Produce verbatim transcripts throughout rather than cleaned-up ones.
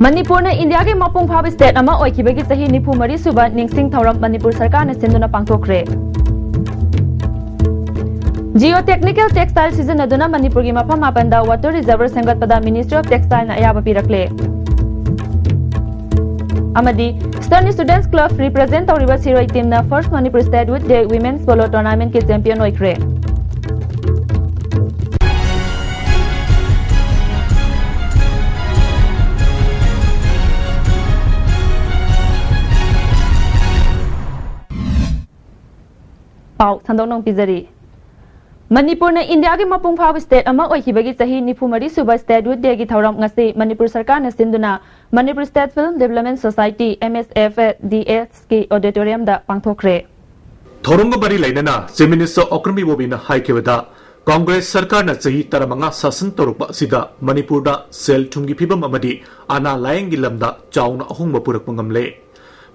ꯃꯅꯤꯄꯨꯔꯅ ꯏꯟꯗꯤꯌꯥꯒꯤ ꯃꯄꯨꯡ ꯐꯥꯕ ꯁ꯭ꯇꯦꯠ ꯑꯃ ꯑꯣꯏꯈꯤꯕꯒꯤ ꯆꯍꯤ ꯅꯤꯐꯨ ꯃꯔꯤ ꯁꯨꯕ ꯅꯤꯡꯁꯤꯡ ꯊꯧꯔꯝ ꯃꯅꯤꯄꯨꯔ ꯁꯔꯀꯥꯔꯅ ꯁꯤꯟꯗꯨꯅ ꯄꯥꯡꯊꯣꯛꯈ꯭ꯔꯦ꯫ Geotechnical textile ꯁꯤꯖꯤꯟꯅꯗꯨꯅ ꯃꯅꯤꯄꯨꯔꯒꯤ ꯃꯐꯝ ꯃꯥꯄꯟꯗ water reservoir ꯁꯦꯝꯒꯠꯄꯗ Ministry of Textileꯅ ꯑꯌꯥꯕ ꯄꯤꯔꯛꯂꯦ꯫ ꯑꯃꯗꯤ Eastern Students Club represent ꯇꯧꯔꯤꯕ ꯁꯤꯔꯣꯏ teamꯅ First Manipur State Youth Day Women's Polo Tournamentꯀꯤ champion ꯑꯣꯏꯈ꯭ꯔꯦ꯫ ꯄꯥꯎ ꯁꯟꯗꯣꯛꯅ ꯄꯤꯖꯔꯤ꯫ ꯃꯅꯤꯄꯨꯔꯅ ꯏꯟꯗꯤꯌꯥꯒꯤ ꯃꯄꯨꯡ ꯐꯥꯕ ꯁ꯭ꯇꯦꯠ ꯑꯃ ꯑꯣꯏꯈꯤꯕꯒꯤ ꯆꯍꯤ ꯅꯤꯐꯨ ꯃꯔꯤ ꯁꯨꯕ State Youth Dayꯒꯤ ꯊꯧꯔꯝ ꯉꯁꯤ ꯃꯅꯤꯄꯨꯔ ꯁꯔꯀꯥꯔꯅ ꯁꯤꯟꯗꯨꯅ Manipur State Film Development Society, MSFDSꯀꯤ auditoriumꯗ ꯄꯥꯡꯊꯣꯛꯈ꯭ꯔꯦ꯫ ꯊꯧꯔꯝꯒ ꯃꯔꯤ ꯂꯩꯅꯅ Chief Minister ꯑꯣꯀ꯭ꯔꯝ ꯏꯕꯣꯕꯤꯅ ꯍꯥꯏꯈꯤꯕꯗ, ꯀꯪꯒ꯭ꯔꯦꯁ ꯁꯔꯀꯥꯔꯅ ꯆꯍꯤ ꯇꯔꯥꯃꯉꯥ ꯁꯥꯁꯟ ꯇꯧꯔꯛꯄ ꯑꯁꯤꯗ ꯃꯅꯤꯄꯨꯔꯗ ꯁꯦꯜ ꯊꯨꯝꯒꯤ ꯐꯤꯕꯝ ꯑꯃꯗꯤ ꯑꯅꯥ ꯂꯥꯌꯦꯡꯒꯤ ꯂꯝꯗ ꯆꯥꯎꯅ ꯑꯍꯣꯡꯕ ꯄꯨꯔꯛꯄ ꯉꯝꯂꯦ꯫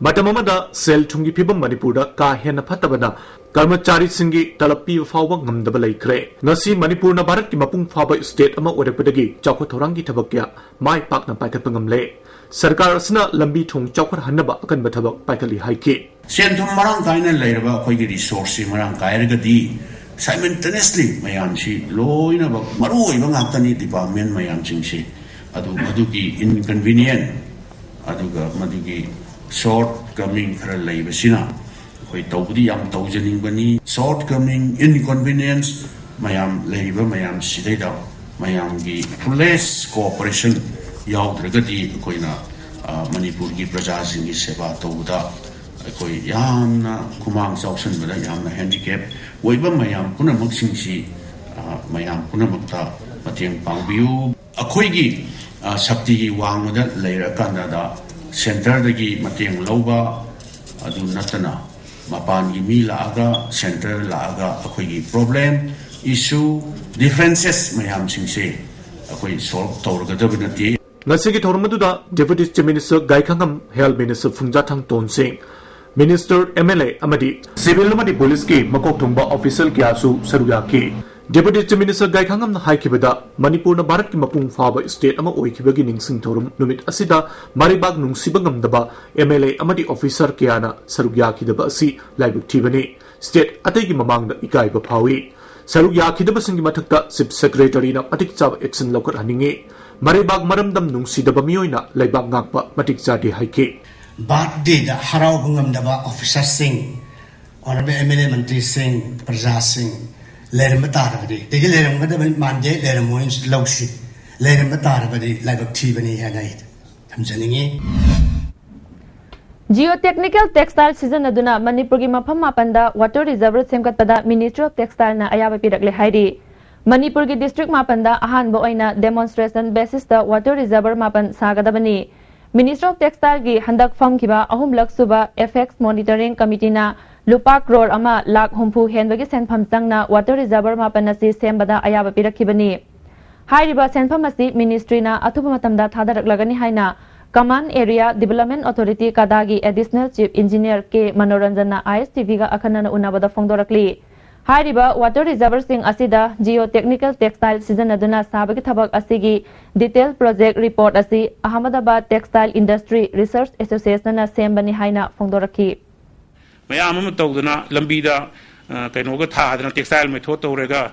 ꯃꯇꯝ ꯑꯃꯗ ꯁꯦꯜ ꯊꯨꯝꯒꯤ ꯐꯤꯕꯝ ꯃꯅꯤꯄꯨꯔꯗ ꯀꯥ ꯍꯦꯟꯅ ꯐꯠꯇꯕꯅ ꯀꯔꯃꯆꯥꯔꯤꯁꯤꯡꯒꯤ ꯇꯂꯕ ꯄꯤꯕ ꯐꯥꯎꯕ ꯉꯝꯗꯕ ꯂꯩꯈ꯭ꯔꯦ꯫ ꯉꯁꯤ ꯃꯅꯤꯄꯨꯔꯅ ꯚꯥꯔꯠꯀꯤ ꯃꯄꯨꯡ ꯐꯥꯕ ꯁ꯭ꯇꯦꯠ ꯑꯃ ꯑꯣꯏꯔꯛꯄꯗꯒꯤ ꯆꯥꯎꯈꯠ ꯊꯧꯔꯥꯡꯒꯤ ꯊꯕꯛ ꯀꯌꯥ ꯃꯥꯏ ꯄꯥꯛꯅ ꯄꯥꯏꯈꯠꯄ ꯉꯝꯂꯦ꯫ ꯁꯔꯀꯥꯔ ꯑꯁꯤꯅ ꯂꯝꯕꯤ ꯊꯣꯡ ꯆꯥꯎꯈꯠꯍꯟꯅꯕ ꯑꯀꯟꯕ ꯊꯕꯛ ꯄꯥꯏꯈꯠꯂꯤ ꯍꯥꯏꯈꯤ꯫ ꯁꯦꯟ ꯊꯨꯝ ꯃꯔꯥꯡ ꯀꯥꯏꯅ ꯂꯩꯔꯕ ꯑꯩꯈꯣꯏꯒꯤ resourceꯁꯤ ꯃꯔꯥꯡ ꯀꯥꯏꯔꯒꯗꯤ simultaneously ꯃꯌꯥꯝꯁꯤ ꯂꯣꯏꯅꯃꯛ ꯃꯔꯨ ꯑꯣꯏꯕ ꯉꯥꯛꯇꯅꯤ, department ꯃꯌꯥꯝꯁꯤꯡꯁꯤ꯫ ꯑꯗꯨ ꯃꯗꯨꯒꯤ inconvenient ꯑꯗꯨꯒ ꯃꯗꯨꯒꯤ short coming ꯈꯔ ꯂꯩꯕꯁꯤꯅ ꯑꯩꯈꯣꯏ ꯇꯧꯕꯗꯤ ꯌꯥꯝ ꯇꯧꯖꯅꯤꯡꯕꯅꯤ꯫ Short coming, inconvenience ꯃꯌꯥꯝ ꯂꯩꯔꯤꯕ ꯃꯌꯥꯝꯁꯤꯗꯩꯗ ꯃꯌꯥꯝꯒꯤ fullest cooperation ꯌꯥꯎꯗ꯭ꯔꯒꯗꯤ ꯑꯩꯈꯣꯏꯅ, ꯑ, ꯃꯅꯤꯄꯨꯔꯒꯤ ꯄ꯭ꯔꯖꯥꯁꯤꯡꯒꯤ ꯁꯦꯕꯥ ꯇꯧꯕꯗ ꯑꯩꯈꯣꯏ ꯌꯥꯝꯅ ꯈꯨꯃꯥꯡ ꯆꯥꯎꯁꯟꯕꯗ ꯌꯥꯝꯅ handicap ꯑꯣꯏꯕ ꯃꯌꯥꯝ ꯄꯨꯝꯅꯃꯛꯁꯤꯡꯁꯤ, ꯑ, ꯃꯌꯥꯝ ꯄꯨꯝꯅꯃꯛꯇ ꯃꯇꯦꯡ ꯄꯥꯡꯕꯤꯌꯨ꯫ ꯑꯩꯈꯣꯏꯒꯤ, ꯑ, ꯁꯛꯇꯤꯒꯤ ꯋꯥꯡꯃꯗ ꯂꯩꯔꯀꯥꯟꯗꯗ centreꯗꯒꯤ ꯃꯇꯦꯡ ꯂꯧꯕ, ꯑꯗꯨ ꯅꯠꯇꯅ ꯃꯄꯥꯟꯒꯤ ꯃꯤ ꯂꯥꯛꯑꯒ, centre ꯂꯥꯛꯑꯒ ꯑꯩꯈꯣꯏꯒꯤ problem, issue, differences ꯃꯌꯥꯝꯁꯤꯡꯁꯦ ꯑꯩꯈꯣꯏ solve ꯇꯧꯔꯒꯗꯕ ꯅꯠꯇꯦ꯫ ꯉꯁꯤꯒꯤ ꯊꯧꯔꯝ ꯑꯗꯨꯗ Deputy Chief Minister ꯒꯥꯏꯈꯪꯉꯝ, Health Minister ꯐꯨꯡꯖꯥꯊꯪ ꯇꯣꯟꯁꯤꯡ, Minister, MLA ꯑꯃꯗꯤ civil ꯑꯃꯗꯤ policeꯀꯤ ꯃꯀꯣꯛ ꯊꯣꯡꯕ official ꯀꯌꯥꯁꯨ ꯁꯔꯨꯛ ꯌꯥꯈꯤ꯫ Deputy Chief Minister ꯒꯥꯏꯈꯥꯉꯝꯅ ꯍꯥꯏꯈꯤꯕꯗ, ꯃꯅꯤꯄꯨꯔꯅ ꯚꯥꯔꯠꯀꯤ ꯃꯄꯨꯡ ꯐꯥꯕ state ꯑꯃ ꯑꯣꯏꯈꯤꯕꯒꯤ ꯅꯤꯡꯁꯤꯡ ꯊꯧꯔꯝ ꯅꯨꯃꯤꯠ ꯑꯁꯤꯗ ꯃꯔꯩꯕꯥꯛ ꯅꯨꯡꯁꯤꯕ ꯉꯝꯗꯕ M L A ꯑꯃꯗꯤ officer ꯀꯌꯥꯅ ꯁꯔꯨꯛ ꯌꯥꯈꯤꯗꯕ ꯑꯁꯤ ꯂꯥꯏꯕꯛ ꯊꯤꯕꯅꯤ꯫ State ꯑꯇꯩꯒꯤ ꯃꯃꯥꯡꯗ ꯏꯀꯥꯏꯕ ꯐꯥꯎꯏ꯫ ꯁꯔꯨꯛ ꯌꯥꯈꯤꯗꯕꯁꯤꯡꯒꯤ ꯃꯊꯛꯇ Chief Secretary ꯅ ꯃꯇꯤꯛ ꯆꯥꯕ action ꯂꯧꯈꯠꯍꯟꯅꯤꯡꯏ꯫ ꯃꯔꯩꯕꯥꯛ ꯃꯔꯝꯗꯝ ꯅꯨꯡꯁꯤꯗꯕ ꯃꯤꯑꯣꯏꯅ ꯂꯩꯕꯥꯛ ꯉꯥꯛꯄ ꯃꯇꯤꯛ ꯆꯥꯗꯦ ꯍꯥꯏꯈꯤ꯫ Birthday ꯗ ꯍꯔꯥꯎꯕ ꯉꯝꯗꯕ officer ꯁꯤꯡ, Honourable M L A ꯃꯟꯇ꯭ꯔꯤꯁꯤꯡ, ꯄ꯭ꯔꯖꯥꯁꯤꯡ ꯂꯩꯔꯝꯕ ꯇꯥꯔꯕꯗꯤ, ꯑꯗꯒꯤ ꯂꯩꯔꯝꯒꯗꯕ ꯃꯥꯟꯗꯦ, ꯂꯩꯔꯝꯃꯣꯏꯅ ꯂꯧꯁꯤ, ꯂꯩꯔꯝꯕ ꯇꯥꯔꯕꯗꯤ ꯂꯥꯏꯕꯛ ꯊꯤꯕꯅꯤ ꯍꯥꯏꯅ ꯑꯩ ꯊꯝꯖꯅꯤꯡꯏ꯫ Geotechnical textile ꯁꯤꯖꯤꯟꯅꯗꯨꯅ ꯃꯅꯤꯄꯨꯔꯒꯤ ꯃꯐꯝ ꯃꯥꯄꯟꯗ water reservoir ꯁꯦꯝꯒꯠꯄꯗ Ministry of Textile ꯅ ꯑꯌꯥꯕ ꯄꯤꯔꯛꯂꯦ ꯍꯥꯏꯔꯤ꯫ ꯃꯅꯤꯄꯨꯔꯒꯤ district ꯃꯥꯄꯟꯗ ꯑꯍꯥꯟꯕ ꯑꯣꯏꯅ demonstration basis ꯇ water reservoir ꯃꯥꯄꯟ ꯁꯥꯒꯗꯕꯅꯤ꯫ Ministry of Textile ꯒꯤ ꯍꯟꯗꯛ ꯐꯝꯈꯤꯕ ꯑꯍꯨꯝꯂꯛ ꯁꯨꯕ apex monitoring committee ꯅ ꯂꯨꯄꯥ ꯀ꯭ꯔꯣꯔ ꯑꯃ ꯂꯥꯈ ꯍꯨꯝꯐꯨ ꯍꯦꯟꯕꯒꯤ ꯁꯦꯟꯐꯝ ꯆꯪꯅ water reservoir ꯃꯥꯄꯟ ꯑꯁꯤ ꯁꯦꯝꯕꯗ ꯑꯌꯥꯕ ꯄꯤꯔꯛꯈꯤꯕꯅꯤ꯫ ꯍꯥꯏꯔꯤꯕ ꯁꯦꯟꯐꯝ ꯑꯁꯤ ministry ꯅ ꯑꯊꯨꯕ ꯃꯇꯝꯗ ꯊꯥꯗꯔꯛꯂꯒꯅꯤ ꯍꯥꯏꯅ Command Area Development Authority ꯀꯗꯥꯒꯤ Additional Chief Engineer K ꯃꯅꯣꯔꯟꯖꯟꯅ I S T V ꯒ ꯑꯈꯟꯅꯅ ꯎꯅꯕꯗ ꯐꯣꯡꯗꯣꯔꯛꯂꯤ꯫ ꯍꯥꯏꯔꯤꯕ water reservoir ꯁꯤꯡ ꯑꯁꯤꯗ geotechnical textile ꯁꯤꯖꯤꯟꯅꯗꯨꯅ ꯁꯥꯕꯒꯤ ꯊꯕꯛ ꯑꯁꯤꯒꯤ detail project report ꯑꯁꯤ Ahmedabad Textile Industry Research Association ꯅ ꯁꯦꯝꯕꯅꯤ ꯍꯥꯏꯅ ꯐꯣꯡꯗꯣꯔꯛꯈꯤ꯫ ꯃꯌꯥꯝ ꯑꯃ ꯇꯧꯗꯅ ꯂꯝꯕꯤꯗ, ꯑ, ꯀꯩꯅꯣꯒ ꯊꯥꯗꯅ textile method ꯇꯧꯔꯒ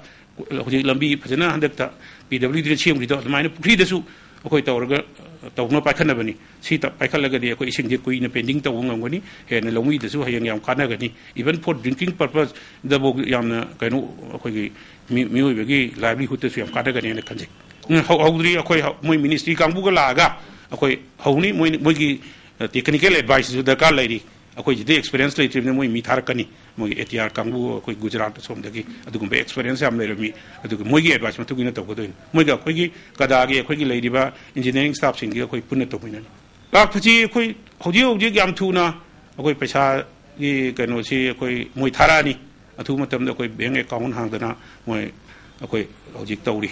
ꯍꯧꯖꯤꯛ ꯂꯝꯕꯤ ꯐꯖꯅ ꯍꯟꯗꯛꯇ P W D ꯅ ꯁꯦꯝꯈꯤꯗꯣ ꯑꯗꯨꯃꯥꯏꯅ ꯄꯨꯈ꯭ꯔꯤꯗꯁꯨ ꯑꯩꯈꯣꯏ ꯇꯧꯔꯒ, ꯑ, ꯇꯧꯅ ꯄꯥꯏꯈꯠꯅꯕꯅꯤ꯫ ꯁꯤ ꯇ-, ꯄꯥꯏꯈꯠꯂꯒꯗꯤ ꯑꯩꯈꯣꯏ ꯏꯁꯤꯡꯁꯦ ꯀꯨꯏꯅ pending ꯇꯧꯕ ꯉꯝꯒꯅꯤ꯫ ꯍꯦꯟꯅ ꯂꯧꯃꯤꯗꯁꯨ ꯍꯌꯦꯡ ꯌꯥꯝ ꯀꯥꯟꯅꯒꯅꯤ꯫ Even for drinking purpose ꯗꯐꯥꯎ ꯌꯥꯝꯅ ꯀꯩꯅꯣ ꯑꯩꯈꯣꯏꯒꯤ ꯃꯤ-, ꯃꯤꯑꯣꯏꯕꯒꯤ livelihood ꯇꯁꯨ ꯌꯥꯝ ꯀꯥꯟꯅꯒꯅꯤ ꯍꯥꯏꯅ ꯈꯟꯖꯩ꯫ ꯎꯝ, ꯍꯧ-, ꯍꯧꯗ꯭ꯔꯤ꯫ ꯑꯩꯈꯣꯏ ꯍꯧ-, ꯃꯣꯏ ministry ꯀꯥꯡꯕꯨꯒ ꯂꯥꯛꯑꯒ ꯑꯩꯈꯣꯏ ꯍꯧꯅꯤ꯫ ꯃꯣꯏ, ꯃꯣꯏꯒꯤ, ꯑ, technical advice ꯁꯨ ꯗꯔꯀꯥꯔ ꯂꯩꯔꯤ꯫ ꯑꯩꯈꯣꯏꯁꯤꯗ experience ꯂꯩꯇ꯭ꯔꯤꯕꯅꯤꯅ ꯃꯣꯏ ꯃꯤ ꯊꯥꯔꯛꯀꯅꯤ꯫ ꯃꯣꯏꯒꯤ A T R ꯀꯥꯡꯕꯨ, ꯑꯩꯈꯣꯏ ꯒꯨꯖꯔꯥꯠ ꯑꯁꯣꯝꯗꯒꯤ ꯑꯗꯨꯒꯨꯝꯕ experience ꯌꯥꯝ ꯂꯩꯔꯝꯃꯤ꯫ ꯑꯗꯨꯒ ꯃꯣꯏꯒꯤ advice ꯃꯇꯨꯡ ꯏꯟꯅ ꯇꯧꯒꯗꯣꯏꯅꯤ꯫ ꯃꯣꯏꯒ ꯑꯩꯈꯣꯏꯒꯤ ꯀꯗꯥꯒꯤ ꯑꯩꯈꯣꯏꯒꯤ ꯂꯩꯔꯤꯕ engineering staff ꯁꯤꯡꯒ ꯑꯩꯈꯣꯏ ꯄꯨꯟꯅ ꯇꯧꯃꯤꯟꯅꯅꯤ꯫ ꯂꯥꯛꯄꯁꯤ ꯑꯩꯈꯣꯏ ꯍꯧꯖꯤꯛ ꯍꯧꯖꯤꯛ ꯌꯥꯝ ꯊꯨꯅ ꯑꯩꯈꯣꯏ ꯄꯩꯁꯥꯒꯤ ꯀꯩꯅꯣꯁꯤ ꯑꯩꯈꯣꯏ ꯃꯣꯏ ꯊꯥꯔꯛꯑꯅꯤ꯫ ꯑꯊꯨꯕ ꯃꯇꯝꯗ ꯑꯩꯈꯣꯏ bank account ꯍꯥꯡꯗꯅ ꯃꯣꯏ ꯑꯩꯈꯣꯏ ꯍꯧꯖꯤꯛ ꯇꯧꯔꯤ꯫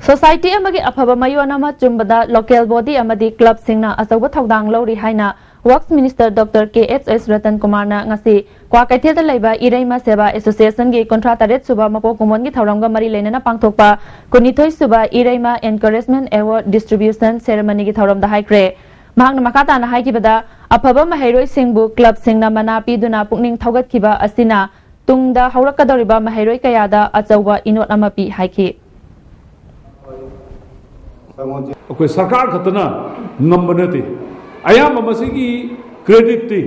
Society ꯑꯃꯒꯤ ꯑꯐꯕ ꯃꯌꯣꯟ ꯑꯃ ꯆꯨꯝꯕꯗ local body ꯑꯃꯗꯤ club ꯁꯤꯡꯅ ꯑꯆꯧꯕ ꯊꯧꯗꯥꯡ ꯂꯧꯔꯤ ꯍꯥꯏꯅ Works Minister Doctor K H S Ratan Kumarꯅ ꯉꯁꯤ ꯀ꯭ꯋꯥꯀꯩꯊꯦꯜꯗ ꯂꯩꯕ ꯏꯔꯩꯃ ꯁꯦꯕꯥ ꯑꯦꯁꯣꯁꯤꯌꯦꯁꯟꯒꯤ ꯀꯨꯟꯊ꯭ꯔꯥ ꯇꯔꯦꯠ ꯁꯨꯕ ꯃꯄꯣꯛ ꯀꯨꯝꯑꯣꯟꯒꯤ ꯊꯧꯔꯝꯒ ꯃꯔꯤ ꯂꯩꯅꯅ ꯄꯥꯡꯊꯣꯛꯄ ꯀꯨꯟꯅꯤꯊꯣꯏ ꯁꯨꯕ ꯏꯔꯩꯃ Encouragement Award Distribution Ceremonyꯒꯤ ꯊꯧꯔꯝꯗ ꯍꯥꯏꯈ꯭ꯔꯦ꯫ ꯃꯍꯥꯛꯅ ꯃꯈꯥ ꯇꯥꯅ ꯍꯥꯏꯈꯤꯕꯗ, ꯑꯐꯕ ꯃꯍꯩꯔꯣꯏꯁꯤꯡꯕꯨ ꯀ꯭ꯂꯕꯁꯤꯡꯅ ꯃꯅꯥ ꯄꯤꯗꯨꯅ ꯄꯨꯛꯅꯤꯡ ꯊꯧꯒꯠꯈꯤꯕ ꯑꯁꯤꯅ ꯇꯨꯡꯗ ꯍꯧꯔꯛꯀꯗꯧꯔꯤꯕ ꯃꯍꯩꯔꯣꯏ ꯀꯌꯥꯗ ꯑꯆꯧꯕ ꯏꯅꯣꯠ ꯑꯃ ꯄꯤ ꯍꯥꯏꯈꯤ꯫ ꯑꯩꯈꯣꯏ ꯁꯔꯀꯥꯔ ꯈꯛꯇꯅ ꯉꯝꯕ ꯅꯠꯇꯦ꯫ ꯑꯌꯥꯝꯕ ꯃꯁꯤꯒꯤ creditꯇꯤ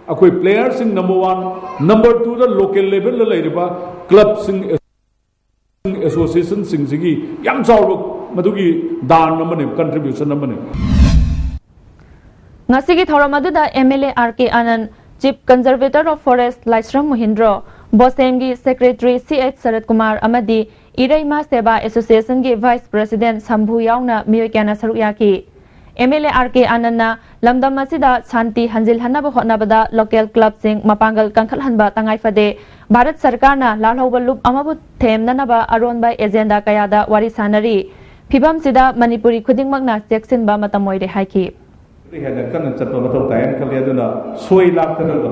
ꯑꯩꯈꯣꯏ playerꯁꯤꯡ number one, number twoꯗ local levelꯗ ꯂꯩꯔꯤꯕ clubꯁꯤꯡ, associationꯁꯤꯡꯁꯤꯒꯤ ꯌꯥꯝ ꯆꯥꯎꯕ ꯃꯗꯨꯒꯤ ꯗꯥꯟ ꯑꯃꯅꯤ, contribution ꯑꯃꯅꯤ꯫ ꯉꯁꯤꯒꯤ ꯊꯧꯔꯝ ꯑꯗꯨꯗ M L A R K Anand, Chief Conservator of Forest Laishram ꯃꯣꯍꯤꯟꯗ꯭ꯔꯣ, ꯕꯣꯁꯦꯝꯒꯤ Secretary C H ꯁꯔꯠ ꯀꯨꯃꯥꯔ ꯑꯃꯗꯤ ꯏꯔꯩꯃ ꯁꯦꯕꯥ ꯑꯦꯁꯣꯁꯤꯌꯦꯁꯟꯒꯤ Vice President ꯁꯝꯚꯨ ꯌꯥꯎꯅ ꯃꯤꯑꯣꯏ ꯀꯌꯥꯅ ꯁꯔꯨꯛ ꯌꯥꯈꯤ꯫ M L A R K Anandꯅ ꯂꯝꯗꯝ ꯑꯁꯤꯗ ꯁꯥꯟꯇꯤ ꯍꯟꯖꯤꯜꯍꯟꯅꯕ ꯍꯣꯠꯅꯕꯗ local clubꯁꯤꯡ ꯃꯄꯥꯡꯒꯜ ꯀꯟꯈꯠꯍꯟꯕ ꯇꯉꯥꯏ ꯐꯗꯦ꯫ ꯚꯥꯔꯠ ꯁꯔꯀꯥꯔꯅ ꯂꯥꯜꯍꯧꯕ ꯂꯨꯞ ꯑꯃꯕꯨ ꯊꯦꯝꯅꯅꯕ ꯑꯔꯣꯟꯕ agenda ꯀꯌꯥꯗ ꯋꯥꯔꯤ ꯁꯥꯅꯔꯤ꯫ ꯐꯤꯚꯝꯁꯤꯗ ꯃꯅꯤꯄꯨꯔꯤ ꯈꯨꯗꯤꯡꯃꯛꯅ ꯆꯦꯛꯁꯤꯟꯕ ꯃꯇꯝ ꯑꯣꯏꯔꯦ ꯍꯥꯏꯈꯤ꯫ ꯍꯦꯟꯅ ꯀꯟꯅ ꯆꯠꯄ ꯃꯊꯧ ꯇꯥꯏ ꯍꯥꯏꯅ ꯈꯜꯂꯤ꯫ ꯑꯗꯨꯅ ꯁꯣꯏ ꯂꯥꯛꯇꯅꯕ,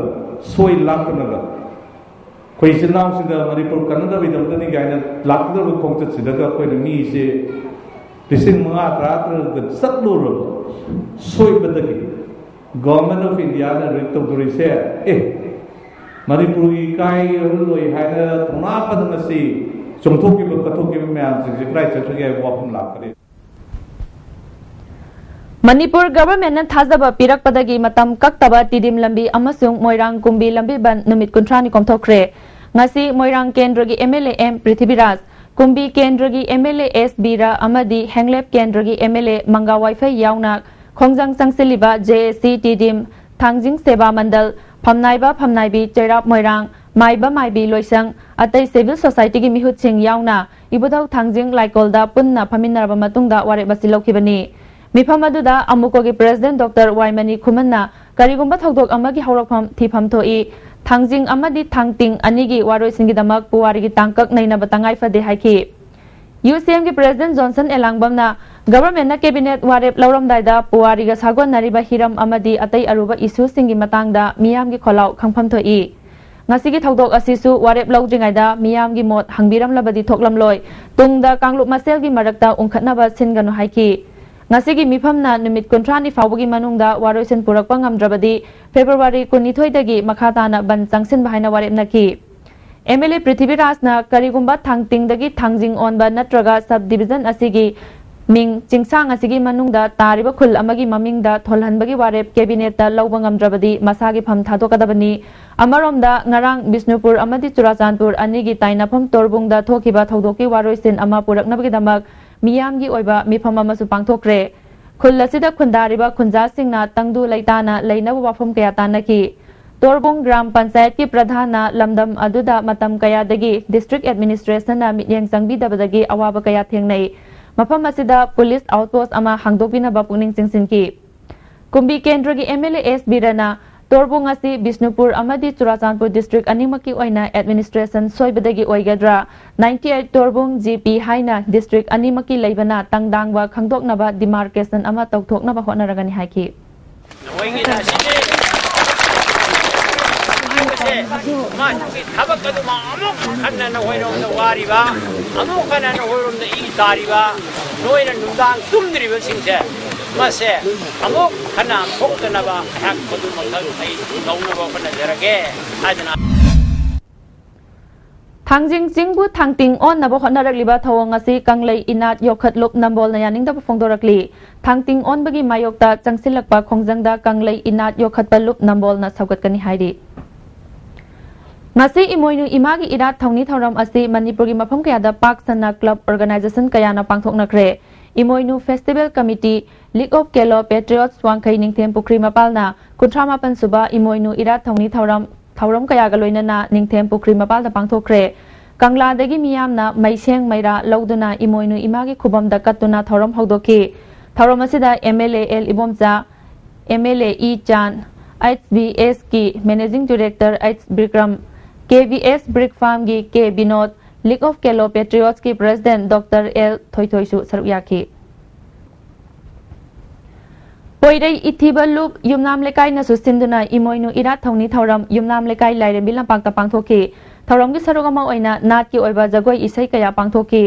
ꯁꯣꯏ ꯂꯥꯛꯇꯅꯕ ꯑꯩꯈꯣꯏ ꯏꯆꯤꯜ ꯏꯅꯥꯎꯁꯤꯡꯗ ꯃꯅꯤꯄꯨꯔ ꯀꯟꯅꯅꯕꯒꯤꯗꯃꯛꯇꯅꯤ ꯀꯥꯏꯅ ꯂꯥꯛꯀꯗꯧꯔꯤꯕ ꯈꯣꯡꯆꯠꯁꯤꯗꯒ ꯑꯩꯈꯣꯏꯅ ꯃꯤꯁꯦ ꯂꯤꯁꯤꯡ ꯃꯉꯥ, ꯇꯔꯥ, ꯇꯔꯨꯛꯇ ꯆꯠꯂꯨꯔꯕ ꯁꯣꯏꯕꯗꯒꯤ Government of Indiaꯅ ꯔꯤꯛ ꯇꯧꯗꯣꯔꯤꯁꯦ, ꯑꯦ, ꯃꯅꯤꯄꯨꯔꯒꯤ ꯀꯥꯏꯔꯔꯣꯏ ꯍꯥꯏꯅ ꯊꯧꯅꯥ ꯐꯅ ꯉꯁꯤ ꯆꯣꯡꯊꯣꯛꯈꯤꯕ ꯀꯠꯊꯣꯛꯈꯤꯕ ꯃꯌꯥꯝꯁꯤꯡꯁꯦ ꯀꯗꯥꯏ ꯆꯠꯈ꯭ꯔꯒꯦ ꯍꯥꯏꯕ ꯋꯥꯐꯝ ꯂꯥꯛꯀꯅꯤ꯫ ꯃꯅꯤꯄꯨꯔ ꯒꯚꯔꯟꯃꯦꯟꯠꯅ ꯊꯥꯖꯕ ꯄꯤꯔꯛꯄꯗꯒꯤ ꯃꯇꯝ ꯀꯛꯇꯕ ꯇꯤꯗꯤꯝ ꯂꯝꯕꯤ ꯑꯃꯁꯨꯡ ꯃꯣꯏꯔꯥꯡ ꯀꯨꯝꯕꯤ ꯂꯝꯕꯤ ꯕꯟ ꯅꯨꯃꯤꯠ ꯀꯨꯟꯊ꯭ꯔꯥꯅꯤ ꯀꯣꯝꯊꯣꯛꯈ꯭ꯔꯦ꯫ ꯉꯁꯤ ꯃꯣꯏꯔꯥꯡ ꯀꯦꯟꯗ꯭ꯔꯒꯤ M L A M Prithviraj, ꯀꯨꯝꯕꯤ ꯀꯦꯟꯗ꯭ꯔꯒꯤ M L A S ꯕꯤꯔꯥ ꯑꯃꯗꯤ ꯍꯦꯡꯂꯦꯞ ꯀꯦꯟꯗ꯭ꯔꯒꯤ M L A ꯃꯪꯒꯥ ꯋꯥꯏꯐꯩ ꯌꯥꯎꯅ ꯈꯣꯡꯖꯪ ꯆꯪꯁꯤꯜꯂꯤꯕ J A C ꯇꯤꯗꯤꯝ, ꯊꯥꯡꯖꯤꯡ ꯁꯦꯕꯥ ꯃꯟꯗꯜ, ꯐꯝꯅꯥꯏꯕ ꯐꯝꯅꯥꯏꯕꯤ ꯆꯩꯔꯥꯞ ꯃꯣꯏꯔꯥꯡ, ꯃꯥꯏꯕ ꯃꯥꯏꯕꯤ ꯂꯣꯏꯁꯪ, ꯑꯇꯩ civil societyꯒꯤ ꯃꯤꯍꯨꯠꯁꯤꯡ ꯌꯥꯎꯅ ꯏꯕꯨꯙꯧ ꯊꯥꯡꯖꯤꯡ ꯂꯥꯏꯀꯣꯜꯗ ꯄꯨꯟꯅ ꯐꯝꯃꯤꯟꯅꯔꯕ ꯃꯇꯨꯡꯗ ꯋꯥꯔꯦꯞ ꯑꯁꯤ ꯂꯧꯈꯤꯕꯅꯤ꯫ ꯃꯤꯐꯝ ꯑꯗꯨꯗ ꯑꯃꯨꯀꯣꯒꯤ President Doctor ꯋꯥꯏꯃꯅꯤ ꯈꯨꯃꯟꯅ ꯀꯔꯤꯒꯨꯝꯕ ꯊꯧꯗꯣꯛ ꯑꯃꯒꯤ ꯍꯧꯔꯛꯐꯝ ꯊꯤꯐꯝ ꯊꯣꯛꯏ, ꯊꯥꯡꯖꯤꯡ ꯑꯃꯗꯤ ꯊꯥꯡꯇꯤꯡ ꯑꯅꯤꯒꯤ ꯋꯥꯔꯣꯏꯁꯤꯟꯒꯤꯗꯃꯛ ꯄꯨꯋꯥꯔꯤꯒꯤ ꯇꯥꯡꯀꯛ ꯅꯩꯅꯕ ꯇꯉꯥꯏ ꯐꯗꯦ ꯍꯥꯏꯈꯤ꯫ UCMꯒꯤ President ꯖꯣꯟꯁꯟ ꯑꯦꯂꯥꯡꯕꯝꯅ ꯒꯚꯔꯟꯃꯦꯟꯠꯅ ꯀꯦꯕꯤꯅꯦꯠ ꯋꯥꯔꯦꯞ ꯂꯧꯔꯝꯗꯥꯏꯗ ꯄꯨꯋꯥꯔꯤꯒ ꯁꯥꯒꯣꯟꯅꯔꯤꯕ ꯍꯤꯔꯝ ꯑꯃꯗꯤ ꯑꯇꯩ ꯑꯔꯨꯕ ꯏꯁꯨꯁꯤꯡꯒꯤ ꯃꯇꯥꯡꯗ ꯃꯤꯌꯥꯝꯒꯤ ꯈꯣꯜꯂꯥꯎ ꯈꯪꯐꯝ ꯊꯣꯛꯏ꯫ ꯉꯁꯤꯒꯤ ꯊꯧꯗꯣꯛ ꯑꯁꯤꯁꯨ ꯋꯥꯔꯦꯞ ꯂꯧꯗ꯭ꯔꯤꯉꯩꯗ ꯃꯤꯌꯥꯝꯒꯤ ꯃꯣꯠ ꯍꯪꯕꯤꯔꯝꯂꯕꯗꯤ ꯊꯣꯛꯂꯝꯂꯣꯏ, ꯇꯨꯡꯗ ꯀꯥꯡꯂꯨꯞ ꯃꯁꯦꯜꯒꯤ ꯃꯔꯛꯇ ꯎꯪꯈꯠꯅꯕ ꯁꯤꯟꯒꯅꯨ ꯍꯥꯏꯈꯤ꯫ ꯉꯁꯤꯒꯤ ꯃꯤꯐꯝꯅ ꯅꯨꯃꯤꯠ ꯀꯨꯟꯊ꯭ꯔꯥꯅꯤ ꯐꯥꯎꯕꯒꯤ ꯃꯅꯨꯡꯗ ꯋꯥꯔꯣꯏꯁꯤꯟ ꯄꯨꯔꯛꯄ ꯉꯝꯗ꯭ꯔꯕꯗꯤ ꯐꯦꯕ꯭ꯔꯨꯋꯥꯔꯤ ꯀꯨꯟꯅꯤꯊꯣꯏꯗꯒꯤ ꯃꯈꯥ ꯇꯥꯅ ꯕꯟ ꯆꯪꯁꯤꯟꯕ ꯍꯥꯏꯅ ꯋꯥꯔꯦꯞꯅꯈꯤ꯫ ꯑꯦꯝ ꯑꯦꯜ ꯑꯦ ꯄ꯭ꯔꯤꯊꯤꯕꯤꯔꯥꯖꯅ ꯀꯔꯤꯒꯨꯝꯕ ꯊꯥꯡꯇꯤꯡꯗꯒꯤ ꯊꯥꯡꯖꯤꯡ ꯑꯣꯟꯕ ꯅꯠꯇ꯭ꯔꯒ ꯁꯕ ꯗꯤꯕꯤꯖꯟ ꯑꯁꯤꯒꯤ ꯃꯤꯡ ꯆꯤꯡꯁꯥꯡ ꯑꯁꯤꯒꯤ ꯃꯅꯨꯡꯗ ꯇꯥꯔꯤꯕ ꯈꯨꯜ ꯑꯃꯒꯤ ꯃꯃꯤꯡꯗ ꯊꯣꯜꯍꯟꯕꯒꯤ ꯋꯥꯔꯦꯞ ꯀꯦꯕꯤꯅꯦꯠꯇ ꯂꯧꯕ ꯉꯝꯗ꯭ꯔꯕꯗꯤ ꯃꯁꯥꯒꯤ ꯐꯝ ꯊꯥꯗꯣꯛꯀꯗꯕꯅꯤ꯫ ꯑꯃꯔꯣꯝꯗ ꯉꯔꯥꯡ ꯕꯤꯁꯅꯨꯄꯨꯔ ꯑꯃꯗꯤ ꯆꯨꯔꯥꯆꯥꯟꯄꯨꯔ ꯑꯅꯤꯒꯤ ꯇꯥꯏꯅꯐꯝ ꯇꯣꯔꯕꯨꯡꯗ ꯊꯣꯛꯈꯤꯕ ꯊꯧꯗꯣꯛꯀꯤ ꯋꯥꯔꯣꯏꯁꯤꯟ ꯑꯃ ꯄꯨꯔꯛꯅꯕꯒꯤꯗꯃꯛ ꯃꯤꯌꯥꯝꯒꯤ ꯑꯣꯏꯕ ꯃꯤꯐꯝ ꯑꯃꯁꯨ ꯄꯥꯡꯊꯣꯛꯈ꯭ꯔꯦ꯫ ꯈꯨꯜ ꯑꯁꯤꯗ ꯈꯨꯟꯗꯥꯔꯤꯕ ꯈꯨꯟꯖꯥꯁꯤꯡꯅ ꯇꯪꯗꯨ ꯂꯩꯇꯥꯅ ꯂꯩꯅꯕ ꯋꯥꯐꯝ ꯀꯌꯥ ꯇꯥꯟꯅꯈꯤ꯫ ꯇꯣꯔꯕꯨꯡ ꯒ꯭ꯔꯥꯝ ꯄꯟꯆꯥꯌꯠꯀꯤ ꯄ꯭ꯔꯙꯥꯟꯅ ꯂꯝꯗꯝ ꯑꯗꯨꯗ ꯃꯇꯝ ꯀꯌꯥꯗꯒꯤ ꯗꯤꯁꯇ꯭ꯔꯤꯛ ꯑꯦꯗꯃꯤꯅꯤꯁꯇ꯭ꯔꯦꯁꯟꯅ ꯃꯤꯠꯌꯦꯡ ꯆꯪꯕꯤꯗꯕꯗꯒꯤ ꯑꯋꯥꯕ ꯀꯌꯥ ꯊꯦꯡꯅꯩ꯫ ꯃꯐꯝ ꯑꯁꯤꯗ ꯄꯨꯂꯤꯁ ꯑꯥꯎꯠꯄꯣꯁ ꯑꯃ ꯍꯥꯡꯗꯣꯛꯄꯤꯅꯕ ꯄꯨꯛꯅꯤꯡ ꯆꯤꯡꯁꯤꯟꯈꯤ꯫ ꯀꯨꯝꯕꯤ ꯀꯦꯟꯗ꯭ꯔꯒꯤ ꯑꯦꯝ ꯑꯦꯜ ꯑꯦ ꯑꯦꯁ ꯕꯤꯔꯅ ꯇꯣꯔꯕꯨꯡ ꯑꯁꯤ ꯕꯤꯁꯅꯨꯄꯨꯔ ꯑꯃꯗꯤ ꯆꯨꯔꯥꯆꯥꯟꯄꯨꯔ ꯗꯤꯁꯇ꯭ꯔꯤꯛ ꯑꯅꯤꯃꯛꯀꯤ ꯑꯣꯏꯅ ꯑꯦꯗꯃꯤꯅꯤꯁꯇ꯭ꯔꯦꯁꯟ ꯁꯣꯏꯕꯗꯒꯤ ꯑꯣꯏꯒꯗ꯭ꯔꯥ, ꯅꯥꯏꯟꯇꯤ ꯑꯩꯠ ꯇꯣꯔꯕꯨꯡ ꯖꯤ ꯄꯤ ꯍꯥꯏꯅ ꯗꯤꯁꯇ꯭ꯔꯤꯛ ꯑꯅꯤꯃꯛꯀꯤ ꯂꯩꯕꯅ ꯇꯪꯗꯥꯡꯕ ꯈꯪꯗꯣꯛꯅꯕ ꯗꯤꯃꯥꯔꯀꯦꯁꯟ ꯑꯃ ꯇꯧꯊꯣꯛꯅꯕ ꯍꯣꯠꯅꯔꯒꯅꯤ ꯍꯥꯏꯈꯤ꯫ ꯅꯈꯣꯏꯒꯤ ꯑꯁꯤꯗꯤ ꯍꯥꯏꯕꯁꯦ ꯃꯥꯒꯤ ꯊꯕꯛ ꯑꯗꯨꯃ ꯑꯃꯨꯛ ꯍꯟꯅ ꯅꯈꯣꯏꯔꯣꯝꯗ ꯋꯥꯔꯤꯕ, ꯑꯃꯨꯛ ꯍꯟꯅ ꯅꯈꯣꯏꯔꯣꯝꯗ ꯏ ꯇꯥꯔꯤꯕ, ꯅꯣꯏꯅ ꯅꯨꯡꯗꯥꯡ ꯇꯨꯝꯗ꯭ꯔꯤꯕꯁꯤꯡꯁꯦ ꯃꯁꯦ ꯑꯃꯨꯛ ꯍꯟꯅ ꯊꯣꯛꯇꯅꯕ ꯑꯩꯍꯥꯛ ꯃꯗꯨꯃꯈꯛ ꯑꯩ ꯇꯧꯅꯕ ꯍꯣꯠꯅꯖꯔꯒꯦ ꯍꯥꯏꯗꯅ꯫ ꯊꯥꯡꯖꯤꯡ ꯆꯤꯡꯕꯨ ꯊꯥꯡꯇꯤꯡ ꯑꯣꯟꯅꯕ ꯍꯣꯠꯅꯔꯛꯂꯤꯕ ꯊꯧꯑꯣꯡ ꯑꯁꯤ ꯀꯪꯂꯩ ꯏꯅꯥꯠ ꯌꯣꯛꯈꯠ ꯂꯨꯞ ꯅꯝꯕꯣꯜꯅ ꯌꯥꯅꯤꯡꯗꯕ ꯐꯣꯡꯗꯣꯔꯛꯂꯤ꯫ ꯊꯥꯡꯇꯤꯡ ꯑꯣꯟꯕꯒꯤ ꯃꯥꯌꯣꯛꯇ ꯆꯪꯁꯤꯜꯂꯛꯄ ꯈꯣꯡꯖꯪꯗ ꯀꯪꯂꯩ ꯏꯅꯥꯠ ꯌꯣꯛꯈꯠꯄ ꯂꯨꯞ ꯅꯝꯕꯣꯜꯅ ꯁꯧꯒꯠꯀꯅꯤ ꯍꯥꯏꯔꯤ꯫ ꯉꯁꯤ ꯏꯃꯣꯏꯅꯨ ꯏꯃꯥꯒꯤ ꯏꯔꯥꯠ ꯊꯧꯅꯤ ꯊꯧꯔꯝ ꯑꯁꯤ ꯃꯅꯤꯄꯨꯔꯒꯤ ꯃꯐꯝ ꯀꯌꯥꯗ ꯄꯥꯛ ꯁꯟꯅ ꯀ꯭ꯂꯕ ꯑꯣꯔꯒꯅꯥꯏꯖꯦꯁꯟ ꯀꯌꯥꯅ ꯄꯥꯡꯊꯣꯛꯅꯈ꯭ꯔꯦ꯫ ꯏꯃꯣꯏꯅꯨ festival committee, league of Kelo patriots Wangkhei Ningthem ꯄꯨꯈ꯭ꯔꯤ ꯃꯄꯥꯜꯅ ꯀꯨꯟꯊ꯭ꯔꯥ ꯃꯥꯄꯟ ꯁꯨꯕ ꯏꯃꯣꯏꯅꯨ ꯏꯔꯥꯠ ꯊꯧꯅꯤ ꯊꯧꯔꯝ, ꯊꯧꯔꯝ ꯀꯌꯥꯒ ꯂꯣꯏꯅꯅ ꯅꯤꯡꯊꯦꯝ ꯄꯨꯈ꯭ꯔꯤ ꯃꯄꯥꯜꯗ ꯄꯥꯡꯊꯣꯛꯈ꯭ꯔꯦ꯫ ꯀꯪꯂꯥꯗꯒꯤ ꯃꯤꯌꯥꯝꯅ ꯃꯩꯁꯦꯡ ꯃꯩꯔꯥ ꯂꯧꯗꯨꯅ ꯏꯃꯣꯏꯅꯨ ꯏꯃꯥꯒꯤ ꯈꯨꯕꯝꯗ ꯀꯠꯇꯨꯅ ꯊꯧꯔꯝ ꯍꯧꯗꯣꯛꯈꯤ꯫ ꯊꯧꯔꯝ ꯑꯁꯤꯗ M L A L Ibomcha, M L A E Chan, H B ꯑꯦꯁꯀꯤ managing director H Bikram, K B S brick ꯐꯥꯔꯝꯒꯤ K Binod, league of Kelo ꯄꯦꯇ꯭ꯔꯤꯌꯣꯠꯁꯀꯤ ꯄ꯭ꯔꯦꯁꯤꯗꯦꯟꯠ ꯗꯣꯛꯇꯔ ꯑꯦꯜ ꯊꯣꯏꯊꯣꯏꯁꯨ ꯁꯔꯨꯛ ꯌꯥꯈꯤ꯫ ꯄꯣꯏꯔꯩ ꯏꯊꯤꯕ ꯂꯨꯞ ꯌꯨꯝꯅꯥꯝ ꯂꯩꯀꯥꯏꯅꯁꯨ ꯁꯤꯟꯗꯨꯅ ꯏꯃꯣꯏꯅꯨ ꯏꯔꯥꯠ ꯊꯧꯅꯤ ꯊꯧꯔꯝ ꯌꯨꯝꯅꯥꯝ ꯂꯩꯀꯥꯏ ꯂꯥꯏꯔꯦꯝꯕꯤ ꯂꯝꯄꯥꯛꯇ ꯄꯥꯡꯊꯣꯛꯈꯤ꯫ ꯊꯧꯔꯝꯒꯤ ꯁꯔꯨꯛ ꯑꯃ ꯑꯣꯏꯅ ꯅꯥꯠꯀꯤ ꯑꯣꯏꯕ ꯖꯒꯣꯏ ꯏꯁꯩ ꯀꯌꯥ ꯄꯥꯡꯊꯣꯛꯈꯤ꯫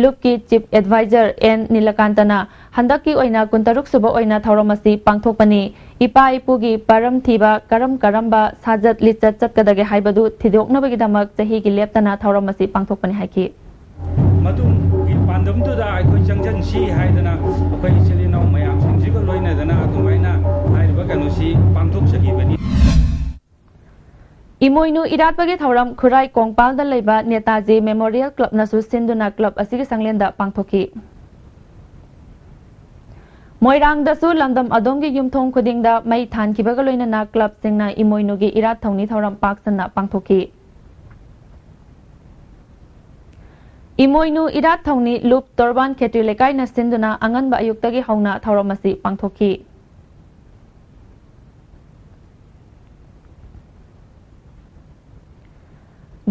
ꯂꯨꯞꯀꯤ ꯆꯤꯐ ꯑꯦꯗꯚꯥꯏꯖꯔ ꯑꯦꯟ ꯅꯤꯂꯀꯥꯟꯇꯅ ꯍꯟꯗꯛꯀꯤ ꯑꯣꯏꯅ ꯀꯨꯟꯇꯔꯨꯛ ꯁꯨꯕ ꯑꯣꯏꯅ ꯊꯧꯔꯝ ꯑꯁꯤ ꯄꯥꯡꯊꯣꯛꯄꯅꯤ꯫ ꯏꯄꯥ ꯏꯄꯨꯒꯤ ꯄꯥꯔꯝ ꯊꯤꯕ ꯀꯔꯝ ꯀꯔꯝꯕ ꯁꯥꯖꯠ ꯂꯤꯆꯠ ꯆꯠꯀꯗꯒꯦ ꯍꯥꯏꯕꯗꯨ ꯊꯤꯗꯣꯛꯅꯕꯒꯤꯗꯃꯛ ꯆꯍꯤꯒꯤ ꯂꯦꯞꯇꯅ ꯊꯧꯔꯝ ꯑꯁꯤ ꯄꯥꯡꯊꯣꯛꯄꯅꯤ ꯍꯥꯏꯈꯤ꯫ ꯃꯗꯨꯒꯤ ꯄꯥꯟꯗꯝꯗꯨꯗ ꯑꯩꯈꯣꯏ ꯆꯪꯁꯤꯟꯁꯤ ꯍꯥꯏꯗꯅ ꯑꯩꯈꯣꯏ ꯏꯆꯤꯜ ꯏꯅꯥꯎ ꯃꯌꯥꯝꯁꯤꯡꯁꯤꯒ ꯂꯣꯏꯅꯗꯅ ꯑꯗꯨꯃꯥꯏꯅ ꯍꯥꯏꯔꯤꯕ ꯀꯩꯅꯣꯁꯤ ꯄꯥꯡꯊꯣꯛꯆꯈꯤꯕꯅꯤ꯫ ꯏꯃꯣꯏꯅꯨ ꯏꯔꯥꯠꯄꯒꯤ ꯊꯧꯔꯝ ꯈꯨꯔꯥꯏ ꯀꯣꯡꯄꯥꯜꯗ ꯂꯩꯕ ꯅꯦꯇꯥꯖꯤ ꯃꯦꯃꯣꯔꯤꯌꯦꯜ ꯀ꯭ꯂꯕꯅꯁꯨ ꯁꯤꯟꯗꯨꯅ ꯀ꯭ꯂꯕ ꯑꯁꯤꯒꯤ ꯁꯪꯂꯦꯟꯗ ꯄꯥꯡꯊꯣꯛꯈꯤ꯫ ꯃꯣꯏꯔꯥꯡꯗꯁꯨ ꯂꯝꯗꯝ ꯑꯗꯣꯝꯒꯤ ꯌꯨꯝꯊꯣꯡ ꯈꯨꯗꯤꯡꯗ ꯃꯩ ꯊꯥꯟꯈꯤꯕꯒ ꯂꯣꯏꯅꯅ ꯀ꯭ꯂꯕꯁꯤꯡꯅ ꯏꯃꯣꯏꯅꯨꯒꯤ ꯏꯔꯥꯠ ꯊꯧꯅꯤ ꯊꯧꯔꯝ ꯄꯥꯛ ꯁꯟꯅ ꯄꯥꯡꯊꯣꯛꯈꯤ꯫ ꯏꯃꯣꯏꯅꯨ ꯏꯔꯥꯠ ꯊꯧꯅꯤ ꯂꯨꯞ ꯇꯣꯔꯕꯥꯟ ꯈꯦꯇ꯭ꯔꯤ ꯂꯩꯀꯥꯏꯅ ꯁꯤꯟꯗꯨꯅ ꯑꯉꯟꯕ ꯑꯌꯨꯛꯇꯒꯤ ꯍꯧꯅ ꯊꯧꯔꯝ ꯑꯁꯤ ꯄꯥꯡꯊꯣꯛꯈꯤ꯫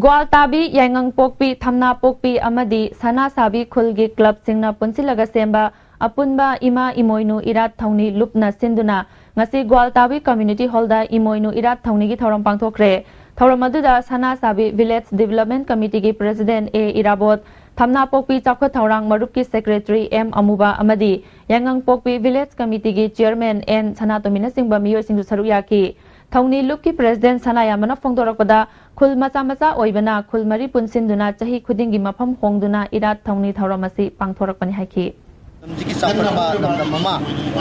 ꯒ꯭ꯋꯥꯜꯇꯥꯕꯤ, ꯌꯥꯏꯉꯪꯄꯣꯛꯄꯤ, ꯊꯝꯅꯥꯄꯣꯛꯄꯤ ꯑꯃꯗꯤ ꯁꯅꯥꯁꯥꯕꯤ ꯈꯨꯜꯒꯤ ꯀ꯭ꯂꯕꯁꯤꯡꯅ ꯄꯨꯟꯁꯤꯜꯂꯒ ꯁꯦꯝꯕ ꯑꯄꯨꯟꯕ ꯏꯃꯥ ꯏꯃꯣꯏꯅꯨ ꯏꯔꯥꯠ ꯊꯧꯅꯤ ꯂꯨꯞꯅ ꯁꯤꯟꯗꯨꯅ ꯉꯁꯤ ꯒ꯭ꯋꯥꯜꯇꯥꯕꯤ ꯀꯝꯃ꯭ꯌꯨꯅꯤꯇꯤ ꯍꯣꯜꯗ ꯏꯃꯣꯏꯅꯨ ꯏꯔꯥꯠ ꯊꯧꯅꯤꯒꯤ ꯊꯧꯔꯝ ꯄꯥꯡꯊꯣꯛꯈ꯭ꯔꯦ꯫ ꯊꯧꯔꯝ ꯑꯗꯨꯗ ꯁꯅꯥꯁꯥꯕꯤ ꯚꯤꯂꯦꯖ ꯗꯤꯚꯦꯂꯞꯃꯦꯟ ꯀꯃꯤꯇꯤꯒꯤ ꯄ꯭ꯔꯦꯁꯤꯗꯦꯟ ꯑꯦ ꯏꯔꯥꯕꯣꯠ, ꯊꯝꯅꯥꯄꯣꯛꯄꯤ ꯆꯥꯎꯈꯠ ꯊꯧꯔꯥꯡ ꯃꯔꯨꯞꯀꯤ ꯁꯦꯀ꯭ꯔꯦꯇꯔꯤ ꯑꯦꯝ ꯑꯃꯨꯕ ꯑꯃꯗꯤ ꯌꯥꯏꯉꯪꯄꯣꯛꯄꯤ ꯚꯤꯂꯦꯖ ꯀꯃꯤꯇꯤꯒꯤ ꯆꯤꯌꯔꯃꯦꯟ ꯑꯦꯟ ꯁꯅꯥꯇꯣꯝꯕꯤꯅꯆꯤꯡꯕ ꯃꯤꯑꯣꯏꯁꯤꯡꯁꯨ ꯁꯔꯨꯛ ꯌꯥꯈꯤ꯫ ꯊꯧꯅꯤ ꯂꯨꯞꯀꯤ ꯄ꯭ꯔꯦꯁꯤꯗꯦꯟ ꯁꯅꯥꯌꯥꯝꯕꯅ ꯐꯣꯡꯗꯣꯔꯛꯄꯗ, ꯈꯨꯜ ꯃꯆꯥ ꯃꯆꯥ ꯑꯣꯏꯕꯅ ꯈꯨꯜ ꯃꯔꯤ ꯄꯨꯟꯁꯤꯟꯗꯨꯅ ꯆꯍꯤ ꯈꯨꯗꯤꯡꯒꯤ ꯃꯐꯝ ꯍꯣꯡꯗꯨꯅ ꯏꯔꯥꯠ ꯊꯧꯅꯤ ꯊꯧꯔꯝ ꯑꯁꯤ ꯄꯥꯡꯊꯣꯔꯛꯄꯅꯤ ꯍꯥꯏꯈꯤ꯫ ꯂꯝꯁꯤꯒꯤ ꯆꯥꯎꯈꯠꯄ ꯂꯝꯗꯝ ꯑꯃ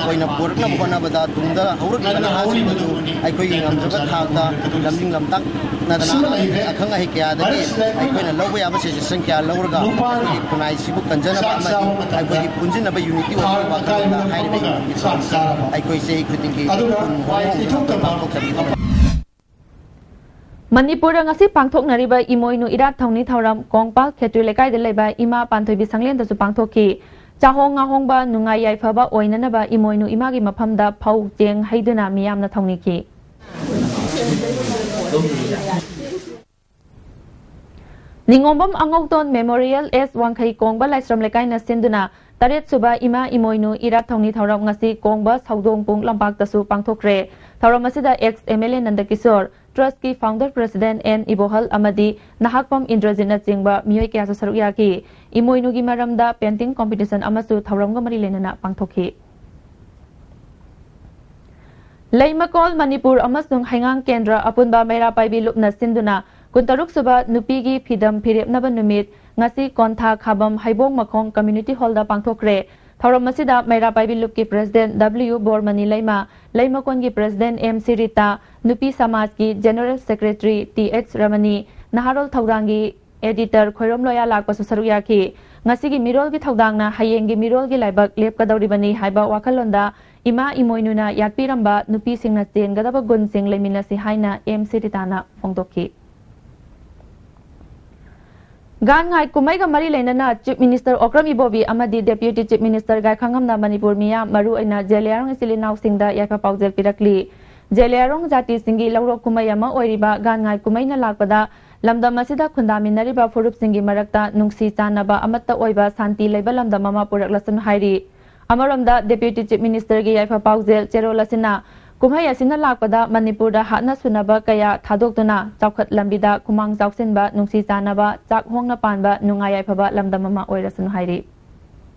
ꯑꯣꯏꯅ ꯄꯨꯔꯛꯅꯕ ꯍꯣꯠꯅꯕꯗ ꯇꯨꯡꯗ ꯍꯧꯔꯛꯂꯤꯕ ꯅꯍꯥꯁꯤꯡꯅꯁꯨ ꯑꯩꯈꯣꯏꯒꯤ ꯉꯝꯖꯕ ꯊꯥꯛꯇ ꯂꯝꯖꯤꯡ ꯂꯝꯇꯥꯛꯅꯗꯅ ꯑꯈꯪ ꯑꯍꯩ ꯀꯌꯥꯗꯒꯤ ꯑꯩꯈꯣꯏꯅ ꯂꯧꯕ ꯌꯥꯕ ꯁꯖꯦꯁꯟ ꯀꯌꯥ ꯂꯧꯔꯒ ꯑꯩꯈꯣꯏꯒꯤ ꯈꯨꯟꯅꯥꯏꯁꯤꯕꯨ ꯀꯟꯖꯅꯕ ꯑꯃꯗꯤ ꯑꯩꯈꯣꯏꯒꯤ ꯄꯨꯟꯁꯤꯟꯅꯕ ꯌꯨꯅꯤꯇꯤ ꯑꯣꯏꯅꯕꯒꯤ ꯋꯥꯈꯜꯂꯣꯟꯗ ꯍꯥꯏꯔꯤꯕ ꯏꯃꯣꯏꯅꯨꯒꯤ ꯊꯧꯔꯝꯁꯤ ꯑꯩꯈꯣꯏ ꯆꯍꯤ ꯈꯨꯗꯤꯡꯒꯤ ꯈꯨꯟ ꯍꯣꯡ ꯍꯣꯡꯗꯨꯅ ꯄꯥꯡꯊꯣꯛꯆꯔꯤ꯫ ꯃꯅꯤꯄꯨꯔꯗ ꯉꯁꯤ ꯄꯥꯡꯊꯣꯛꯅꯔꯤꯕ ꯏꯃꯣꯏꯅꯨ ꯏꯔꯥꯠ ꯊꯧꯅꯤ ꯊꯧꯔꯝ ꯀꯣꯡꯄꯥꯜ ꯈꯦꯇ꯭ꯔꯤ ꯂꯩꯀꯥꯏꯗ ꯂꯩꯕ ꯏꯃꯥ ꯄꯥꯟꯊꯣꯏꯕꯤ ꯁꯪꯂꯦꯟꯗꯁꯨ ꯄꯥꯡꯊꯣꯛꯈꯤ꯫ ꯆꯥꯍꯣꯡ ꯉꯥꯍꯣꯡꯕ ꯅꯨꯡꯉꯥꯏ ꯌꯥꯏꯐꯕ ꯑꯣꯏꯅꯅꯕ ꯏꯃꯣꯏꯅꯨ ꯏꯃꯥꯒꯤ ꯃꯐꯝꯗ ꯐꯧ ꯆꯦꯡ ꯍꯩꯗꯨꯅ ꯃꯤꯌꯥꯝꯅ ꯊꯧꯅꯤꯈꯤ꯫ ꯅꯤꯉꯣꯝꯕꯝ ꯑꯉꯧꯇꯣꯟ ꯃꯦꯃꯣꯔꯤꯌꯦꯜ ꯑꯦꯁ ꯋꯥꯡꯈꯩ ꯀꯣꯡꯕ ꯂꯥꯏꯁ꯭ꯔꯝ ꯂꯩꯀꯥꯏꯅ ꯁꯤꯟꯗꯨꯅ ꯇꯔꯦꯠ ꯁꯨꯕ ꯏꯃꯥ ꯏꯃꯣꯏꯅꯨ ꯏꯔꯥꯠ ꯊꯧꯅꯤ ꯊꯧꯔꯝ ꯉꯁꯤ ꯀꯣꯡꯕ ꯁꯧꯗꯣꯡ ꯄꯨꯡ ꯂꯝꯄꯥꯛꯇꯁꯨ ꯄꯥꯡꯊꯣꯛꯈ꯭ꯔꯦ꯫ ꯊꯧꯔꯝ ꯑꯁꯤꯗ ex M L A ꯅꯟꯗꯀꯤꯁꯣꯔ, Trust ꯀꯤ founder president N ꯏꯕꯣꯍꯜ ꯑꯃꯗꯤ ꯅꯍꯥꯛꯄꯝ ꯏꯟꯗ꯭ꯔꯖꯤꯠꯅꯆꯤꯡꯕ ꯃꯤꯑꯣꯏ ꯀꯌꯥꯁꯨ ꯁꯔꯨꯛ ꯌꯥꯈꯤ꯫ ꯏꯃꯣꯏꯅꯨꯒꯤ ꯃꯔꯝꯗ painting competition ꯑꯃꯁꯨ ꯊꯧꯔꯝꯒ ꯃꯔꯤ ꯂꯩꯅꯅ ꯄꯥꯡꯊꯣꯛꯈꯤ꯫ ꯂꯩꯃꯀꯣꯜ ꯃꯅꯤꯄꯨꯔ ꯑꯃꯁꯨꯡ ꯍꯩꯉꯥꯡ ꯀꯦꯟꯗ꯭ꯔ ꯑꯄꯨꯟꯕ ꯃꯩꯔꯥ ꯄꯥꯏꯕꯤ ꯂꯨꯞꯅ ꯁꯤꯟꯗꯨꯅ ꯀꯨꯟꯇꯔꯨꯛ ꯁꯨꯕ ꯅꯨꯄꯤꯒꯤ ꯐꯤꯗꯝ ꯐꯤꯔꯦꯞꯅꯕ ꯅꯨꯃꯤꯠ ꯉꯁꯤ ꯀꯣꯟꯊꯥ ꯈꯥꯕꯝ ꯍꯩꯕꯣꯡ ꯃꯈꯣꯡ community hall ꯗ ꯄꯥꯡꯊꯣꯛꯈ꯭ꯔꯦ꯫ ꯊꯧꯔꯝ ꯑꯁꯤꯗ ꯃꯩꯔꯥ ꯄꯥꯏꯕꯤ ꯂꯨꯞꯀꯤ president W ꯕꯣꯔꯃꯅꯤ ꯂꯩꯃ, ꯂꯩꯃꯀꯣꯟꯒꯤ president M ꯁꯤꯔꯤꯇꯥ, ꯅꯨꯄꯤ ꯁꯃꯥꯖꯀꯤ general secretary T H ꯔꯃꯅꯤ, ꯅꯍꯥꯔꯣꯜ ꯊꯧꯗꯥꯡꯒꯤ editor ꯈꯣꯏꯔꯣꯝ ꯂꯣꯌꯥ ꯂꯥꯛꯄꯁꯨ ꯁꯔꯨꯛ ꯌꯥꯈꯤ꯫ ꯉꯁꯤꯒꯤ ꯃꯤꯔꯣꯜꯒꯤ ꯊꯧꯗꯥꯡꯅ ꯍꯌꯦꯡꯒꯤ ꯃꯤꯔꯣꯜꯒꯤ ꯂꯥꯏꯕꯛ ꯂꯦꯞꯀꯗꯧꯔꯤꯕꯅꯤ ꯍꯥꯏꯕ ꯋꯥꯈꯜꯂꯣꯟꯗ ꯏꯃꯥ ꯏꯃꯣꯏꯅꯨꯅ ꯌꯥꯠꯄꯤꯔꯝꯕ ꯅꯨꯄꯤꯁꯤꯡꯅ ꯆꯦꯟꯒꯗꯕ ꯒꯨꯟꯁꯤꯡ ꯂꯩꯃꯤꯟꯅꯁꯤ ꯍꯥꯏꯅ M ꯁꯤꯔꯤꯇꯥꯅ ꯐꯣꯡꯗꯣꯛꯈꯤ꯫ ꯒꯥꯟ ꯉꯥꯏ ꯀꯨꯝꯍꯩꯒ ꯃꯔꯤ ꯂꯩꯅꯅ Chief Minister ꯑꯣꯀ꯭ꯔꯝ ꯏꯕꯣꯕꯤ ꯑꯃꯗꯤ Deputy Chief Minister ꯒꯥꯏꯈꯥꯉꯝꯅ ꯃꯅꯤꯄꯨꯔ ꯃꯤꯌꯥꯝ, ꯃꯔꯨꯑꯣꯏꯅ ꯖꯦꯂꯤꯌꯥꯡꯔꯣꯡ ꯏꯆꯤꯜ ꯏꯅꯥꯎꯁꯤꯡꯗ ꯌꯥꯏꯐ ꯄꯥꯎꯖꯦꯜ ꯄꯤꯔꯛꯂꯤ꯫ ꯖꯦꯂꯤꯌꯥꯡꯔꯣꯡ ꯖꯥꯇꯤꯁꯤꯡꯒꯤ ꯂꯧꯔꯣꯛ ꯀꯨꯝꯍꯩ ꯑꯃ ꯑꯣꯏꯔꯤꯕ ꯒꯥꯟ ꯉꯥꯏ ꯀꯨꯝꯍꯩꯅ ꯂꯥꯛꯄꯗ ꯂꯝꯗꯝ ꯑꯁꯤꯗ ꯈꯨꯟꯗꯥꯃꯤꯟꯅꯔꯤꯕ ꯐꯨꯔꯨꯞꯁꯤꯡꯒꯤ ꯃꯔꯛꯇ ꯅꯨꯡꯁꯤ ꯆꯥꯟꯅꯕ, ꯑꯃꯠꯇ ꯑꯣꯏꯕ, ꯁꯥꯟꯇꯤ ꯂꯩꯕ ꯂꯝꯗꯝ ꯑꯃ ꯄꯨꯔꯛꯂꯁꯅꯨ ꯍꯥꯏꯔꯤ꯫ ꯑꯃꯔꯣꯝꯗ, Deputy Chief Minister ꯒꯤ ꯌꯥꯏꯐ ꯄꯥꯎꯖꯦꯜ ꯆꯦꯔꯣꯜ ꯑꯁꯤꯅ ꯀꯨꯝꯍꯩ ꯑꯁꯤꯅ ꯂꯥꯛꯄꯗ ꯃꯅꯤꯄꯨꯔꯗ ꯍꯥꯠꯅ ꯁꯨꯅꯕ ꯀꯌꯥ ꯊꯥꯗꯣꯛꯇꯨꯅ ꯆꯥꯎꯈꯠ ꯂꯝꯕꯤꯗ ꯈꯨꯃꯥꯡ ꯆꯥꯎꯁꯤꯟꯕ, ꯅꯨꯡꯁꯤ ꯆꯥꯟꯅꯕ, ꯆꯥꯛ ꯍꯣꯡꯅ ꯄꯥꯟꯕ, ꯅꯨꯡꯉꯥꯏ ꯌꯥꯏꯐꯕ ꯂꯝꯗꯝ ꯑꯃ ꯑꯣꯏꯔꯁꯅꯨ ꯍꯥꯏꯔꯤ꯫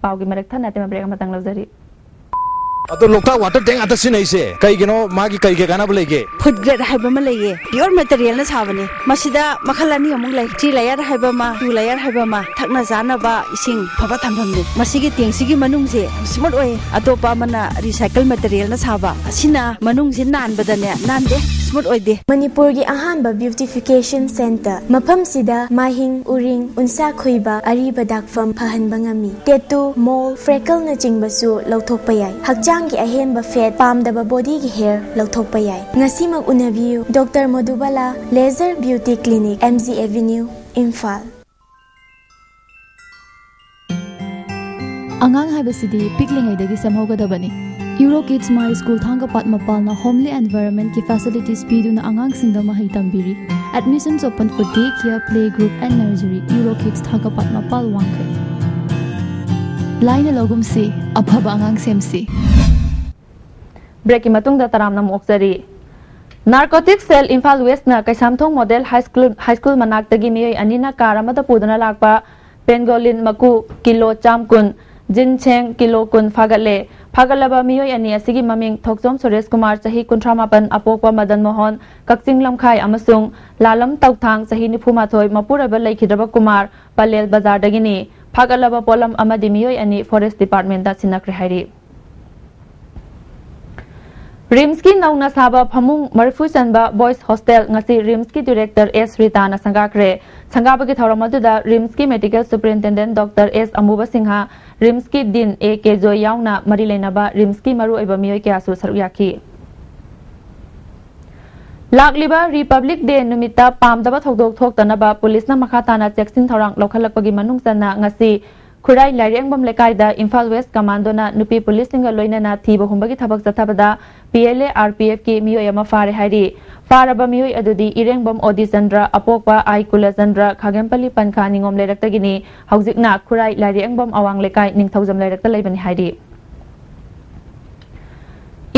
ꯄꯥꯎꯒꯤ ꯃꯔꯛ ꯊꯠꯅ ꯑꯇꯦꯝꯕ break ꯑꯃꯇꯪ ꯂꯧꯖꯔꯤ꯫ ꯑꯗꯣ ꯂꯣꯛꯇꯥꯛ water tank ꯉꯥꯛꯇ ꯁꯤꯖꯤꯟꯅꯩꯁꯦ ꯀꯩꯒꯤꯅꯣ? ꯃꯥꯒꯤ ꯀꯩ ꯀꯩ ꯀꯥꯟꯅꯕ ꯂꯩꯒꯦ? Food grade ꯍꯥꯏꯕ ꯑꯃ ꯂꯩꯌꯦ, pure material ꯅ ꯁꯥꯕꯅꯤ꯫ ꯃꯁꯤꯗ ꯃꯈꯜ ꯑꯅꯤ ꯑꯃꯨꯛ ꯂꯩ, three layer ꯍꯥꯏꯕ ꯑꯃ, two layer ꯍꯥꯏꯕ ꯑꯃ꯫ ꯊꯛꯅ ꯆꯥꯅꯕ ꯏꯁꯤꯡ ꯑꯐꯕ ꯊꯝꯐꯝꯅꯤ꯫ ꯃꯁꯤꯒꯤ tank ꯁꯤꯒꯤ ꯃꯅꯨꯡꯁꯦ smooth ꯑꯣꯏ, ꯑꯇꯣꯞꯄ ꯑꯃꯅ recycle material ꯅ ꯁꯥꯕ꯫ ꯑꯁꯤꯅ ꯃꯅꯨꯡꯁꯤ ꯅꯥꯟꯕꯗꯅꯦ ꯅꯥꯟꯗꯦ, smooth ꯑꯣꯏꯗꯦ꯫ ꯃꯅꯤꯄꯨꯔꯒꯤ ꯑꯍꯥꯟꯕ beautification center꯫ ꯃꯐꯝꯁꯤꯗ ꯃꯥꯍꯤꯡ, ꯎꯔꯤꯡ, ꯎꯟꯁꯥ ꯈꯨꯏꯕ, ꯑꯔꯤꯕ ꯗꯥꯛꯐꯝ ꯐꯍꯟꯕ ꯉꯝꯃꯤ꯫ Tattoo, mole, freckle ꯅꯆꯤꯡꯕꯁꯨ ꯂꯧꯊꯣꯛꯄ ꯌꯥꯏ꯫ ꯍꯛꯆꯥꯡꯒꯤ ꯑꯍꯦꯟꯕ fat, ꯄꯥꯝꯗꯕ body ꯒꯤ hair ꯂꯧꯊꯣꯛꯄ ꯌꯥꯏ꯫ ꯉꯁꯤꯃꯛ ꯎꯅꯕꯤꯌꯨ, Doctor ꯃꯣꯗꯨꯕꯥꯂꯥ Laser Beauty Clinic, M G Avenue, Imphal. ꯑꯉꯥꯡ ꯍꯥꯏꯕꯁꯤꯗꯤ ꯄꯤꯛꯂꯤꯉꯩꯗꯒꯤ ꯁꯦꯝꯍꯧꯒꯗꯕꯅꯤ꯫ Euro Kids My School Thangapat ꯃꯄꯥꯜꯅ homely environment ꯀꯤ facilities ꯄꯤꯗꯨꯅ ꯑꯉꯥꯡꯁꯤꯡꯗ ꯃꯍꯩ ꯇꯝꯕꯤꯔꯤ꯫ Admissions open for day care, play group and nursery. Euro Kids ꯊꯥꯡꯒꯄꯥꯠ ꯃꯄꯥꯜ, ꯋꯥꯡꯈꯩ꯫ ꯂꯥꯏꯅ ꯂꯧꯒꯨꯝꯁꯤ, ꯑꯐꯕ ꯑꯉꯥꯡ ꯁꯦꯝꯁꯤ꯫ ꯕ꯭ꯔꯦꯛꯀꯤ ꯃꯇꯨꯡꯗ ꯇꯔꯥꯝꯅ ꯑꯃꯨꯛ ꯑꯣꯛꯆꯔꯤ꯫ ꯅꯥꯔꯀꯣꯇꯤꯛ ꯁꯦꯜ ꯏꯝꯐꯥꯜ ꯋꯦꯁꯅ Keisamthong model high school, high school ꯃꯅꯥꯛꯇꯒꯤ ꯃꯤꯑꯣꯏ ꯑꯅꯤꯅ ꯀꯥꯔ ꯑꯃꯗ ꯄꯨꯗꯨꯅ ꯂꯥꯛꯄ ꯄꯦꯟꯒꯣꯂꯤꯟ ꯃꯀꯨ ꯀꯤꯂꯣ ꯆꯥꯝ ꯀꯨꯟ, ꯖꯤꯟꯁꯦꯡ ꯀꯤꯂꯣ ꯀꯨꯟ ꯐꯥꯒꯠꯂꯦ꯫ ꯐꯥꯒꯠꯂꯕ ꯃꯤꯑꯣꯏ ꯑꯅꯤ ꯑꯁꯤꯒꯤ ꯃꯃꯤꯡ ꯊꯣꯛꯆꯣꯝ ꯁꯨꯔꯦꯁ ꯀꯨꯃꯥꯔ, ꯆꯍꯤ ꯀꯨꯟꯊ꯭ꯔꯥ ꯃꯥꯄꯟ, ꯑꯄꯣꯛꯄ ꯃꯗꯟ ꯃꯣꯍꯟ, ꯀꯛꯆꯤꯡ ꯂꯝꯈꯥꯏ, ꯑꯃꯁꯨꯡ ꯂꯥꯂꯝ ꯇꯧꯊꯥꯡ, ꯆꯍꯤ ꯅꯤꯐꯨ ꯃꯥꯊꯣꯏ, ꯃꯄꯨꯔꯣꯏꯕ ꯂꯩꯈꯤꯗ꯭ꯔꯕ ꯀꯨꯃꯥꯔ, ꯄꯂꯦꯜ ꯕꯖꯥꯔꯗꯒꯤꯅꯤ꯫ ꯐꯥꯒꯠꯂꯕ ꯄꯣꯠꯂꯝ ꯑꯃꯗꯤ ꯃꯤꯑꯣꯏ ꯑꯅꯤ ꯐꯣꯔꯦꯁ ꯗꯤꯄꯥꯔꯠꯃꯦꯟꯗ ꯁꯤꯟꯅꯈ꯭ꯔꯦ ꯍꯥꯏꯔꯤ꯫ ꯔꯤꯝꯁꯀꯤ ꯅꯧꯅ ꯁꯥꯕ ꯐꯃꯨꯡ ꯃꯔꯤꯐꯨ ꯆꯟꯕ ꯕꯣꯏꯁ ꯍꯣꯁꯇꯦꯜ ꯉꯁꯤ ꯔꯤꯝꯁꯀꯤ ꯗꯤꯔꯦꯛꯇꯔ ꯑꯦꯁ ꯔꯤꯇꯥꯅ ꯁꯪꯒꯥꯈ꯭ꯔꯦ꯫ ꯁꯪꯒꯥꯕꯒꯤ ꯊꯧꯔꯝ ꯑꯗꯨꯗ ꯔꯤꯝꯁꯀꯤ ꯃꯦꯗꯤꯀꯦꯜ ꯁꯨꯄꯔꯤꯟꯇꯦꯟꯗꯦꯟꯠ ꯗꯣꯛꯇꯔ ꯑꯦꯁ ꯑꯃꯨꯕ ꯁꯤꯡꯍ, ꯔꯤꯝꯁꯀꯤ ꯗꯤꯟ ꯑꯦ ꯀꯦ ꯖꯣꯏ ꯌꯥꯎꯅ ꯃꯔꯤ ꯂꯩꯅꯕ ꯔꯤꯝꯁꯀꯤ ꯃꯔꯨꯑꯣꯏꯕ ꯃꯤꯑꯣꯏ ꯀꯌꯥꯁꯨ ꯁꯔꯨꯛ ꯌꯥꯈꯤ꯫ ꯂꯥꯛꯂꯤꯕ ꯔꯤꯄꯕ꯭ꯂꯤꯛ ꯗꯦ ꯅꯨꯃꯤꯠꯇ ꯄꯥꯝꯗꯕ ꯊꯧꯗꯣꯛ ꯊꯣꯛꯇꯅꯕ ꯄꯨꯂꯤꯁꯅ ꯃꯈꯥ ꯇꯥꯅ ꯆꯦꯛꯁꯤꯟ ꯊꯧꯔꯥꯡ ꯂꯧꯈꯠꯂꯛꯄꯒꯤ ꯃꯅꯨꯡ ꯆꯟꯅ ꯉꯁꯤ ꯈꯨꯔꯥꯏ ꯂꯥꯏꯔꯦꯝꯕꯝ ꯂꯩꯀꯥꯏꯗ ꯏꯝꯐꯥꯜ ꯋꯦꯁ ꯀꯃꯥꯟꯗꯣꯅ ꯅꯨꯄꯤ ꯄꯨꯂꯤꯁꯁꯤꯡꯒ ꯂꯣꯏꯅꯅ ꯊꯤꯕ ꯍꯨꯝꯕꯒꯤ ꯊꯕꯛ ꯆꯠꯊꯕꯗ P L A R P ꯑꯦꯐꯀꯤ ꯃꯤꯑꯣꯏ ꯑꯃ ꯐꯥꯔꯦ ꯍꯥꯏꯔꯤ꯫ ꯐꯥꯔꯕ ꯃꯤꯑꯣꯏ ꯑꯗꯨꯗꯤ ꯏꯔꯦꯡꯕꯝ ꯑꯣꯗꯤ ꯆꯟꯗ꯭ꯔ, ꯑꯄꯣꯛꯄ ꯑꯥꯏ ꯀꯨꯂꯆꯟꯗ꯭ꯔ, ꯈꯥꯒꯦꯝꯄꯜꯂꯤ ꯄꯟꯈꯥ ꯅꯤꯉꯣꯝ ꯂꯩꯔꯛꯇꯒꯤꯅꯤ꯫ ꯍꯧꯖꯤꯛꯅ ꯈꯨꯔꯥꯏ ꯂꯥꯏꯔꯦꯝꯕꯝ ꯑꯋꯥꯡ ꯂꯩꯀꯥꯏ ꯅꯤꯡꯊꯧꯖꯝ ꯂꯩꯔꯛꯇ ꯂꯩꯕꯅꯤ ꯍꯥꯏꯔꯤ꯫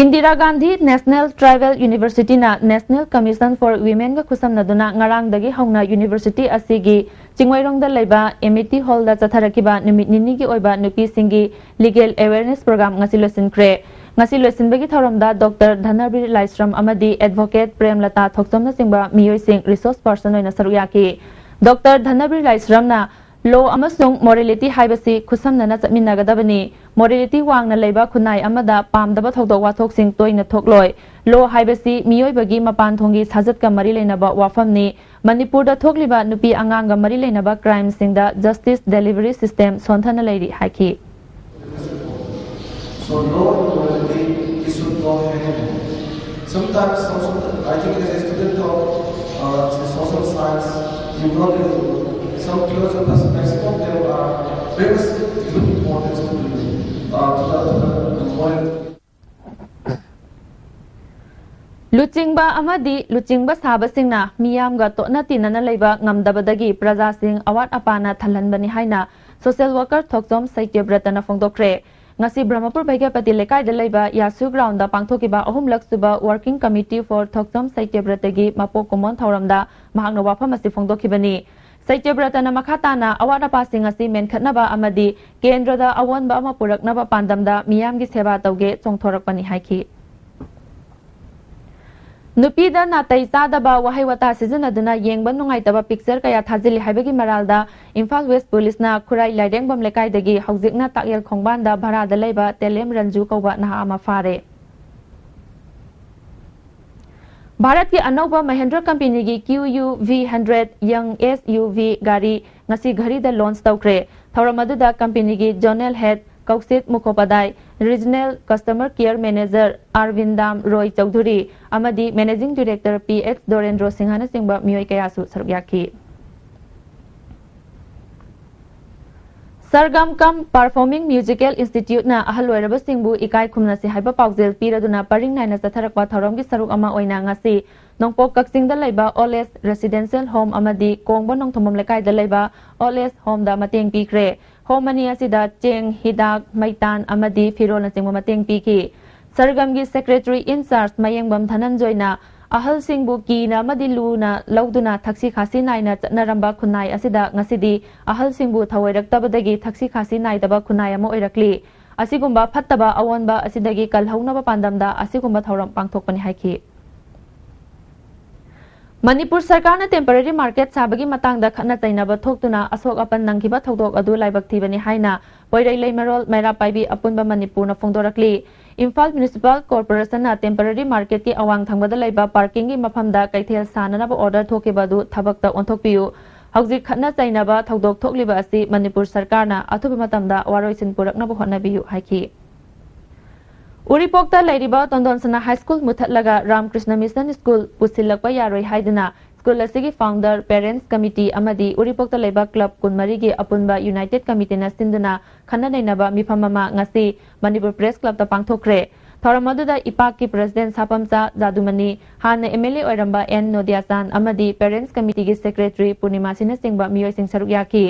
ꯏꯟꯗꯤꯔꯥ ꯒꯥꯟꯙꯤ ꯅꯦꯁꯅꯦꯜ ꯇ꯭ꯔꯥꯏꯕꯦꯜ ꯌꯨꯅꯤꯚꯔꯁꯤꯇꯤꯅ National Commission for Womenꯒ ꯈꯨꯠꯁꯝꯅꯗꯨꯅ ꯉꯔꯥꯡꯗꯒꯤ ꯍꯧꯅ ꯌꯨꯅꯤꯚꯔꯁꯤꯇꯤ ꯑꯁꯤꯒꯤ ꯆꯤꯡꯃꯩꯔꯣꯡꯗ ꯂꯩꯕ ꯑꯦꯃꯤꯇꯤ ꯍꯣꯜꯗ ꯆꯠꯊꯔꯛꯈꯤꯕ ꯅꯨꯃꯤꯠ ꯅꯤꯅꯤꯒꯤ ꯑꯣꯏꯕ ꯅꯨꯄꯤꯁꯤꯡꯒꯤ ꯂꯤꯒꯦꯜ ꯑꯦꯋꯦꯔꯅꯦꯁ ꯄ꯭ꯔꯣꯒ꯭ꯔꯥꯝ ꯉꯁꯤ ꯂꯣꯏꯁꯤꯟꯈ꯭ꯔꯦ꯫ ꯉꯁꯤ ꯂꯣꯏꯁꯤꯟꯕꯒꯤ ꯊꯧꯔꯝꯗ ꯗꯣꯛꯇꯔ ꯙꯅꯕꯤꯔ ꯂꯥꯏꯁ꯭ꯔꯝ ꯑꯃꯗꯤ ꯑꯦꯗꯚꯣꯀꯦꯠ ꯄ꯭ꯔꯦꯝꯂꯇꯥ ꯊꯣꯛꯆꯣꯝꯅꯆꯤꯡꯕ ꯃꯤꯑꯣꯏꯁꯤꯡ ꯔꯤꯁꯣꯔꯁ ꯄꯔꯁꯟ ꯑꯣꯏꯅ ꯁꯔꯨꯛ ꯌꯥꯈꯤ꯫ ꯗꯣꯛꯇꯔ ꯙꯅꯕꯤꯔ ꯂꯥꯏꯁ꯭ꯔꯝꯅ ꯂꯣ ꯑꯃꯁꯨꯡ ꯃꯣꯔꯦꯂꯤꯇꯤ ꯍꯥꯏꯕꯁꯤ ꯈꯨꯠꯁꯝꯅꯅ ꯆꯠꯃꯤꯟꯅꯒꯗꯕꯅꯤ꯫ ꯃꯣꯔꯦꯂꯤꯇꯤ ꯋꯥꯡꯅ ꯂꯩꯕ ꯈꯨꯟꯅꯥꯏ ꯑꯃꯗ ꯄꯥꯝꯗꯕ ꯊꯧꯗꯣꯛ ꯋꯥꯊꯣꯛꯁꯤꯡ ꯇꯣꯏꯅ ꯊꯣꯛꯂꯣꯏ꯫ ꯂꯣ ꯍꯥꯏꯕꯁꯤ ꯃꯤꯑꯣꯏꯕꯒꯤ ꯃꯄꯥꯟ ꯊꯣꯡꯒꯤ ꯁꯥꯖꯠꯀ ꯃꯔꯤ ꯂꯩꯅꯕ ꯋꯥꯐꯝꯅꯤ꯫ ꯃꯅꯤꯄꯨꯔꯗ ꯊꯣꯛꯂꯤꯕ ꯅꯨꯄꯤ ꯑꯉꯥꯡꯒ ꯃꯔꯤ ꯂꯩꯅꯕ ꯀ꯭ꯔꯥꯏꯝꯁꯤꯡꯗ ꯖꯁꯇꯤꯁ ꯗꯦꯂꯤꯚꯔꯤ ꯁꯤꯁꯇꯦꯝ ꯁꯣꯟꯊꯅ ꯂꯩꯔꯤ ꯍꯥꯏꯈꯤ꯫ So law and morality is should go hand in hand. Sometimes also, I think as a student of uh, social science, you know that some philosophical perspectives of them are very good importance to you, uh, to the, to the moral. ꯂꯨꯆꯤꯡꯕ ꯑꯃꯗꯤ ꯂꯨꯆꯤꯡꯕ ꯁꯥꯕꯁꯤꯡꯅ ꯃꯤꯌꯥꯝꯒ ꯇꯣꯠꯅ ꯇꯤꯟꯅꯅ ꯂꯩꯕ ꯉꯝꯗꯕꯗꯒꯤ ꯄ꯭ꯔꯖꯥꯁꯤꯡ ꯑꯋꯥꯠ ꯑꯄꯥꯅ ꯊꯜꯍꯟꯕꯅꯤ ꯍꯥꯏꯅ social worker ꯊꯣꯛꯆꯣꯝ ꯁꯩꯇ꯭ꯌꯕ꯭ꯔꯇꯅ ꯐꯣꯡꯗꯣꯛꯈ꯭ꯔꯦ꯫ ꯉꯁꯤ ꯕ꯭ꯔꯍꯃꯄꯨꯔ ꯚꯩꯒ꯭ꯌꯥꯄꯇꯤ ꯂꯩꯀꯥꯏꯗ ꯂꯩꯕ ꯌꯥꯁꯨ ꯒ꯭ꯔꯥꯎꯟꯗ ꯄꯥꯡꯊꯣꯛꯈꯤꯕ ꯑꯍꯨꯝꯂꯛ ꯁꯨꯕ ꯋꯥꯔꯀꯤꯡ ꯀꯃꯤꯇꯤ ꯐꯣꯔ ꯊꯣꯛꯆꯣꯝ ꯁꯩꯇ꯭ꯌꯕ꯭ꯔꯇꯒꯤ ꯃꯄꯣꯛ ꯀꯨꯝꯑꯣꯟ ꯊꯧꯔꯝꯗ ꯃꯍꯥꯛꯅ ꯋꯥꯐꯝ ꯑꯁꯤ ꯐꯣꯡꯗꯣꯛꯈꯤꯕꯅꯤ꯫ ꯁꯩꯇ꯭ꯌꯕ꯭ꯔꯇꯅ ꯃꯈꯥ ꯇꯥꯅ ꯑꯋꯥꯠ ꯑꯄꯥꯁꯤꯡ ꯑꯁꯤ ꯃꯦꯟꯈꯠꯅꯕ ꯑꯃꯗꯤ ꯀꯦꯟꯗ꯭ꯔꯗ ꯑꯑꯣꯟꯕ ꯑꯃ ꯄꯨꯔꯛꯅꯕ ꯄꯥꯟꯗꯝꯗ ꯃꯤꯌꯥꯝꯒꯤ ꯁꯦꯕꯥ ꯇꯧꯒꯦ ꯆꯣꯡꯊꯣꯔꯛꯄꯅꯤ ꯍꯥꯏꯈꯤ꯫ ꯅꯨꯄꯤꯗ ꯅꯥꯇꯩ ꯆꯥꯗꯕ ꯋꯥꯍꯩ ꯋꯥꯇꯥ ꯁꯤꯖꯤꯟꯅꯗꯨꯅ ꯌꯦꯡꯕ ꯅꯨꯡꯉꯥꯏꯇꯕ ꯄꯤꯛꯆꯔ ꯀꯌꯥ ꯊꯥꯖꯤꯜꯂꯤ ꯍꯥꯏꯕꯒꯤ ꯃꯔꯥꯜꯗ ꯏꯝꯐꯥꯜ ꯋꯦꯁ ꯄꯨꯂꯤꯁꯅ ꯈꯨꯔꯥꯏ ꯂꯥꯏꯔꯦꯡꯕꯝ ꯂꯩꯀꯥꯏꯗꯒꯤ ꯍꯧꯖꯤꯛꯅ ꯇꯥꯛꯌꯦꯜ ꯈꯣꯡꯕꯥꯟꯗ ꯚꯔꯥꯗ ꯂꯩꯕ ꯇꯦꯂꯦꯝ ꯔꯟꯖꯨ ꯀꯧꯕ ꯅꯍꯥ ꯑꯃ ꯐꯥꯔꯦ꯫ ꯚꯥꯔꯠꯀꯤ ꯑꯅꯧꯕ ꯃꯍꯦꯟꯗ꯭ꯔ ꯀꯝꯄꯦꯅꯤꯒꯤ ꯀ꯭ꯌꯨ ꯌꯨ ꯚꯤ ꯍꯟꯗ꯭ꯔꯦꯠ ꯌꯪ ꯑꯦꯁ ꯌꯨ ꯚꯤ ꯒꯥꯔꯤ ꯉꯁꯤ ꯘꯔꯤꯗ ꯂꯣꯟꯆ ꯇꯧꯈ꯭ꯔꯦ꯫ ꯊꯧꯔꯝ ꯑꯗꯨꯗ ꯀꯝꯄꯦꯅꯤꯒꯤ zonal head Kaushik Mukhopadhyay, regional customer care manager Arbindam Roy Chowdhury ꯑꯃꯗꯤ managing director P H Dorendro ꯁꯤꯡꯍꯅꯆꯤꯡꯕ ꯃꯤꯑꯣꯏ ꯀꯌꯥꯁꯨ ꯁꯔꯨꯛ ꯌꯥꯈꯤ꯫ ꯁꯔꯒꯝ ꯀꯝ ꯄꯔꯐꯣꯔꯃꯤꯡ ꯃ꯭ꯌꯨꯖꯤꯀꯦꯜ ꯏꯟꯁꯇꯤꯇ꯭ꯌꯨꯠꯅ ꯑꯍꯜ ꯑꯣꯏꯔꯕꯁꯤꯡꯕꯨ ꯏꯀꯥꯏ ꯈꯨꯝꯅꯁꯤ ꯍꯥꯏꯕ ꯄꯥꯎꯖꯦꯜ ꯄꯤꯔꯗꯨꯅ ꯄꯔꯤꯡ ꯅꯥꯏꯅ ꯆꯠꯊꯔꯛꯄ ꯊꯧꯔꯝꯒꯤ ꯁꯔꯨꯛ ꯑꯃ ꯑꯣꯏꯅ ꯉꯁꯤ ꯅꯣꯡꯄꯣꯛ ꯀꯛꯆꯤꯡꯗ ꯂꯩꯕ ꯑꯣꯜ ꯑꯦꯖ ꯔꯦꯁꯤꯗꯦꯟꯁꯤꯌꯦꯜ ꯍꯣꯝ ꯑꯃꯗꯤ ꯀꯣꯡꯕ ꯅꯣꯡꯊꯣꯝꯕꯝ ꯂꯩꯀꯥꯏꯗ ꯂꯩꯕ ꯑꯣꯜ ꯑꯦꯖ ꯍꯣꯝꯗ ꯃꯇꯦꯡ ꯄꯤꯈ꯭ꯔꯦ꯫ ꯍꯣꯝ ꯑꯅꯤ ꯑꯁꯤꯗ ꯆꯦꯡ, ꯍꯤꯗꯥꯛ, ꯃꯩꯇꯥꯟ ꯑꯃꯗꯤ ꯐꯤꯔꯣꯜꯅꯆꯤꯡꯕ ꯃꯇꯦꯡ ꯄꯤꯈꯤ꯫ ꯁꯔꯒꯝꯒꯤ ꯁꯦꯀ꯭ꯔꯦꯇꯔꯤ ꯏꯟ ꯆꯥꯔꯖ ꯃꯌꯦꯡꯕꯝ ꯙꯅꯟꯖꯣꯏꯅ ꯑꯍꯜꯁꯤꯡꯕꯨ ꯀꯤꯅ ꯑꯃꯗꯤ ꯂꯨꯅ ꯂꯧꯗꯨꯅ ꯊꯛꯁꯤ ꯈꯥꯁꯤ ꯅꯥꯏꯅ ꯆꯠꯅꯔꯝꯕ ꯈꯨꯟꯅꯥꯏ ꯑꯁꯤꯗ ꯉꯁꯤꯗꯤ ꯑꯍꯜꯁꯤꯡꯕꯨ ꯊꯧꯑꯣꯏꯔꯛꯇꯕꯗꯒꯤ ꯊꯛꯁꯤ ꯈꯥꯁꯤ ꯅꯥꯏꯗꯕ ꯈꯨꯟꯅꯥꯏ ꯑꯃ ꯑꯣꯏꯔꯛꯂꯤ꯫ ꯑꯁꯤꯒꯨꯝꯕ ꯐꯠꯇꯕ ꯑꯑꯣꯟꯕ ꯑꯁꯤꯗꯒꯤ ꯀꯜꯍꯧꯅꯕ ꯄꯥꯟꯗꯝꯗ ꯑꯁꯤꯒꯨꯝꯕ ꯊꯧꯔꯝ ꯄꯥꯡꯊꯣꯛꯄꯅꯤ ꯍꯥꯏꯈꯤ꯫ ꯃꯅꯤꯄꯨꯔ ꯁꯔꯀꯥꯔꯅ ꯇꯦꯝꯄꯔꯦꯔꯤ ꯃꯥꯔꯀꯦꯠ ꯁꯥꯕꯒꯤ ꯃꯇꯥꯡꯗ ꯈꯠꯅ ꯆꯩꯅꯕ ꯊꯣꯛꯇꯨꯅ ꯑꯁꯣꯛ ꯑꯄꯟ ꯅꯪꯈꯤꯕ ꯊꯧꯗꯣꯛ ꯑꯗꯨ ꯂꯥꯏꯕꯛ ꯊꯤꯕꯅꯤ ꯍꯥꯏꯅ ꯄꯣꯏꯔꯩ ꯂꯩꯃꯔꯣꯜ ꯃꯩꯔꯥ ꯄꯥꯏꯕꯤ ꯑꯄꯨꯟꯕ ꯃꯅꯤꯄꯨꯔꯅ ꯐꯣꯡꯗꯣꯔꯛꯂꯤ꯫ ꯏꯝꯐꯥꯜ ꯃ꯭ꯌꯨꯅꯤꯁꯤꯄꯥꯜ ꯀꯣꯔꯄꯣꯔꯦꯁꯟꯅ ꯇꯦꯝꯄꯔꯦꯔꯤ ꯃꯥꯔꯀꯦꯠꯀꯤ ꯑꯋꯥꯡ ꯊꯪꯕꯗ ꯂꯩꯕ ꯄꯥꯔꯀꯤꯡꯒꯤ ꯃꯐꯝꯗ ꯀꯩꯊꯦꯜ ꯁꯥꯅꯅꯕ ꯑꯣꯔꯗꯔ ꯊꯣꯛꯈꯤꯕ ꯑꯗꯨ ꯊꯕꯛꯇ ꯑꯣꯟꯊꯣꯛꯄꯤꯌꯨ꯫ ꯍꯧꯖꯤꯛ ꯈꯠꯅ ꯆꯩꯅꯕ ꯊꯧꯗꯣꯛ ꯊꯣꯛꯂꯤꯕ ꯑꯁꯤ ꯃꯅꯤꯄꯨꯔ ꯁꯔꯀꯥꯔꯅ ꯑꯊꯨꯕ ꯃꯇꯝꯗ ꯋꯥꯔꯣꯏꯁꯤꯟ ꯄꯨꯔꯛꯅꯕ ꯍꯣꯠꯅꯕꯤꯌꯨ ꯍꯥꯏꯈꯤ꯫ ꯎꯔꯤꯄꯣꯛꯇ ꯂꯩꯔꯤꯕ ꯇꯣꯟꯗꯣꯟꯁꯅꯥ ꯍꯥꯏ ꯁ꯭ꯀꯨꯜ ꯃꯨꯊꯠꯂꯒ ꯔꯥꯃꯀ꯭ꯔꯤꯁꯅ ꯃꯤꯁꯟ ꯁ꯭ꯀꯨꯜ ꯄꯨꯁꯤꯜꯂꯛꯄ ꯌꯥꯔꯣꯏ ꯍꯥꯏꯗꯨꯅ ꯁ꯭ꯀꯨꯜ ꯑꯁꯤꯒꯤ ꯐꯥꯎꯟꯗꯔ, ꯄꯦꯔꯦꯟꯠꯁ ꯀꯃꯤꯇꯤ ꯑꯃꯗꯤ ꯎꯔꯤꯄꯣꯛꯇ ꯂꯩꯕ ꯀ꯭ꯂꯕ ꯀꯨꯟꯃꯔꯤꯒꯤ ꯑꯄꯨꯟꯕ ꯌꯨꯅꯥꯏꯇꯦꯗ ꯀꯃꯤꯇꯤꯅ ꯁꯤꯟꯗꯨꯅ ꯈꯟꯅ ꯅꯩꯅꯕ ꯃꯤꯐꯝ ꯑꯃ ꯉꯁꯤ ꯃꯅꯤꯄꯨꯔ ꯄ꯭ꯔꯦꯁ ꯀ꯭ꯂꯕꯇ ꯄꯥꯡꯊꯣꯛꯈ꯭ꯔꯦ꯫ ꯊꯧꯔꯝ ꯑꯗꯨꯗ ꯏꯄꯥꯛꯀꯤ ꯄ꯭ꯔꯦꯁꯤꯗꯦꯟꯠ ꯁꯥꯄꯝꯆꯥ ꯖꯥꯗꯨꯃꯅꯤ, ꯍꯥꯟꯅ ꯑꯦꯝ ꯑꯦꯜ ꯑꯦ ꯑꯣꯏꯔꯝꯕ ꯑꯦꯟ ꯅꯣꯗꯤꯌꯥꯆꯥꯟ ꯑꯃꯗꯤ ꯄꯦꯔꯦꯟꯠꯁ ꯀꯃꯤꯇꯤꯒꯤ ꯁꯦꯀ꯭ꯔꯦꯇꯔꯤ ꯄꯨꯔꯅꯤꯃꯥ ꯁꯤꯅꯆꯤꯡꯕ ꯃꯤꯑꯣꯏꯁꯤꯡ ꯁꯔꯨꯛ ꯌꯥꯈꯤ꯫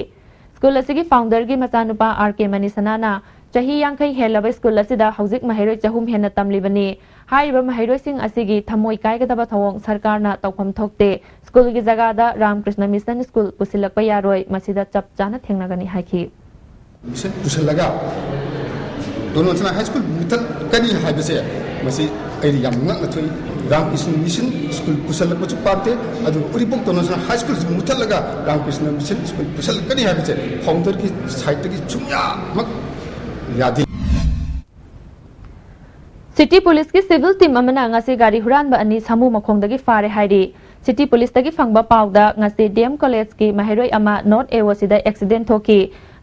ꯁ꯭ꯀꯨꯜ ꯑꯁꯤꯒꯤ ꯐꯥꯎꯟꯗꯔꯒꯤ ꯃꯆꯥꯅꯨꯄꯥ ꯑꯥꯔ ꯀꯦ ꯃꯅꯤꯁꯅꯥꯅ ꯆꯍꯤ ꯌꯥꯡꯈꯩ ꯍꯦꯜꯂꯕ ꯁ꯭ꯀꯨꯜ ꯑꯁꯤꯗ ꯍꯧꯖꯤꯛ ꯃꯍꯩꯔꯣꯏ ꯆꯍꯨꯝ ꯍꯦꯟꯅ ꯇꯝꯂꯤꯕꯅꯤ꯫ ꯍꯥꯏꯔꯤꯕ ꯃꯍꯩꯔꯣꯏꯁꯤꯡ ꯑꯁꯤꯒꯤ ꯊꯃꯣꯏ ꯀꯥꯏꯒꯗꯕ ꯊꯧꯑꯣꯡ ꯁꯔꯀꯥꯔꯅ ꯇꯧꯐꯝ ꯊꯣꯛꯇꯦ꯫ ꯁ꯭ꯀꯨꯜꯒꯤ ꯖꯒꯥꯗ ꯔꯥꯝꯀ꯭ꯔꯤꯁꯅ ꯃꯤꯁꯟ ꯁ꯭ꯀꯨꯜ ꯄꯨꯁꯤꯜꯂꯛꯄ ꯌꯥꯔꯣꯏ꯫ ꯃꯁꯤꯗ ꯆꯞ ꯆꯥꯅ ꯊꯦꯡꯅꯒꯅꯤ ꯍꯥꯏꯈꯤ꯫ ꯃꯤꯁꯟ ꯄꯨꯁꯤꯜꯂꯒ ꯗꯣꯅꯣꯟꯁꯅꯥ ꯍꯥꯏ ꯁ꯭ꯀꯨꯜ ꯃꯨꯊꯠꯀꯅꯤ ꯍꯥꯏꯕꯁꯦ ꯃꯁꯤ ꯑꯩꯗꯤ ꯌꯥꯝ ꯉꯛꯅ ꯊꯣꯛꯏ꯫ ꯔꯥꯝꯀ꯭ꯔꯤꯁꯅ ꯃꯤꯁꯟ ꯁ꯭ꯀꯨꯜ ꯄꯨꯁꯤꯜꯂꯛꯄꯁꯨ ꯄꯥꯝꯗꯦ, ꯑꯗꯨꯒ ꯎꯔꯤꯄꯣꯛ ꯗꯣꯅꯣꯟꯁꯅꯥ ꯍꯥꯏ ꯁ꯭ꯀꯨꯜꯁꯤ ꯃꯨꯊꯠꯂꯒ ꯔꯥꯝꯀ꯭ꯔꯤꯁꯅ ꯃꯤꯁꯟ ꯁ꯭ꯀꯨꯜ ꯄꯨꯁꯤꯜꯂꯛꯀꯅꯤ ꯍꯥꯏꯕꯁꯦ ꯐꯥꯎꯟꯗꯔꯒꯤ ꯁꯥꯏꯠꯇꯒꯤ ꯁꯨꯡꯌꯥꯃꯛ ꯌꯥꯗꯦ꯫ ꯁꯤꯇꯤ ꯄꯨꯂꯤꯁꯀꯤ ꯁꯤꯚꯤꯜ ꯇꯤꯝ ꯑꯃꯅ ꯉꯁꯤ ꯒꯥꯔꯤ ꯍꯨꯔꯥꯟꯕ ꯑꯅꯤ ꯁꯥꯃꯨ ꯃꯈꯣꯡꯗꯒꯤ ꯐꯥꯔꯦ ꯍꯥꯏꯔꯤ꯫ ꯁꯤꯇꯤ ꯄꯨꯂꯤꯁꯇꯒꯤ ꯐꯪꯕ ꯄꯥꯎꯗ ꯉꯁꯤ ꯗꯤ ꯑꯦꯝ ꯀꯣꯂꯦꯖꯀꯤ ꯃꯍꯩꯔꯣꯏ ꯑꯃ ꯅꯣꯔꯠ ꯑꯦ ꯑꯣ ꯁꯤꯗ ꯑꯦꯛꯁꯤꯗꯦꯟ ꯊꯣꯛꯈꯤ꯫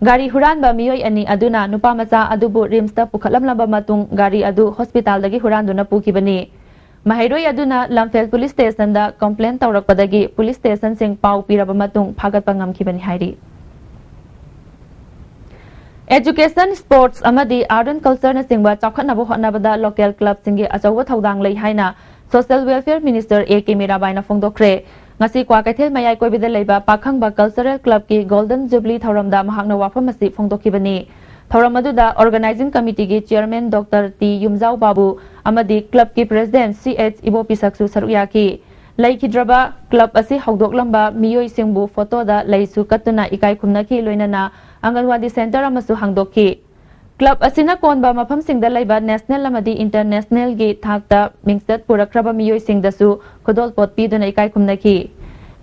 ꯒꯥꯔꯤ ꯍꯨꯔꯥꯟꯕ ꯃꯤꯑꯣꯏ ꯑꯅꯤ ꯑꯗꯨꯅ ꯅꯨꯄꯥ ꯃꯆꯥ ꯑꯗꯨꯕꯨ ꯔꯤꯝꯁꯇ ꯄꯨꯈꯠꯂꯝꯂꯕ ꯃꯇꯨꯡ ꯒꯥꯔꯤ ꯑꯗꯨ ꯍꯣꯁꯄꯤꯇꯥꯜꯗꯒꯤ ꯍꯨꯔꯥꯟꯗꯨꯅ ꯄꯨꯈꯤꯕꯅꯤ꯫ ꯃꯍꯩꯔꯣꯏ ꯑꯗꯨꯅ ꯂꯝꯐꯦꯜ ꯄꯨꯂꯤꯁ ꯁ꯭ꯇꯦꯁꯟꯗ ꯀꯝꯄ꯭ꯂꯦꯟ ꯇꯧꯔꯛꯄꯗꯒꯤ ꯄꯨꯂꯤꯁ ꯁ꯭ꯇꯦꯁꯟꯁꯤꯡ ꯄꯥꯎ ꯄꯤꯔꯕ ꯃꯇꯨꯡ ꯐꯥꯒꯠꯄ ꯉꯝꯈꯤꯕꯅꯤ ꯍꯥꯏꯔꯤ꯫ Education, Sports ꯑꯃꯗꯤ Art and Cultureꯅꯆꯤꯡꯕ ꯆꯥꯎꯈꯠꯅꯕ ꯍꯣꯠꯅꯕꯗ local clubꯁꯤꯡꯒꯤ ꯑꯆꯧꯕ ꯊꯧꯗꯥꯡ ꯂꯩ ꯍꯥꯏꯅ Social Welfare Minister A K ꯃꯤꯔꯥꯕꯥꯏꯅ ꯐꯣꯡꯗꯣꯛꯈ꯭ꯔꯦ꯫ ꯉꯁꯤ ꯀ꯭ꯋꯥꯀꯩꯊꯦꯜ ꯃꯌꯥꯏ ꯀꯣꯏꯕꯗ ꯂꯩꯕ ꯄꯥꯈꯪꯕ Cultural Clubꯀꯤ Golden Jubilee ꯊꯧꯔꯝꯗ ꯃꯍꯥꯛꯅ ꯋꯥꯐꯝ ꯑꯁꯤ ꯐꯣꯡꯗꯣꯛꯈꯤꯕꯅꯤ꯫ ꯊꯧꯔꯝ ꯑꯗꯨꯗ Organizing Committeeꯒꯤ Chairman Doctor ꯇꯤ ꯌꯨꯝꯖꯥꯎ ꯕꯥꯕꯨ ꯑꯃꯗꯤ clubꯀꯤ President ꯁꯤ ꯑꯩꯆ ꯏꯕꯣꯄꯤꯁꯛꯁꯨ ꯁꯔꯨꯛ ꯌꯥꯈꯤ꯫ ꯂꯩꯈꯤꯗ꯭ꯔꯕ club ꯑꯁꯤ ꯍꯧꯗꯣꯛꯂꯝꯕ ꯃꯤꯑꯣꯏꯁꯤꯡꯕꯨ photoꯗ ꯂꯩꯁꯨ ꯀꯠꯇꯨꯅ ꯏꯀꯥꯏ ꯈꯨꯝꯅꯈꯤ, ꯂꯣꯏꯅꯅ ꯑꯪꯒꯟꯋꯥꯗꯤ center ꯑꯃꯁꯨ ꯍꯥꯡꯗꯣꯛꯈꯤ꯫ Club ꯑꯁꯤꯅ ꯀꯣꯟꯕ ꯃꯐꯝꯁꯤꯡꯗ ꯂꯩꯕ national ꯑꯃꯗꯤ internationalꯒꯤ ꯊꯥꯛꯇ ꯃꯤꯡꯆꯠ ꯄꯨꯔꯛꯈ꯭ꯔꯕ ꯃꯤꯑꯣꯏꯁꯤꯡꯗꯁꯨ ꯈꯨꯗꯣꯜꯄꯣꯠ ꯄꯤꯗꯨꯅ ꯏꯀꯥꯏ ꯈꯨꯝꯅꯈꯤ꯫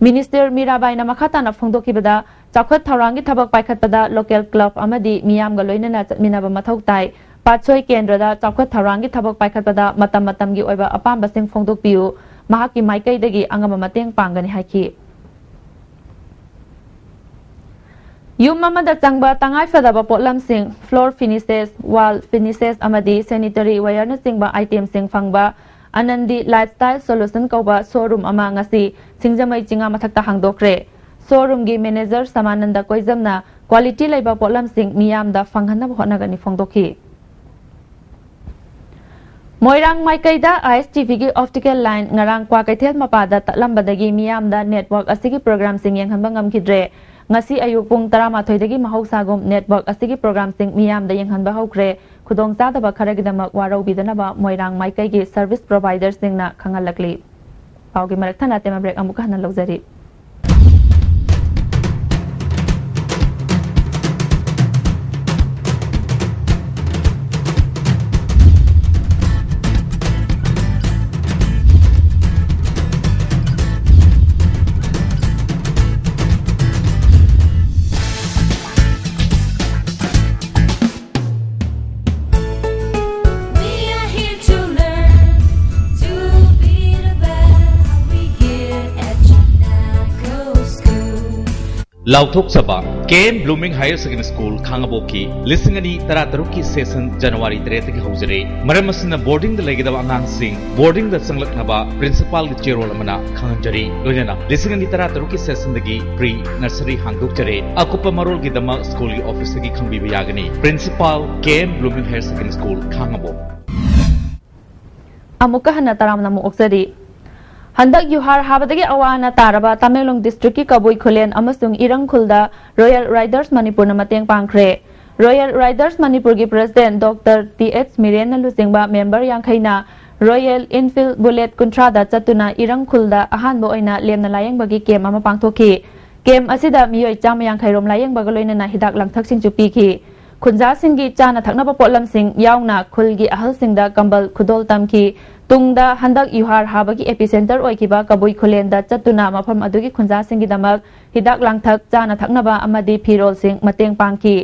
Minister ꯃꯤꯔꯥꯕꯥꯏꯅ ꯃꯈꯥ ꯇꯥꯅ ꯐꯣꯡꯗꯣꯛꯈꯤꯕꯗ, ꯆꯥꯎꯈꯠ ꯊꯧꯔꯥꯡꯒꯤ ꯊꯕꯛ ꯄꯥꯏꯈꯠꯄꯗ local club ꯑꯃꯗꯤ ꯃꯤꯌꯥꯝꯒ ꯂꯣꯏꯅꯅ ꯆꯠꯃꯤꯟꯅꯕ ꯃꯊꯧ ꯇꯥꯏ꯫ ꯄꯥꯠꯁꯣꯏ ꯀꯦꯟꯗ꯭ꯔꯗ ꯆꯥꯎꯈꯠ ꯊꯧꯔꯥꯡꯒꯤ ꯊꯕꯛ ꯄꯥꯏꯈꯠꯄꯗ ꯃꯇꯝ ꯃꯇꯝꯒꯤ ꯑꯣꯏꯕ ꯑꯄꯥꯝꯕꯁꯤꯡ ꯐꯣꯡꯗꯣꯛꯄꯤꯌꯨ, ꯃꯍꯥꯛꯀꯤ ꯃꯥꯏꯀꯩꯗꯒꯤ ꯑꯉꯝꯕ ꯃꯇꯦꯡ ꯄꯥꯡꯒꯅꯤ ꯍꯥꯏꯈꯤ꯫ ꯌꯨꯝ ꯑꯃꯗ ꯆꯪꯕ ꯇꯉꯥꯏ ꯐꯗꯕ ꯄꯣꯠꯂꯝꯁꯤꯡ, floor finishes, wall finishes ꯑꯃꯗꯤ sanitary wareꯅꯆꯤꯡꯕ itemꯁꯤꯡ ꯐꯪꯕ ꯑꯅꯟꯗꯤ Lifestyle Solution ꯀꯧꯕ showroom ꯑꯃ ꯉꯁꯤ ꯁꯤꯡꯖꯃꯩ ꯆꯤꯉꯥ ꯃꯊꯛꯇ ꯍꯥꯡꯗꯣꯛꯈ꯭ꯔꯦ꯫ Showroomꯒꯤ manager ꯁꯃꯥꯅꯟꯗ ꯀꯣꯏꯖꯝꯅ quality ꯂꯩꯕ ꯄꯣꯠꯂꯝꯁꯤꯡ ꯃꯤꯌꯥꯝꯗ ꯐꯪꯍꯟꯅꯕ ꯍꯣꯠꯅꯒꯅꯤ ꯐꯣꯡꯗꯣꯛꯈꯤ꯫ ꯃꯣꯏꯔꯥꯡ ꯃꯥꯏꯀꯩꯗ ꯑꯥꯏ ꯑꯦꯁ ꯇꯤ ꯚꯤꯒꯤ optical line ꯉꯔꯥꯡ ꯀ꯭ꯋꯥꯀꯩꯊꯦꯜ ꯃꯄꯥꯗ ꯇꯠꯂꯝꯕꯗꯒꯤ ꯃꯤꯌꯥꯝꯗ network ꯑꯁꯤꯒꯤ programꯁꯤꯡ ꯌꯦꯡꯍꯟꯕ ꯉꯝꯈꯤꯗ꯭ꯔꯦ꯫ ꯉꯁꯤ ꯑꯌꯨꯛ ꯄꯨꯡ ꯇꯔꯥꯃꯥꯊꯣꯏꯗꯒꯤ ꯃꯍꯧꯁꯥꯒꯨꯝ network ꯑꯁꯤꯒꯤ programꯁꯤꯡ ꯃꯤꯌꯥꯝꯗ ꯌꯦꯡꯍꯟꯕ ꯍꯧꯈ꯭ꯔꯦ꯫ ꯈꯨꯗꯣꯡꯆꯥꯗꯕ ꯈꯔꯒꯤꯗꯃꯛ ꯋꯥꯔꯧꯕꯤꯗꯅꯕ ꯃꯣꯏꯔꯥꯡ ꯃꯥꯏꯀꯩꯒꯤ service providerꯁꯤꯡꯅ ꯈꯪꯍꯜꯂꯛꯂꯤ꯫ ꯄꯥꯎꯒꯤ ꯃꯔꯛ ꯊꯠꯅ ꯇꯦꯃꯥ break ꯑꯃꯨꯛ ꯍꯟꯅ ꯂꯧꯖꯔꯤ꯫ We are here to learn to be the best. We here at Chanago School. ꯂꯥꯎꯊꯣꯛꯆꯕ K M blooming higher secondary school ꯈꯥꯉꯕꯣꯛꯀꯤ ꯂꯤꯁꯤꯡ ꯑꯅꯤ ꯇꯔꯥꯇꯔꯨꯛꯀꯤ session ꯖꯅꯋꯥꯔꯤ ꯇꯔꯦꯠꯇꯒꯤ ꯍꯧꯖꯔꯦ꯫ ꯃꯔꯝ ꯑꯁꯤꯅ boardingꯗ ꯂꯩꯒꯗꯕ ꯑꯉꯥꯡꯁꯤꯡ boardingꯗ ꯆꯪꯂꯛꯅꯕ principalꯒꯤ ꯆꯦꯔꯣꯜ ꯑꯃꯅ ꯈꯪꯍꯟꯖꯔꯤ꯫ ꯂꯣꯏꯅꯅ ꯂꯤꯁꯤꯡ ꯑꯅꯤ ꯇꯔꯥꯇꯔꯨꯛꯀꯤ sessionꯗꯒꯤ pre nursery ꯍꯥꯡꯗꯣꯛꯆꯔꯦ꯫ ꯑꯀꯨꯞꯄ ꯃꯔꯣꯜꯒꯤꯗꯃꯛ ꯁ꯭ꯀꯨꯜꯒꯤ ꯑꯣꯐꯤꯁꯇꯒꯤ ꯈꯪꯕꯤꯕ ꯌꯥꯒꯅꯤ꯫ Principal, K M blooming higher secondary school, ꯈꯥꯉꯕꯣꯛ꯫ ꯑꯃꯨꯛꯀ ꯍꯟꯅ ꯇꯔꯥꯝꯅ ꯑꯃꯨꯛ ꯑꯣꯛꯆꯔꯤ꯫ ꯍꯟꯗꯛ ꯌꯨꯍꯥꯔ ꯍꯥꯕꯗꯒꯤ ꯑꯋꯥ ꯑꯅꯥ ꯇꯥꯔꯕ ꯇꯃꯦꯡꯂꯣꯡ districtꯀꯤ ꯀꯕꯨꯏ ꯈꯨꯂꯦꯟ ꯑꯃꯁꯨꯡ ꯏꯔꯪ ꯈꯨꯜꯗ Royal Riders ꯃꯅꯤꯄꯨꯔꯅ ꯃꯇꯦꯡ ꯄꯥꯡꯈ꯭ꯔꯦ꯫ Royal Riders ꯃꯅꯤꯄꯨꯔꯒꯤ president Doctor ꯇꯤ ꯑꯩꯆ ꯃꯤꯔꯦꯟꯅ ꯂꯨꯆꯤꯡꯕ member ꯌꯥꯡꯈꯩꯅ Royal Enfield Bullet ꯀꯨꯟꯊ꯭ꯔꯥꯗ ꯆꯠꯇꯨꯅ ꯏꯔꯪ ꯈꯨꯜꯗ ꯑꯍꯥꯟꯕ ꯑꯣꯏꯅ ꯂꯦꯝꯅ ꯂꯥꯌꯦꯡꯕꯒꯤ camp ꯑꯃ ꯄꯥꯡꯊꯣꯛꯈꯤ꯫ Camp ꯑꯁꯤꯗ ꯃꯤꯑꯣꯏ ꯆꯥꯝꯃ ꯌꯥꯡꯈꯩ ꯔꯣꯝ ꯂꯥꯌꯦꯡꯕꯒ ꯂꯣꯏꯅꯅ ꯍꯤꯗꯥꯛ ꯂꯥꯡꯊꯛꯁꯤꯡꯁꯨ ꯄꯤꯈꯤ꯫ ꯈꯨꯟꯖꯥꯁꯤꯡꯒꯤ ꯆꯥꯅ ꯊꯛꯅꯕ ꯄꯣꯠꯂꯝꯁꯤꯡ ꯌꯥꯎꯅ ꯈꯨꯜꯒꯤ ꯑꯍꯜꯁꯤꯡꯗ ꯀꯝꯕꯜ ꯈꯨꯗꯣꯜ ꯇꯝꯈꯤ꯫ ꯇꯨꯡꯗ ꯍꯟꯗꯛ ꯌꯨꯍꯥꯔ ꯍꯥꯕꯒꯤ epicenter ꯑꯣꯏꯈꯤꯕ ꯀꯕꯨꯏ ꯈꯨꯂꯦꯟꯗ ꯆꯠꯇꯨꯅ ꯃꯐꯝ ꯑꯗꯨꯒꯤ ꯈꯨꯟꯖꯥꯁꯤꯡꯒꯤꯗꯃꯛ ꯍꯤꯗꯥꯛ ꯂꯥꯡꯊꯛ, ꯆꯥꯅ ꯊꯛꯅꯕ ꯑꯃꯗꯤ ꯐꯤꯔꯣꯜꯁꯤꯡ ꯃꯇꯦꯡ ꯄꯥꯡꯈꯤ꯫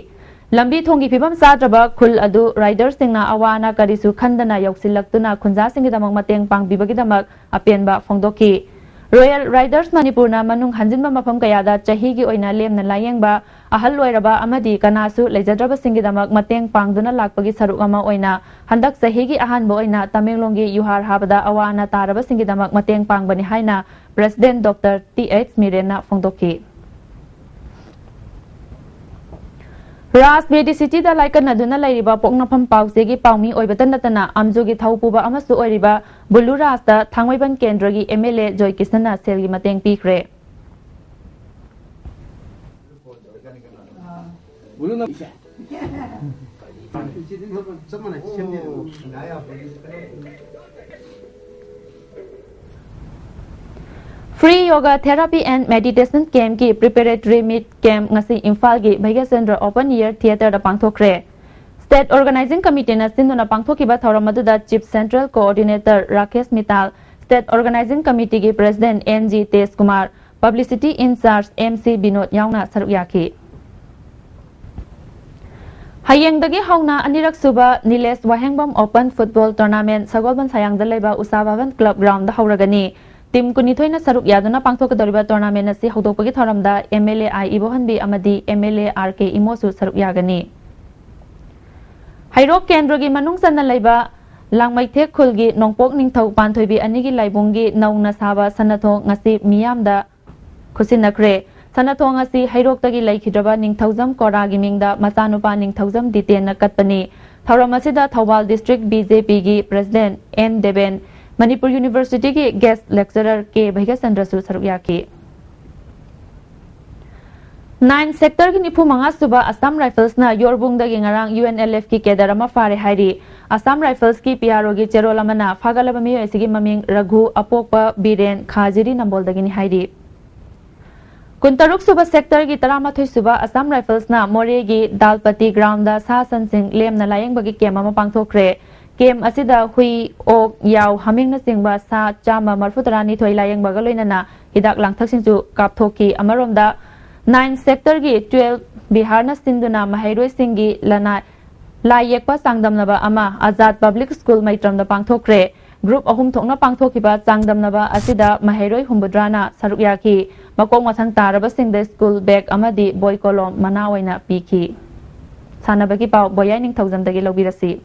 ꯂꯝꯕꯤ ꯊꯣꯡꯒꯤ ꯐꯤꯕꯝ ꯆꯥꯗ꯭ꯔꯕ ꯈꯨꯜ ꯑꯗꯨ ridersꯁꯤꯡꯅ ꯑꯋꯥ ꯑꯅꯥ ꯀꯔꯤꯁꯨ ꯈꯟꯗꯅ ꯌꯧꯁꯤꯜꯂꯛꯇꯨꯅ ꯈꯨꯟꯖꯥꯁꯤꯡꯒꯤꯗꯃꯛ ꯃꯇꯦꯡ ꯄꯥꯡꯕꯤꯕꯒꯤꯗꯃꯛ ꯑꯄꯦꯟꯕ ꯐꯣꯡꯗꯣꯛꯈꯤ꯫ Royal Riders ꯃꯅꯤꯄꯨꯔꯅ ꯃꯅꯨꯡ ꯍꯟꯖꯤꯟꯕ ꯃꯐꯝ ꯀꯌꯥꯗ ꯆꯍꯤꯒꯤ ꯑꯣꯏꯅ ꯂꯦꯝꯅ ꯂꯥꯌꯦꯡꯕ, ꯑꯍꯜ ꯑꯣꯏꯔꯕ ꯑꯃꯗꯤ ꯀꯅꯥꯁꯨ ꯂꯩꯖꯗ꯭ꯔꯕꯁꯤꯡꯒꯤꯗꯃꯛ ꯃꯇꯦꯡ ꯄꯥꯡꯗꯨꯅ ꯂꯥꯛꯄꯒꯤ ꯁꯔꯨꯛ ꯑꯃ ꯑꯣꯏꯅ ꯍꯟꯗꯛ ꯆꯍꯤꯒꯤ ꯑꯍꯥꯟꯕ ꯑꯣꯏꯅ ꯇꯃꯦꯡꯂꯣꯡꯒꯤ ꯌꯨꯍꯥꯔ ꯍꯥꯕꯗ ꯑꯋꯥ ꯑꯅꯥ ꯇꯥꯔꯕꯁꯤꯡꯒꯤꯗꯃꯛ ꯃꯇꯦꯡ ꯄꯥꯡꯕꯅꯤ ꯍꯥꯏꯅ President Doctor ꯇꯤ ꯑꯩꯆ ꯃꯤꯔꯦꯟꯅ ꯐꯣꯡꯗꯣꯛꯈꯤ꯫ ꯔꯥꯖ ꯃꯦꯗꯤ ꯁꯤꯇꯤꯗ ꯂꯥꯏꯀꯠꯅꯗꯨꯅ ꯂꯩꯔꯤꯕ ꯄꯣꯛꯅꯐꯝ ꯄꯥꯎꯆꯦꯒꯤ ꯄꯥꯎꯃꯤ ꯑꯣꯏꯕꯇ ꯅꯠꯇꯅ ꯑꯝꯖꯨꯒꯤ ꯊꯧ ꯄꯨꯕ ꯑꯃꯁꯨ ꯑꯣꯏꯔꯤꯕ ꯕꯨꯂꯨ ꯔꯥꯖꯇ ꯊꯥꯡꯃꯩꯕꯟ ꯀꯦꯟꯗ꯭ꯔꯒꯤ ꯑꯦꯝ ꯑꯦꯜ ꯑꯦ ꯖꯣꯏ ꯀꯤꯁꯟꯅ ꯁꯦꯜꯒꯤ ꯃꯇꯦꯡ ꯄꯤꯈ꯭ꯔꯦ꯫ Free Yoga Therapy and Meditation Camp ꯀꯤ Preparatory Meet Camp ꯉꯁꯤ ꯏꯝꯐꯥꯜꯒꯤ ꯚꯩꯒ꯭ꯌꯆꯟꯗ꯭ꯔ Open Air Theatre ꯗ ꯄꯥꯡꯊꯣꯛꯈ꯭ꯔꯦ꯫ State Organizing Committee ꯅ ꯁꯤꯟꯗꯨꯅ ꯄꯥꯡꯊꯣꯛꯈꯤꯕ ꯊꯧꯔꯝ ꯑꯗꯨꯗ Chief Central Coordinator Rakesh Mittal, State Organizing Committee ꯒꯤ President N G Tej Kumar, Publicity In Charge M C Binod ꯌꯥꯎꯅ ꯁꯔꯨꯛ ꯌꯥꯈꯤ꯫ ꯍꯌꯦꯡꯗꯒꯤ ꯍꯧꯅ ꯑꯅꯤꯔꯛ ꯁꯨꯕ ꯅꯤꯂꯦꯁ ꯋꯥꯍꯦꯡꯕꯝ Open Football Tournament ꯁꯒꯣꯜꯕꯟ ꯁꯥꯌꯥꯡꯗ ꯂꯩꯕ ꯎꯁꯥ ꯚꯕꯟ Club Ground ꯗ ꯍꯧꯔꯒꯅꯤ꯫ Team ꯀꯨꯟꯅꯤꯊꯣꯏꯅ ꯁꯔꯨꯛ ꯌꯥꯗꯨꯅ ꯄꯥꯡꯊꯣꯛꯀꯗꯧꯔꯤꯕ tournament ꯑꯁꯤ ꯍꯧꯗꯣꯛꯄꯒꯤ ꯊꯧꯔꯝꯗ M L A I Ibohanbi ꯑꯃꯗꯤ ꯑꯦꯝ ꯑꯦꯜ ꯑꯦ ꯑꯥꯔ ꯀꯦ ꯏꯃꯣꯁꯨ ꯁꯔꯨꯛ ꯌꯥꯒꯅꯤ꯫ ꯍꯩꯔꯣꯛ ꯀꯦꯟꯗ꯭ꯔꯒꯤ ꯃꯅꯨꯡ ꯆꯟꯅ ꯂꯩꯕ ꯂꯥꯡꯃꯩꯊꯦꯛ ꯈꯨꯜꯒꯤ ꯅꯣꯡꯄꯣꯛ ꯅꯤꯡꯊꯧ ꯄꯥꯟꯊꯣꯏꯕꯤ ꯑꯅꯤꯒꯤ ꯂꯥꯏꯕꯨꯡꯒꯤ ꯅꯧꯅ ꯁꯥꯕ ꯁꯅꯥꯊꯣꯡ ꯉꯁꯤ ꯃꯤꯌꯥꯝꯗ ꯈꯨꯠꯁꯤꯟꯅꯈ꯭ꯔꯦ꯫ ꯁꯅꯥꯊꯣꯡ ꯑꯁꯤ ꯍꯩꯔꯣꯛꯇꯒꯤ ꯂꯩꯈꯤꯗ꯭ꯔꯕ ꯅꯤꯡꯊꯧꯖꯝ ꯀꯣꯔꯥꯒꯤ ꯃꯤꯡꯗ ꯃꯆꯥꯅꯨꯄꯥ ꯅꯤꯡꯊꯧꯖꯝ ꯗꯤꯇꯦꯟꯅ ꯀꯠꯄꯅꯤ꯫ ꯊꯧꯔꯝ ꯑꯁꯤꯗ ꯊꯧꯕꯥꯜ District ꯕꯤ ꯖꯦ ꯄꯤ ꯒꯤ President and Deben, Manipur University ꯒꯤ Guest Lecturer ꯀꯦ ꯚꯩꯒ꯭ꯌꯆꯟꯗ꯭ꯔꯁꯨ ꯁꯔꯨꯛ ꯌꯥꯈꯤ꯫ Nine Sector ꯒꯤ ꯅꯤꯐꯨ ꯃꯉꯥ ꯁꯨꯕ Assam Rifles ꯅ ꯌꯣꯔꯕꯨꯡꯗꯒꯤ ꯉꯔꯥꯡ ꯌꯨ ꯑꯦꯟ ꯑꯦꯜ ꯑꯦꯐ ꯀꯤ cadre ꯑꯃ ꯐꯥꯔꯦ ꯍꯥꯏꯔꯤ꯫ Assam Rifles ꯀꯤ ꯄꯤ ꯑꯥꯔ ꯑꯣ ꯒꯤ ꯆꯦꯔꯣꯜ ꯑꯃꯅ ꯐꯥꯒꯠꯂꯕ ꯃꯤꯑꯣꯏ ꯑꯁꯤꯒꯤ ꯃꯃꯤꯡ ꯔꯘꯨ ꯑꯄꯣꯛꯄ ꯕꯤꯔꯦꯟ ꯈꯥꯖꯤꯔꯤ ꯅꯝꯕꯣꯜꯗꯒꯤꯅꯤ ꯍꯥꯏꯔꯤ꯫ ꯀꯨꯟꯇꯔꯨꯛ ꯁꯨꯕ Sector ꯒꯤ ꯇꯔꯥꯃꯥꯊꯣꯏ ꯁꯨꯕ Assam Rifles ꯅ ꯃꯣꯔꯦꯒꯤ ꯗꯥꯜꯄꯇꯤ ground ꯗ ꯁꯥ ꯁꯟꯁꯤꯡ ꯂꯦꯝꯅ ꯂꯥꯌꯦꯡꯕꯒꯤ camp ꯑꯃ ꯄꯥꯡꯊꯣꯛꯈ꯭ꯔꯦ꯫ Camp ꯑꯁꯤꯗ ꯍꯨꯏ, ꯑꯣꯛ, ꯌꯥꯎ, ꯍꯥꯃꯦꯡꯅꯆꯤꯡꯕ ꯁꯥ ꯆꯥꯝꯃ ꯃꯔꯤꯐꯨ ꯇꯔꯥꯅꯤꯊꯣꯏ ꯂꯥꯌꯦꯡꯕꯒ ꯂꯣꯏꯅꯅ ꯍꯤꯗꯥꯛ ꯂꯥꯡꯊꯛꯁꯤꯡꯁꯨ ꯀꯥꯞꯊꯣꯛꯈꯤ꯫ ꯑꯃꯔꯣꯝꯗ, Nine Sector ꯒꯤ twelve ꯕꯤꯍꯥꯔꯅ ꯁꯤꯟꯗꯨꯅ ꯃꯍꯩꯔꯣꯏꯁꯤꯡꯒꯤ ꯂꯅꯥꯏ ꯂꯥꯏ ꯌꯦꯛꯄ ꯆꯥꯡꯗꯝꯅꯕ ꯑꯃ ꯑꯖꯥꯗ Public School ꯃꯩꯇ꯭ꯔꯝꯗ ꯄꯥꯡꯊꯣꯛꯈ꯭ꯔꯦ꯫ Group ꯑꯍꯨꯝ ꯊꯣꯛꯅ ꯄꯥꯡꯊꯣꯛꯈꯤꯕ ꯆꯥꯡꯗꯝꯅꯕ ꯑꯁꯤꯗ ꯃꯍꯩꯔꯣꯏ ꯍꯨꯝꯐꯨꯇꯔꯥꯅ ꯁꯔꯨꯛ ꯌꯥꯈꯤ꯫ ꯃꯀꯣꯛ ꯃꯊꯪ ꯇꯥꯔꯕꯁꯤꯡꯗ school bag ꯑꯃꯗꯤ ꯕꯣꯏ ꯀꯣꯂꯣꯝ ꯃꯅꯥ ꯑꯣꯏꯅ ꯄꯤꯈꯤ꯫ ꯁꯥꯟꯅꯕꯒꯤ ꯄꯥꯎ ꯕꯣꯌꯥꯏ ꯅꯤꯡꯊꯧꯖꯝꯗꯒꯤ ꯂꯧꯕꯤꯔꯁꯤ꯫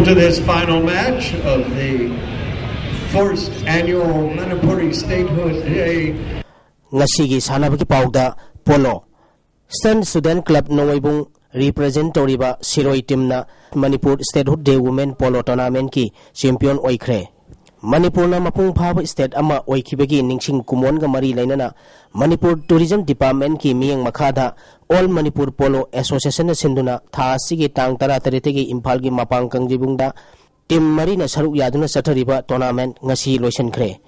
To this final match of the first annual Manipuri Statehood Day. ꯉꯁꯤꯒꯤ ꯁꯥꯟꯅꯕꯒꯤ ꯄꯥꯎꯗ polo. Eastern Student Club ꯅꯣꯡꯃꯩꯕꯨꯡ represent ꯇꯧꯔꯤꯕ ꯁꯤꯔꯣꯏ teamꯅ Manipur Statehood Day Women Polo Tournamentꯀꯤ champion ꯑꯣꯏꯈ꯭ꯔꯦ꯫ ꯃꯅꯤꯄꯨꯔꯅ ꯃꯄꯨꯡ ꯐꯥꯕ state ꯑꯃ ꯑꯣꯏꯈꯤꯕꯒꯤ ꯅꯤꯡꯁꯤꯡ ꯀꯨꯝꯑꯣꯟꯒ ꯃꯔꯤ ꯂꯩꯅꯅ ꯃꯅꯤꯄꯨꯔ Tourism Departmentꯀꯤ ꯃꯤꯠꯌꯦꯡ ꯃꯈꯥꯗ All Manipur Polo Associationꯅ ꯁꯤꯟꯗꯨꯅ ꯊꯥ ꯑꯁꯤꯒꯤ ꯇꯥꯡ ꯇꯔꯥꯇꯔꯦꯠꯇꯒꯤ ꯏꯝꯐꯥꯜꯒꯤ ꯃꯄꯥꯡ ꯀꯪꯖꯩꯕꯨꯡꯗ team ꯃꯔꯤꯅ ꯁꯔꯨꯛ ꯌꯥꯗꯨꯅ ꯆꯠꯊꯔꯤꯕ tournament ꯉꯁꯤ ꯂꯣꯏꯁꯤꯟꯈ꯭ꯔꯦ꯫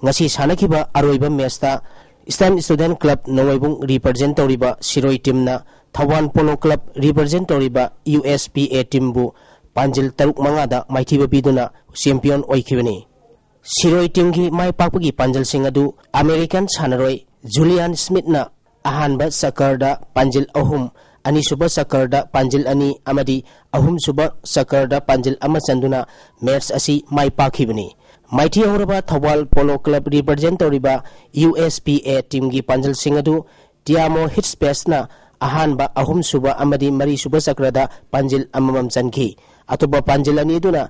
ꯉꯁꯤ ꯁꯥꯟꯅꯈꯤꯕ ꯑꯔꯣꯏꯕ matchꯇ Eastern Student Club ꯅꯣꯡꯃꯩꯕꯨꯡ represent ꯇꯧꯔꯤꯕ ꯁꯤꯔꯣꯏ teamꯅ ꯊꯧꯕꯥꯜ Polo Club represent ꯇꯧꯔꯤꯕ USPA teamꯕꯨ ꯄꯥꯟꯖꯤꯜ ꯇꯔꯨꯛ ꯃꯉꯥꯗ ꯃꯥꯏꯊꯤꯕ ꯄꯤꯗꯨꯅ champion ꯑꯣꯏꯈꯤꯕꯅꯤ꯫ ꯁꯤꯔꯣꯏ teamꯒꯤ ꯃꯥꯏ ꯄꯥꯛꯄꯒꯤ ꯄꯥꯟꯖꯤꯜꯁꯤꯡ ꯑꯗꯨ American ꯁꯥꯟꯅꯔꯣꯏ Julian Smithꯅ ꯑꯍꯥꯟꯕ ꯆꯀꯔꯗ ꯄꯥꯟꯖꯤꯜ ꯑꯍꯨꯝ, ꯑꯅꯤꯁꯨꯕ ꯆꯀꯔꯗ ꯄꯥꯟꯖꯤꯜ ꯑꯅꯤ ꯑꯃꯗꯤ ꯑꯍꯨꯝꯁꯨꯕ ꯆꯀꯔꯗ ꯄꯥꯟꯖꯤꯜ ꯑꯃ ꯆꯟꯗꯨꯅ match ꯑꯁꯤ ꯃꯥꯏ ꯄꯥꯛꯈꯤꯕꯅꯤ꯫ ꯃꯥꯏꯊꯤꯍꯧꯔꯕ ꯊꯧꯕꯥꯜ Polo Club represent ꯇꯧꯔꯤꯕ USPA teamꯒꯤ ꯄꯥꯟꯖꯤꯜꯁꯤꯡ ꯑꯗꯨ Tiamo Hitspaceꯅ ꯑꯍꯥꯟꯕ, ꯑꯍꯨꯝꯁꯨꯕ ꯑꯃꯗꯤ ꯃꯔꯤꯁꯨꯕ ꯆꯀ꯭ꯔꯗ ꯄꯥꯟꯖꯤꯜ ꯑꯃꯃꯝ ꯆꯟꯈꯤ꯫ ꯑꯇꯣꯞꯄ ꯄꯥꯟꯖꯤꯜ ꯑꯅꯤ ꯑꯗꯨꯅ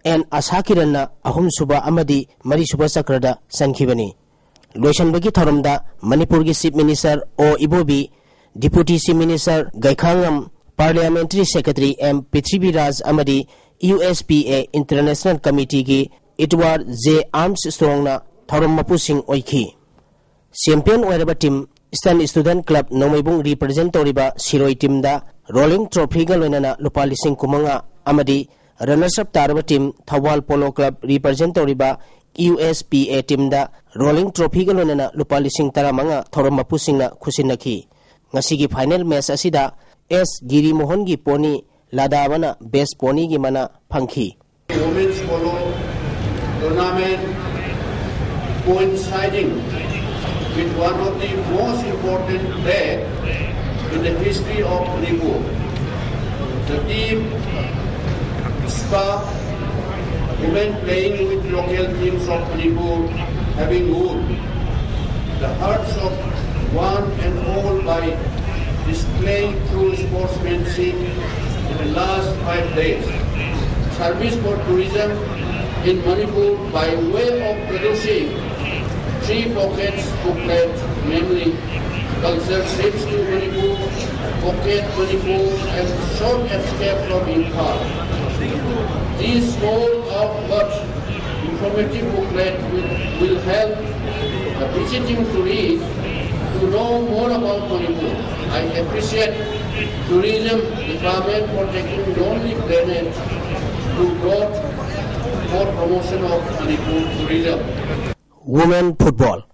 N ꯑꯁꯥ ꯀꯤꯔꯟꯅ ꯑꯍꯨꯝꯁꯨꯕ ꯑꯃꯗꯤ ꯃꯔꯤꯁꯨꯕ ꯆꯀ꯭ꯔꯗ ꯆꯟꯈꯤꯕꯅꯤ꯫ ꯂꯣꯏꯁꯤꯟꯕꯒꯤ ꯊꯧꯔꯝꯗ ꯃꯅꯤꯄꯨꯔꯒꯤ Chief Minister O Ibobi, Deputy Chief Minister Gaikhangam, Parliamentary Secretary M Prithviraj ꯑꯃꯗꯤ USPA International Committeeꯒꯤ Edward J Armstrongꯅ ꯊꯧꯔꯝ ꯃꯄꯨꯁꯤꯡ ꯑꯣꯏꯈꯤ꯫ Champion ꯑꯣꯏꯔꯕ team Eastern Student Club ꯅꯣꯡꯃꯩꯕꯨꯡ represent ꯇꯧꯔꯤꯕ ꯁꯤꯔꯣꯏ teamꯗ rolling trophyꯒ ꯂꯣꯏꯅꯅ ꯂꯨꯄꯥ ꯂꯤꯁꯤꯡ ꯀꯨꯟꯃꯉꯥ ꯑꯃꯗꯤ runners up ꯇꯥꯔꯕ team Thoubal Polo Club represent ꯇꯧꯔꯤꯕ USPA teamꯗ rolling trophyꯒ ꯂꯣꯏꯅꯅ ꯂꯨꯄꯥ ꯂꯤꯁꯤꯡ ꯇꯔꯥꯃꯉꯥ ꯊꯧꯔꯝ ꯃꯄꯨꯁꯤꯡꯅ ꯈꯨꯠꯁꯤꯟꯅꯈꯤ꯫ ꯉꯁꯤꯒꯤ final match ꯑꯁꯤꯗ S ꯒꯤꯔꯤꯃꯣꯍꯟꯒꯤ pony ꯂꯥꯗꯥꯕꯅ best ponyꯒꯤ ꯃꯅꯥ ꯐꯪꯈꯤ꯫ Women's Polo Tournament coinciding with one of the most important day in the history of Manipur. The team Spa, women playing with local teams of Manipur, having won the hearts of one and all by displaying true sportsmanship in the last five days. Service for tourism in Manipur by way of producing three pockets booklet, namely Culture trips to Manipur, Pocket Manipur, and short escape from Imphal. This small outward informative booklet will, will help the visiting tourists to know more about Manipur. I appreciate tourism department for taking lonely planet to brought for promotion of Manipur tourism. Women Football.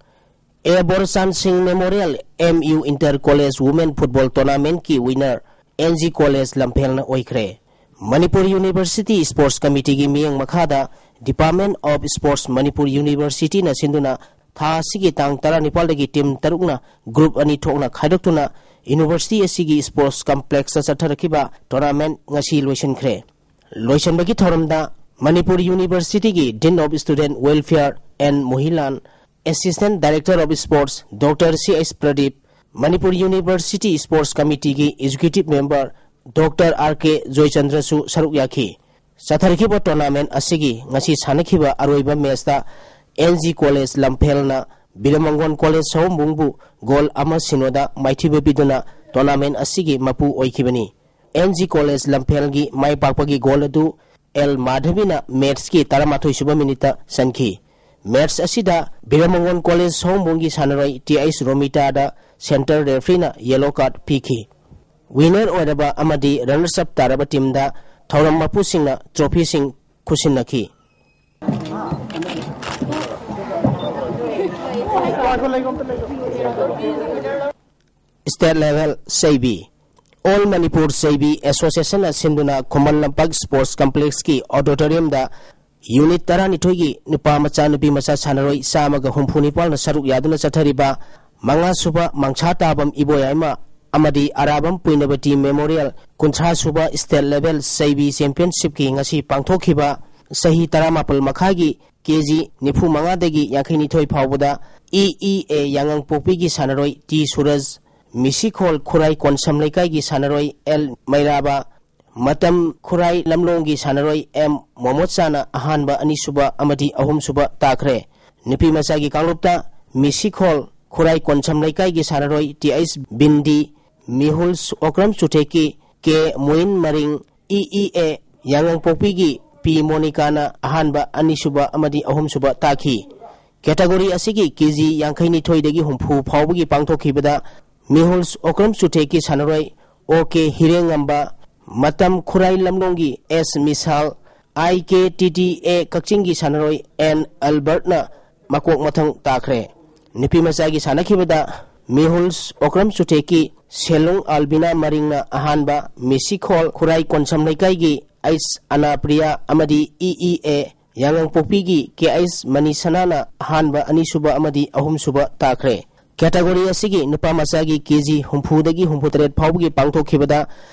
A Borchan Singh Memorial M U Inter College Women Football Tournament ꯀꯤ winner N G College ꯂꯝꯐꯦꯜꯅ ꯑꯣꯏꯈ꯭ꯔꯦ꯫ Manipur University Sports Committee ꯒꯤ ꯃꯤꯠꯌꯦꯡ ꯃꯈꯥꯗ Department of Sports Manipur University ꯅ ꯁꯤꯟꯗꯨꯅ ꯊꯥ ꯑꯁꯤꯒꯤ ꯇꯥꯡ ꯇꯔꯥꯅꯤꯄꯥꯜꯗꯒꯤ team ꯇꯔꯨꯛꯅ group ꯑꯅꯤ ꯊꯣꯛꯅ ꯈꯥꯏꯗꯣꯛꯇꯨꯅ University ꯑꯁꯤꯒꯤ Sports Complex ꯇ ꯆꯠꯊꯔꯛꯈꯤꯕ tournament ꯉꯁꯤ ꯂꯣꯏꯁꯤꯟꯈ꯭ꯔꯦ꯫ ꯂꯣꯏꯁꯤꯟꯕꯒꯤ ꯊꯧꯔꯝꯗ ꯃꯅꯤꯄꯨꯔ University ꯒꯤ Dean of Student Welfare N ꯃꯣꯍꯤꯂꯥꯟ, Assistant Director of Sports Doctor C H Pradeep, Manipur University Sports Committee ꯒꯤ Executive Member Doctor R K ꯖꯣꯏꯆꯟꯗ꯭ꯔꯁꯨ ꯁꯔꯨꯛ ꯌꯥꯈꯤ꯫ ꯆꯠꯊꯔꯛꯈꯤꯕ tournament ꯑꯁꯤꯒꯤ ꯉꯁꯤ ꯁꯥꯟꯅꯈꯤꯕ ꯑꯔꯣꯏꯕ match ꯇ N G College ꯂꯝꯐꯦꯜꯅ ꯕꯤꯔꯃꯪꯒꯣꯟ College ꯁꯑꯣꯝꯕꯨꯡꯕꯨ goal ꯑꯃ ꯁꯤꯅꯣꯗ ꯃꯥꯏꯊꯤꯕ ꯄꯤꯗꯨꯅ tournament ꯑꯁꯤꯒꯤ ꯃꯄꯨ ꯑꯣꯏꯈꯤꯕꯅꯤ꯫ N G College ꯂꯝꯐꯦꯜꯒꯤ ꯃꯥꯏ ꯄꯥꯛꯄꯒꯤ goal ꯑꯗꯨ ꯑꯦꯜ ꯃꯥꯙꯕꯤꯅ match ꯀꯤ ꯇꯔꯥꯃꯥꯊꯣꯏ ꯁꯨꯕ minute ꯇ ꯆꯟꯈꯤ꯫ Match ꯑꯁꯤꯗ ꯕꯤꯔꯃꯪꯒꯣꯟ College ꯁꯑꯣꯝꯕꯨꯡꯒꯤ ꯁꯥꯟꯅꯔꯣꯏ T H ꯔꯣꯃꯤꯇꯥꯗ center referee ꯅ yellow card ꯄꯤꯈꯤ꯫ Winner ꯑꯣꯏꯔꯕ ꯑꯃꯗꯤ runners up ꯇꯥꯔꯕ team ꯗ ꯊꯧꯔꯝ ꯃꯄꯨꯁꯤꯡꯅ trophy ꯁꯤꯡ ꯈꯨꯠꯁꯤꯟꯅꯈꯤ꯫ State Level ꯆꯩꯕꯤ꯫ All Manipur ꯆꯩꯕꯤ Association ꯅ ꯁꯤꯟꯗꯨꯅ ꯈꯨꯃꯟ ꯂꯝꯄꯥꯛ Sports Complex ꯀꯤ auditorium ꯗ unit ꯇꯔꯥꯅꯤꯊꯣꯏꯒꯤ ꯅꯨꯄꯥ ꯃꯆꯥ ꯅꯨꯄꯤ ꯃꯆꯥ ꯁꯥꯟꯅꯔꯣꯏ ꯆꯥꯝꯃꯒ ꯍꯨꯝꯐꯨ ꯅꯤꯄꯥꯜꯅ ꯁꯔꯨꯛ ꯌꯥꯗꯨꯅ ꯆꯠꯊꯔꯤꯕ ꯃꯉꯥ ꯁꯨꯕ ꯃꯪꯁꯥ ꯇꯥꯕꯝ ꯏꯕꯣꯌꯥꯏꯃ ꯑꯃꯗꯤ ꯑꯔꯥꯕꯝ ꯄꯨꯏꯅꯕꯇꯤ Memorial ꯀꯨꯟꯊ꯭ꯔꯥ ꯁꯨꯕ State Level ꯆꯩꯕꯤ Championship ꯀꯤ ꯉꯁꯤ ꯄꯥꯡꯊꯣꯛꯈꯤꯕ ꯆꯍꯤ ꯇꯔꯥꯃꯥꯄꯜ ꯃꯈꯥꯏꯒꯤ ꯀꯦꯖꯤ ꯅꯤꯐꯨ ꯃꯉꯥꯗꯒꯤ ꯌꯥꯡꯈꯩ ꯅꯤꯊꯣꯏ ꯐꯥꯎꯕꯗ ꯏ ꯏ ꯑꯦ ꯌꯥꯉꯪꯄꯣꯛꯄꯤꯒꯤ ꯁꯥꯟꯅꯔꯣꯏ ꯇꯤ ꯁꯨꯔꯖ, ꯃꯤꯁꯤꯈꯣꯜ ꯈꯨꯔꯥꯏ ꯀꯣꯟꯁꯝ ꯂꯩꯀꯥꯏꯒꯤ ꯁꯥꯟꯅꯔꯣꯏ ꯑꯦꯜ ꯃꯩꯔꯥꯕ, ꯃꯇꯝ ꯈꯨꯔꯥꯏ ꯂꯝꯂꯣꯡꯒꯤ ꯁꯥꯟꯅꯔꯣꯏ ꯑꯦꯝ ꯃꯣꯃꯣꯆꯥꯅ ꯑꯍꯥꯟꯕ, ꯑꯅꯤꯁꯨꯕ ꯑꯃꯗꯤ ꯑꯍꯨꯝꯁꯨꯕ ꯇꯥꯈ꯭ꯔꯦ꯫ ꯅꯨꯄꯤ ꯃꯆꯥꯒꯤ ꯀꯥꯡꯂꯨꯞꯇ ꯃꯤꯁꯤꯈꯣꯜ ꯈꯨꯔꯥꯏ ꯀꯣꯟꯁꯝ ꯂꯩꯀꯥꯏꯒꯤ ꯁꯥꯟꯅꯔꯣꯏ ꯇꯤ ꯑꯩꯁ ꯕꯤꯟꯗꯤ, ꯃꯤꯍꯨꯜꯁ ꯑꯣꯀ꯭ꯔꯝ ꯆꯨꯊꯦꯛꯀꯤ ꯀꯦ ꯃꯣꯏꯟ ꯃꯔꯤꯡ, ꯏ ꯏ ꯑꯦ ꯌꯥꯉꯪꯄꯣꯛꯄꯤꯒꯤ ꯄꯤ ꯃꯣꯅꯤꯀꯥꯅ ꯑꯍꯥꯟꯕ, ꯑꯅꯤꯁꯨꯕ ꯑꯃꯗꯤ ꯑꯍꯨꯝꯁꯨꯕ ꯇꯥꯈꯤ꯫ ꯀꯦꯇꯥꯒꯣꯔꯤ ꯑꯁꯤꯒꯤ ꯀꯦ ꯖꯤ ꯌꯥꯡꯈꯩ ꯅꯤꯊꯣꯏꯗꯒꯤ ꯍꯨꯝꯐꯨ ꯐꯥꯎꯕꯒꯤ ꯄꯥꯡꯊꯣꯛꯈꯤꯕꯗ ꯃꯤꯍꯨꯜꯁ ꯑꯣꯀ꯭ꯔꯝ ꯆꯨꯊꯦꯛꯀꯤ ꯁꯥꯟꯅꯔꯣꯏ ꯑꯣ ꯀꯦ ꯍꯤꯔꯦꯡꯉꯝꯕ, ꯃꯇꯝ ꯈꯨꯔꯥꯏ ꯂꯝꯂꯣꯡꯒꯤ ꯑꯦꯁ ꯃꯤꯁꯥꯜ, ꯑꯥꯏ ꯀꯦ ꯇꯤ ꯇꯤ ꯑꯦ ꯀꯛꯆꯤꯡꯒꯤ ꯁꯥꯟꯅꯔꯣꯏ ꯑꯦꯟ ꯑꯜꯕꯔꯠꯅ ꯃꯀꯣꯛ ꯃꯊꯪ ꯇꯥꯈ꯭ꯔꯦ꯫ ꯅꯨꯄꯤ ꯃꯆꯥꯒꯤ ꯁꯥꯟꯅꯈꯤꯕꯗ ꯃꯤꯍꯨꯜꯁ ꯑꯣꯀ꯭ꯔꯝ ꯆꯨꯊꯦꯛꯀꯤ ꯁꯦꯂꯨꯡ ꯑꯜꯕꯤꯅꯥ ꯃꯔꯤꯡꯅ ꯑꯍꯥꯟꯕ, ꯃꯤꯁꯤꯈꯣꯜ ꯈꯨꯔꯥꯏ ꯀꯣꯟꯁꯝ ꯂꯩꯀꯥꯏꯒꯤ ꯑꯩꯁ ꯑꯅꯥꯄ꯭ꯔꯤꯌꯥ ꯑꯃꯗꯤ ꯏ ꯏ ꯑꯦ ꯌꯥꯉꯪꯄꯣꯛꯄꯤꯒꯤ ꯀꯦ ꯑꯩꯁ ꯃꯅꯤꯁꯅꯥꯅ ꯑꯍꯥꯟꯕ, ꯑꯅꯤꯁꯨꯕ ꯑꯃꯗꯤ ꯑꯍꯨꯝꯁꯨꯕ ꯇꯥꯈ꯭ꯔꯦ꯫ ꯀꯦꯇꯥꯒꯣꯔꯤ ꯑꯁꯤꯒꯤ ꯅꯨꯄꯥ ꯃꯆꯥꯒꯤ ꯀꯦ ꯖꯤ ꯍꯨꯝꯐꯨꯗꯒꯤ ꯍꯨꯝꯐꯨꯇꯔꯦꯠ ꯐꯥꯎꯕꯒꯤ ꯄꯥꯡꯊꯣꯛꯈꯤꯕꯗ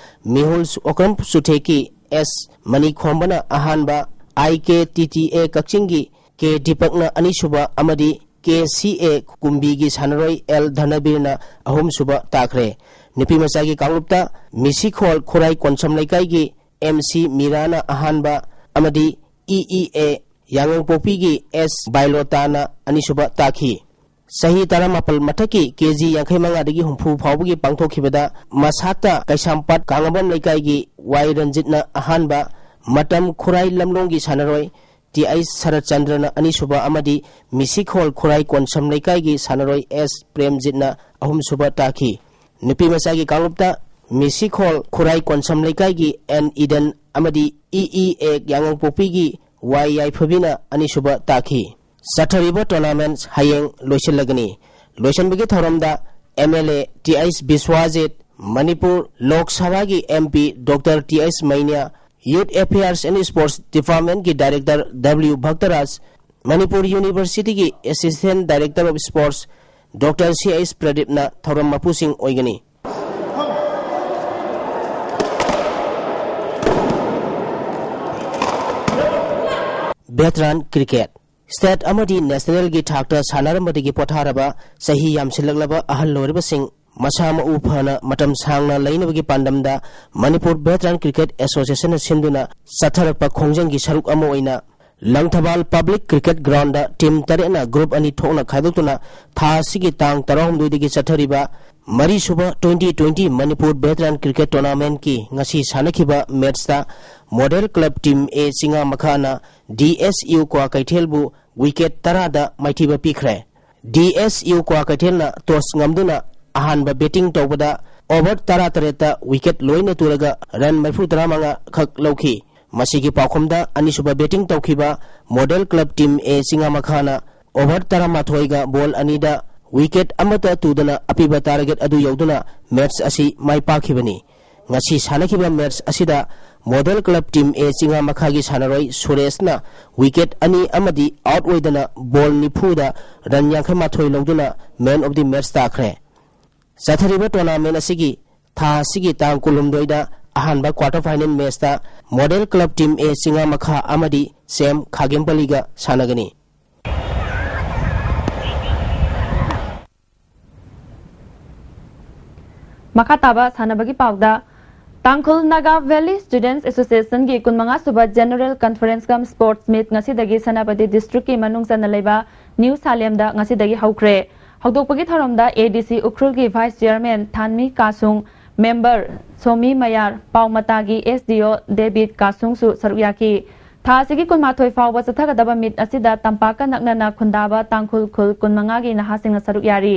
ꯃꯤꯍꯨꯜꯁ ꯑꯣꯀ꯭ꯔꯝ ꯆꯨꯊꯦꯛꯀꯤ ꯑꯦꯁ ꯃꯅꯤꯈꯣꯝꯕꯅ ꯑꯍꯥꯟꯕ, ꯑꯥꯏ ꯀꯦ ꯇꯤ ꯇꯤ ꯑꯦ ꯀꯛꯆꯤꯡꯒꯤ ꯀꯦ ꯗꯤꯄꯛꯅ ꯑꯅꯤꯁꯨꯕ ꯑꯃꯗꯤ ꯀꯦ ꯁꯤ ꯑꯦ ꯀꯨꯝꯕꯤꯒꯤ ꯁꯥꯟꯅꯔꯣꯏ ꯑꯦꯜ ꯙꯅꯕꯤꯔꯅ ꯑꯍꯨꯝꯁꯨꯕ ꯇꯥꯈ꯭ꯔꯦ꯫ ꯅꯨꯄꯤ ꯃꯆꯥꯒꯤ ꯀꯥꯡꯂꯨꯞꯇ ꯃꯤꯁꯤꯈꯣꯜ ꯈꯨꯔꯥꯏ ꯀꯣꯟꯁꯝ ꯂꯩꯀꯥꯏꯒꯤ ꯑꯦꯝ ꯁꯤ ꯃꯤꯔꯥꯅ ꯑꯍꯥꯟꯕ ꯑꯃꯗꯤ ꯏ ꯏ ꯑꯦ ꯌꯥꯉꯪꯄꯣꯛꯄꯤꯒꯤ ꯑꯦꯁ ꯕꯥꯏꯂꯣꯇꯥꯅ ꯑꯅꯤꯁꯨꯕ ꯇꯥꯈꯤ꯫ ꯆꯍꯤ ꯇꯔꯥꯃꯥꯄꯜ ꯃꯊꯛꯀꯤ ꯀꯦ ꯖꯤ ꯌꯥꯡꯈꯩ ꯃꯉꯥꯗꯒꯤ ꯍꯨꯝꯐꯨ ꯐꯥꯎꯕꯒꯤ ꯄꯥꯡꯊꯣꯛꯈꯤꯕꯗ ꯃꯁꯥꯠꯇ ꯀꯩꯁꯥꯝꯄꯥꯠ ꯀꯥꯉꯕꯝ ꯂꯩꯀꯥꯏꯒꯤ ꯋꯥꯏ ꯔꯟꯖꯤꯠꯅ ꯑꯍꯥꯟꯕ, ꯃꯇꯝ ꯈꯨꯔꯥꯏ ꯂꯝꯂꯣꯡꯒꯤ ꯁꯥꯟꯅꯔꯣꯏ ꯇꯤ ꯑꯩꯁ ꯁꯔꯠꯆꯟꯗ꯭ꯔꯅ ꯑꯅꯤꯁꯨꯕ ꯑꯃꯗꯤ ꯃꯤꯁꯤꯈꯣꯜ ꯈꯨꯔꯥꯏ ꯀꯣꯟꯁꯝ ꯂꯩꯀꯥꯏꯒꯤ ꯁꯥꯟꯅꯔꯣꯏ ꯑꯦꯁ ꯄ꯭ꯔꯦꯝꯖꯤꯠꯅ ꯑꯍꯨꯝꯁꯨꯕ ꯇꯥꯈꯤ꯫ ꯅꯨꯄꯤ ꯃꯆꯥꯒꯤ ꯀꯥꯡꯂꯨꯞꯇ ꯃꯤꯁꯤꯈꯣꯜ ꯈꯨꯔꯥꯏ ꯀꯣꯟꯁꯝ ꯂꯩꯀꯥꯏꯒꯤ ꯑꯦꯟ ꯏꯗꯟ ꯑꯃꯗꯤ ꯏ ꯏ ꯑꯦ ꯌꯥꯉꯪꯄꯣꯛꯄꯤꯒꯤ ꯋꯥꯏ ꯌꯥꯏꯐꯕꯤꯅ ꯑꯅꯤꯁꯨꯕ ꯇꯥꯈꯤ꯫ ꯆꯠꯊꯔꯤꯕ ꯇꯣꯔꯅꯥꯃꯦꯟꯠ ꯍꯌꯦꯡ ꯂꯣꯏꯁꯤꯜꯂꯒꯅꯤ꯫ ꯂꯣꯏꯁꯤꯟꯕꯒꯤ ꯊꯧꯔꯝꯗ M L A T H Biswajit, Manipur Lok ꯁꯚꯥꯒꯤ M P doctor T H Meinya, youth affairs and sports ꯗꯤꯄꯥꯔꯠꯃꯦꯟꯠꯀꯤ ꯗꯥꯏꯔꯦꯛꯇꯔ ꯗꯕ꯭ꯂꯤꯌꯨ ꯚꯛꯇꯔꯥꯖ, ꯃꯅꯤꯄꯨꯔ ꯌꯨꯅꯤꯚꯔꯁꯤꯇꯤꯒꯤ assistant director of sports doctor C H ꯄ꯭ꯔꯗꯤꯞꯅ ꯊꯧꯔꯝ ꯃꯄꯨꯁꯤꯡ ꯑꯣꯏꯒꯅꯤ꯫ Veteran cricket. ꯁ꯭ꯇꯦꯠ ꯑꯃꯗꯤ ꯅꯦꯁꯅꯦꯜꯒꯤ ꯊꯥꯛꯇ ꯁꯥꯟꯅꯔꯝꯕꯗꯒꯤ ꯄꯣꯊꯥꯔꯕ ꯆꯍꯤ ꯌꯥꯝꯁꯤꯜꯂꯛꯂꯕ ꯑꯍꯜ ꯑꯣꯏꯔꯕꯁꯤꯡ ꯃꯁꯥ ꯃꯎ ꯐꯅ ꯃꯇꯝ ꯁꯥꯡꯅ ꯂꯩꯅꯕꯒꯤ ꯄꯥꯟꯗꯝꯗ ꯃꯅꯤꯄꯨꯔ ꯚꯦꯇꯔꯥꯟ ꯀ꯭ꯔꯤꯀꯦꯠ ꯑꯦꯁꯣꯁꯤꯌꯦꯁꯟꯅ ꯁꯤꯟꯗꯨꯅ ꯆꯠꯊꯔꯛꯄ ꯈꯣꯡꯖꯪꯒꯤ ꯁꯔꯨꯛ ꯑꯃ ꯑꯣꯏꯅ ꯂꯪꯊꯕꯥꯜ ꯄꯕ꯭ꯂꯤꯛ ꯀ꯭ꯔꯤꯀꯦꯠ ꯒ꯭ꯔꯥꯎꯟꯗ ꯇꯤꯝ ꯇꯔꯦꯠꯅ ꯒ꯭ꯔꯨꯞ ꯑꯅꯤ ꯊꯣꯛꯅ ꯈꯥꯏꯗꯣꯛꯇꯨꯅ ꯊꯥ ꯑꯁꯤꯒꯤ ꯇꯥꯡ ꯇꯔꯥꯍꯨꯝꯗꯣꯏꯗꯒꯤ ꯆꯠꯊꯔꯤꯕ ꯃꯔꯤꯁꯨꯕ twenty twenty Manipur veteran cricket ꯇꯣꯔꯅꯥꯃꯦꯟꯠꯀꯤ ꯉꯁꯤ ꯁꯥꯟꯅꯈꯤꯕ ꯃꯦꯠꯁꯇ ꯃꯣꯗꯦꯜ ꯀ꯭ꯂꯕ ꯇꯤꯝ ꯑꯦ ꯆꯤꯉꯥ ꯃꯈꯥꯅ ꯗꯤ ꯑꯦꯁ ꯌꯨ ꯀ꯭ꯋꯥꯀꯩꯊꯦꯜꯕꯨ ꯋꯤꯀꯦꯠ ꯇꯔꯥꯗ ꯃꯥꯏꯊꯤꯕ ꯄꯤꯈ꯭ꯔꯦ꯫ ꯗꯤ ꯑꯦꯁ ꯌꯨ ꯀ꯭ꯋꯥꯀꯩꯊꯦꯜꯅ ꯇꯣꯁ ꯉꯝꯗꯨꯅ ꯑꯍꯥꯟꯕ ꯕꯦꯇꯤꯡ ꯇꯧꯕꯗ ꯑꯣꯚꯔ ꯇꯔꯥꯇꯔꯦꯠꯇ ꯋꯤꯀꯦꯠ ꯂꯣꯏꯅ ꯇꯨꯔꯒ ꯔꯟ ꯃꯔꯤꯐꯨ ꯇꯔꯥꯃꯉꯥ ꯈꯛ ꯂꯧꯈꯤ꯫ ꯃꯁꯤꯒꯤ ꯄꯥꯎꯈꯨꯝꯗ ꯑꯅꯤꯁꯨꯕ ꯕꯦꯇꯤꯡ ꯇꯧꯈꯤꯕ ꯃꯣꯗꯦꯜ ꯀ꯭ꯂꯕ ꯇꯤꯝ ꯑꯦ ꯆꯤꯉꯥꯃꯈꯥꯅ ꯑꯣꯚꯔ ꯇꯔꯥꯃꯥꯊꯣꯏꯒ ꯕꯣꯜ ꯑꯅꯤꯗ ꯋꯤꯀꯦꯠ ꯑꯃꯠꯇ ꯇꯨꯗꯅ ꯑꯄꯤꯕ ꯇꯥꯔꯒꯦꯠ ꯑꯗꯨ ꯌꯧꯗꯨꯅ ꯃꯦꯠꯁ ꯑꯁꯤ ꯃꯥꯏ ꯄꯥꯛꯈꯤꯕꯅꯤ꯫ ꯉꯁꯤ ꯁꯥꯟꯅꯈꯤꯕ ꯃꯦꯠꯁ ꯑꯁꯤꯗ ꯃꯣꯗꯦꯜ ꯀ꯭ꯂꯕ ꯇꯤꯝ ꯑꯦ ꯆꯤꯉꯥꯃꯈꯥꯒꯤ ꯁꯥꯟꯅꯔꯣꯏ ꯁꯨꯔꯦꯁꯅ ꯋꯤꯀꯦꯠ ꯑꯅꯤ ꯑꯃꯗꯤ ꯑꯥꯎꯠ ꯑꯣꯏꯗꯅ ꯕꯣꯜ ꯅꯤꯐꯨꯗ ꯔꯟ ꯌꯥꯡꯈꯩ ꯃꯥꯊꯣꯏ ꯂꯧꯗꯨꯅ ꯃꯦꯟ ꯑꯣꯐ ꯗꯤ ꯃꯦꯠꯁ ꯇꯥꯈ꯭ꯔꯦ꯫ ꯆꯠꯊꯔꯤꯕ ꯇꯣꯔꯅꯥꯃꯦꯟ ꯑꯁꯤꯒꯤ ꯊꯥ ꯑꯁꯤꯒꯤ ꯇꯥꯡ ꯀꯨꯟꯍꯨꯝꯗꯣꯏꯗ ꯑꯍꯥꯟꯕ ꯀ꯭ꯋꯥꯇꯔ ꯐꯥꯏꯅꯦꯜ ꯃꯦꯠꯁꯇ ꯃꯣꯗꯦꯜ ꯀ꯭ꯂꯕ ꯇꯤꯝ ꯑꯦ ꯆꯤꯉꯥꯃꯈꯥ ꯑꯃꯗꯤ ꯁꯦꯝ ꯈꯥꯒꯦꯝꯄꯜꯂꯤꯒ ꯁꯥꯟꯅꯒꯅꯤ꯫ ꯃꯈꯥ ꯇꯥꯕ ꯁꯥꯟꯅꯕꯒꯤ ꯄꯥꯎꯗ, ꯇꯥꯡꯈꯨꯜ ꯅꯥꯒꯥ ꯚꯦꯂꯤ ꯁ꯭ꯇꯨꯗꯦꯟꯠꯁ ꯑꯦꯁꯣꯁꯤꯌꯦꯁꯟꯒꯤ ꯀꯨꯟꯃꯉꯥ ꯁꯨꯕ ꯖꯦꯅꯔꯦꯜ ꯀꯟꯐꯔꯦꯟꯁ ꯀꯝ ꯁ꯭ꯄꯣꯔꯠꯁ ꯃꯤꯠ ꯉꯁꯤꯗꯒꯤ ꯁꯦꯅꯥꯄꯇꯤ ꯗꯤꯁꯇ꯭ꯔꯤꯛꯀꯤ ꯃꯅꯨꯡ ꯆꯟꯅ ꯂꯩꯕ ꯅ꯭ꯌꯨ ꯁꯥꯂꯦꯝꯗ ꯉꯁꯤꯗꯒꯤ ꯍꯧꯈ꯭ꯔꯦ꯫ ꯍꯧꯗꯣꯛꯄꯒꯤ ꯊꯧꯔꯝꯗ ꯑꯦ ꯗꯤ ꯁꯤ ꯎꯈ꯭ꯔꯨꯜꯒꯤ ꯚꯥꯏꯁ ꯆꯤꯌꯔꯃꯦꯟ ꯊꯥꯟꯃꯤ ꯀꯥꯁꯨꯡ, ꯃꯦꯝꯕꯔ ꯁꯣꯃꯤ ꯃꯌꯥꯔ, ꯄꯥꯎꯃꯇꯥꯒꯤ ꯑꯦꯁ ꯗꯤ ꯑꯣ ꯗꯦꯕꯤꯠ ꯀꯥꯁꯨꯡꯁꯨ ꯁꯔꯨꯛ ꯌꯥꯈꯤ꯫ ꯊꯥ ꯑꯁꯤꯒꯤ ꯀꯨꯟꯃꯥꯊꯣꯏ ꯐꯥꯎꯕ ꯆꯠꯊꯒꯗꯕ ꯃꯤꯠ ꯑꯁꯤꯗ ꯇꯝꯄꯥꯛꯀ ꯅꯛꯅꯅ ꯈꯨꯟꯗꯥꯕ ꯇꯥꯡꯈꯨꯜ ꯈꯨꯜ ꯀꯨꯟꯃꯉꯥꯒꯤ ꯅꯍꯥꯁꯤꯡꯅ ꯁꯔꯨꯛ ꯌꯥꯔꯤ꯫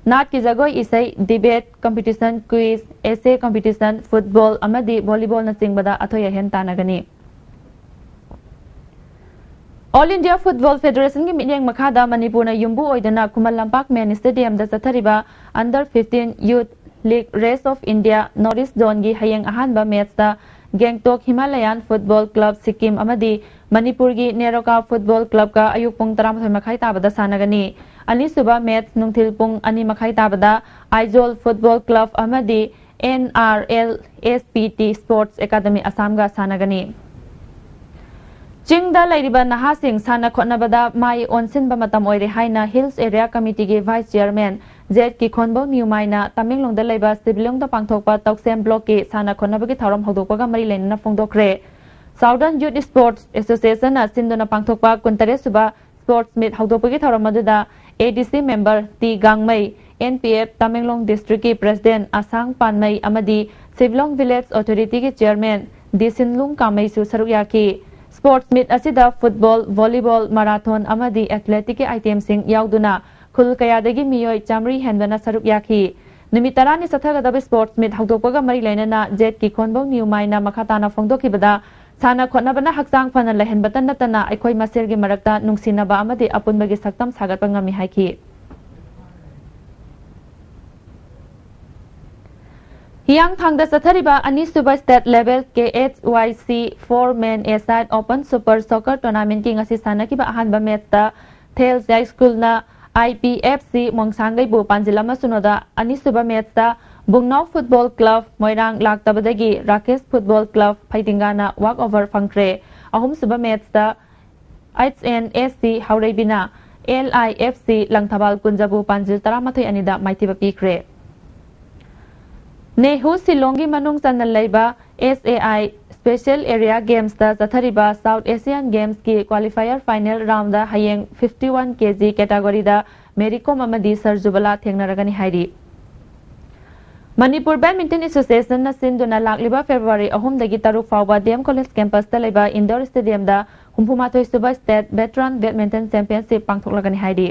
ꯅꯥꯠꯀꯤ ꯖꯒꯣꯏ ꯏꯁꯩ, debate competition, quiz, essay competition, football ꯑꯃꯗꯤ ꯚꯣꯂꯤꯕꯣꯜꯅꯆꯤꯡꯕꯗ ꯑꯊꯣꯏ ꯑꯍꯦꯟ ꯇꯥꯟꯅꯒꯅꯤ꯫ ꯑꯣꯜ ꯏꯟꯗꯤꯌꯥ ꯐꯨꯠꯕꯣꯜ ꯐꯦꯗꯔꯦꯁꯟꯒꯤ ꯃꯤꯠꯌꯦꯡ ꯃꯈꯥꯗ ꯃꯅꯤꯄꯨꯔꯅ ꯌꯨꯝꯕꯨ ꯑꯣꯏꯗꯨꯅ ꯈꯨꯃꯟ ꯂꯝꯄꯥꯛ ꯃꯦꯟ ꯁ꯭ꯇꯦꯗꯤꯌꯝꯗ ꯆꯠꯊꯔꯤꯕ under fifteen youth league race of India north east ꯖꯣꯟꯒꯤ ꯍꯌꯦꯡ ꯑꯍꯥꯟꯕ ꯃꯦꯠꯁꯇ ꯒꯦꯡꯇꯣꯛ ꯍꯤꯃꯥꯂꯌꯥꯟ ꯐꯨꯠꯕꯣꯜ ꯀ꯭ꯂꯕ ꯁꯤꯛꯀꯤꯝ ꯑꯃꯗꯤ ꯃꯅꯤꯄꯨꯔꯒꯤ ꯅꯦꯔꯣꯀꯥ ꯐꯨꯠꯕꯣꯜ ꯀ꯭ꯂꯕꯀ ꯑꯌꯨꯛ ꯄꯨꯡ ꯇꯔꯥꯃꯥꯊꯣꯏ ꯃꯈꯥꯏ ꯇꯥꯕꯗ ꯁꯥꯟꯅꯒꯅꯤ꯫ ꯑꯅꯤꯁꯨꯕ ꯃꯦꯠꯁ ꯅꯨꯡꯊꯤꯜ ꯄꯨꯡ ꯑꯅꯤ ꯃꯈꯥꯏ ꯇꯥꯕꯗ ꯑꯥꯏꯖꯣꯜ ꯐꯨꯠꯕꯣꯜ ꯀ꯭ꯂꯕ ꯑꯃꯗꯤ N R L S P T sports academy ꯑꯁꯥꯝꯒ ꯁꯥꯟꯅꯒꯅꯤ꯫ ꯆꯤꯡꯗ ꯂꯩꯔꯤꯕ ꯅꯍꯥꯁꯤꯡ ꯁꯥꯟꯅ ꯈꯣꯠꯅꯕꯗ ꯃꯥꯏ ꯑꯣꯟꯁꯤꯟꯕ ꯃꯇꯝ ꯑꯣꯏꯔꯦ ꯍꯥꯏꯅ ꯍꯤꯜꯁ ꯑꯦꯔꯤꯌꯥ ꯀꯃꯤꯇꯤꯒꯤ ꯚꯥꯏꯁ ꯆꯤꯌꯔꯃꯦꯟ ꯖꯦꯠ ꯀꯤꯈꯣꯟꯕꯧ ꯅ꯭ꯌꯨꯃꯥꯏꯅ ꯇꯃꯦꯡꯂꯣꯡꯗ ꯂꯩꯕ ꯁꯤꯕꯤꯂꯣꯡꯗ ꯄꯥꯡꯊꯣꯛꯄ ꯇꯧꯁꯦꯝ ꯕ꯭ꯂꯣꯛꯀꯤ ꯁꯥꯟꯅ ꯈꯣꯠꯅꯕꯒꯤ ꯊꯧꯔꯝ ꯍꯧꯗꯣꯛꯄꯒ ꯃꯔꯤ ꯂꯩꯅꯅ ꯐꯣꯡꯗꯣꯛꯈ꯭ꯔꯦ꯫ Southern Youth Sports Association ꯅ ꯁꯤꯟꯗꯨꯅ ꯄꯥꯡꯊꯣꯛꯄ ꯀꯨꯟꯇꯔꯦꯠ ꯁꯨꯕ Sports Meet ꯍꯧꯗꯣꯛꯄꯒꯤ ꯊꯧꯔꯝ ꯑꯗꯨꯗ A D C member T ꯒꯥꯡꯃꯩ, N P F Tamenglong district ꯀꯤ president ꯑꯁꯥꯡ ꯄꯥꯟꯃꯩ ꯑꯃꯗꯤ Shillong Village Authority ꯒꯤ chairman ꯗꯤ ꯁꯤꯟꯂꯨꯡ ꯀꯥꯃꯩꯁꯨ ꯁꯔꯨꯛ ꯌꯥꯈꯤ꯫ Sports meet ꯑꯁꯤꯗ football, volleyball, marathon ꯑꯃꯗꯤ athletic ꯀꯤ item ꯁꯤꯡ ꯌꯥꯎꯗꯨꯅ ꯈꯨꯜ ꯀꯌꯥꯗꯒꯤ ꯃꯤꯑꯣꯏ ꯆꯥꯃꯔꯤ ꯍꯦꯟꯕꯅ ꯁꯔꯨꯛ ꯌꯥꯈꯤ꯫ ꯅꯨꯃꯤꯠ ꯇꯔꯥꯅꯤ ꯆꯠꯊꯒꯗꯕ sports meet ꯍꯧꯗꯣꯛꯄꯒ ꯃꯔꯤ ꯂꯩꯅꯅ ꯖꯦꯠꯀꯤ ꯈꯣꯟꯕꯧ ꯅ꯭ꯌꯨ ꯃꯥꯏꯅ ꯃꯈꯥ ꯇꯥꯅ ꯐꯣꯡꯗꯣꯛꯈꯤꯕꯗ, ꯁꯥꯟꯅ ꯈꯣꯠꯅꯕꯅ ꯍꯛꯆꯥꯡ ꯐꯅ ꯂꯩꯍꯟꯕꯇ ꯅꯠꯇꯅ ꯑꯩꯈꯣꯏ ꯃꯁꯦꯜꯒꯤ ꯃꯔꯛꯇ ꯅꯨꯡꯁꯤꯅꯕ ꯑꯃꯗꯤ ꯑꯄꯨꯟꯕꯒꯤ ꯁꯛꯇꯝ ꯁꯥꯒꯠꯄ ꯉꯝꯃꯤ ꯍꯥꯏꯈꯤ꯫ ꯍꯤꯌꯥꯡꯊꯥꯡꯗ ꯆꯠꯊꯔꯤꯕ ꯑꯅꯤꯁꯨꯕ state level K H Y C four man A side open super soccer tournament ꯀꯤ ꯉꯁꯤ ꯁꯥꯟꯅꯈꯤꯕ ꯑꯍꯥꯟꯕ match ꯇ ꯊꯦꯜ ꯖꯥꯏ ꯁ꯭ꯀꯨꯜꯅ I P F C ꯃꯣꯡꯁꯥꯡꯒꯩꯕꯨ ꯄꯥꯟꯖꯤꯜ ꯑꯃ ꯁꯨꯅꯣꯗ, ꯑꯅꯤꯁꯨꯕ match ꯇ ꯕꯨꯡꯅꯥꯎ Football Club ꯃꯣꯏꯔꯥꯡ ꯂꯥꯛꯇꯕꯗꯒꯤ Rakesh Football Club ꯐꯩꯗꯤꯡꯒꯥꯅ walk over ꯐꯪꯈ꯭ꯔꯦ꯫ ꯑꯍꯨꯝꯁꯨꯕ match ꯇ H N S C ꯍꯥꯎꯔꯩꯕꯤꯅ L I F C Langthabal ꯀꯨꯟꯖꯕꯨ ꯄꯥꯟꯖꯤꯜ ꯇꯔꯥꯃꯥꯊꯣꯏ ꯑꯅꯤꯗ ꯃꯥꯏꯊꯤꯕ ꯄꯤꯈ꯭ꯔꯦ꯫ ꯅꯦꯍꯨ ꯁꯤꯂꯣꯡꯒꯤ ꯃꯅꯨꯡ ꯆꯟꯅ ꯂꯩꯕ S A I Special Area Games ꯇ ꯆꯠꯊꯔꯤꯕ South Asian Games ꯀꯤ qualifier final round ꯗ ꯍꯌꯦꯡ fifty one K G category ꯗ ꯃꯦꯔꯤ ꯀꯣꯝ ꯑꯃꯗꯤ ꯁꯔꯖꯨꯕꯂꯥ ꯊꯦꯡꯅꯔꯒꯅꯤ ꯍꯥꯏꯔꯤ꯫ ꯃꯅꯤꯄꯨꯔ Badminton Association ꯅ ꯁꯤꯟꯗꯨꯅ ꯂꯥꯛꯂꯤꯕ February ꯑꯍꯨꯝꯗꯒꯤ ꯇꯔꯨꯛ ꯐꯥꯎꯕ D M College campus ꯇ ꯂꯩꯕ indoor stadium ꯗ ꯍꯨꯝꯐꯨꯃꯥꯊꯣꯏ ꯁꯨꯕ State Veteran Badminton Championship ꯄꯥꯡꯊꯣꯛꯂꯒꯅꯤ ꯍꯥꯏꯔꯤ꯫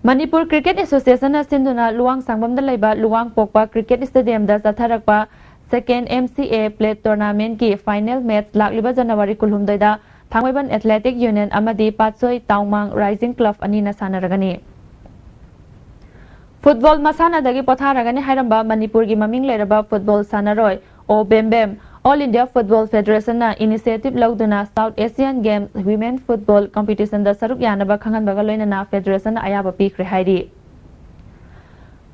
ꯃꯅꯤꯄꯨꯔ Cricket Association ꯅ ꯁꯤꯟꯗꯨꯅ ꯂꯨꯋꯥꯡ ꯁꯥꯡꯕꯝꯗ ꯂꯩꯕ ꯂꯨꯋꯥꯡ ꯄꯣꯛꯄ Cricket Stadium the ꯆꯠꯊꯔꯛꯄ Second M C A Plate Tournament ꯀꯤ final match ꯂꯥꯛꯂꯤꯕ January ꯀꯨꯟꯍꯨꯝꯗꯣꯏꯗ ꯊꯥꯡꯃꯩꯕꯟ Athletic Union ꯑꯃꯗꯤ ꯄꯥꯠꯁꯣꯏ ꯇꯥꯎꯃꯥꯡ Rising Club ꯑꯅꯤꯅ ꯁꯥꯟꯅꯔꯒꯅꯤ꯫ Football ꯃꯁꯥꯟꯅꯗꯒꯤ ꯄꯣꯊꯥꯔꯒꯅꯤ ꯍꯥꯏꯔꯝꯕ ꯃꯅꯤꯄꯨꯔꯒꯤ ꯃꯃꯤꯡ ꯂꯩꯔꯕ football ꯁꯥꯟꯅꯔꯣꯏ ꯑꯣ ꯕꯦꯝꯕꯦꯝ All India Football Federation ꯅ initiative ꯂꯧꯗꯨꯅ South Asian Games Women Football Competition ꯗ ꯁꯔꯨꯛ ꯌꯥꯅꯕ ꯈꯪꯍꯟꯕꯒ ꯂꯣꯏꯅꯅ federation ꯅ ꯑꯌꯥꯕ ꯄꯤꯈ꯭ꯔꯦ ꯍꯥꯏꯔꯤ꯫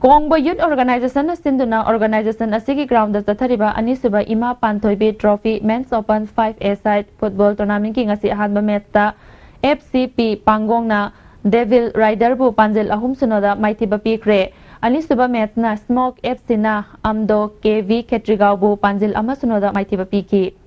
ꯀꯣꯡꯕ Youth Organization ꯅ ꯁꯤꯟꯗꯨꯅ organization ꯑꯁꯤꯒꯤ ground ꯗ ꯆꯠꯊꯔꯤꯕ ꯑꯅꯤꯁꯨꯕ ꯏꯃꯥ ꯄꯥꯟꯊꯣꯏꯕꯤ Trophy Men's Open five A side football tournament ꯀꯤ ꯉꯁꯤ ꯑꯍꯥꯟꯕ match ꯇ F C P ꯄꯥꯡꯒꯣꯡꯅ Devil Rider ꯕꯨ ꯄꯥꯟꯖꯤꯜ ꯑꯍꯨꯝ ꯁꯨꯅꯣꯗ ꯃꯥꯏꯊꯤꯕ ꯄꯤꯈ꯭ꯔꯦ꯫ ꯑꯅꯤꯁꯨꯕ match ꯅ Smoke F C ꯅ ꯑꯝꯗꯣ K V ꯈꯦꯇ꯭ꯔꯤꯒꯥꯎꯕꯨ ꯄꯥꯟꯖꯤꯜ ꯑꯃ ꯁꯨꯅꯣꯗ ꯃꯥꯏꯊꯤꯕ ꯄꯤꯈꯤ꯫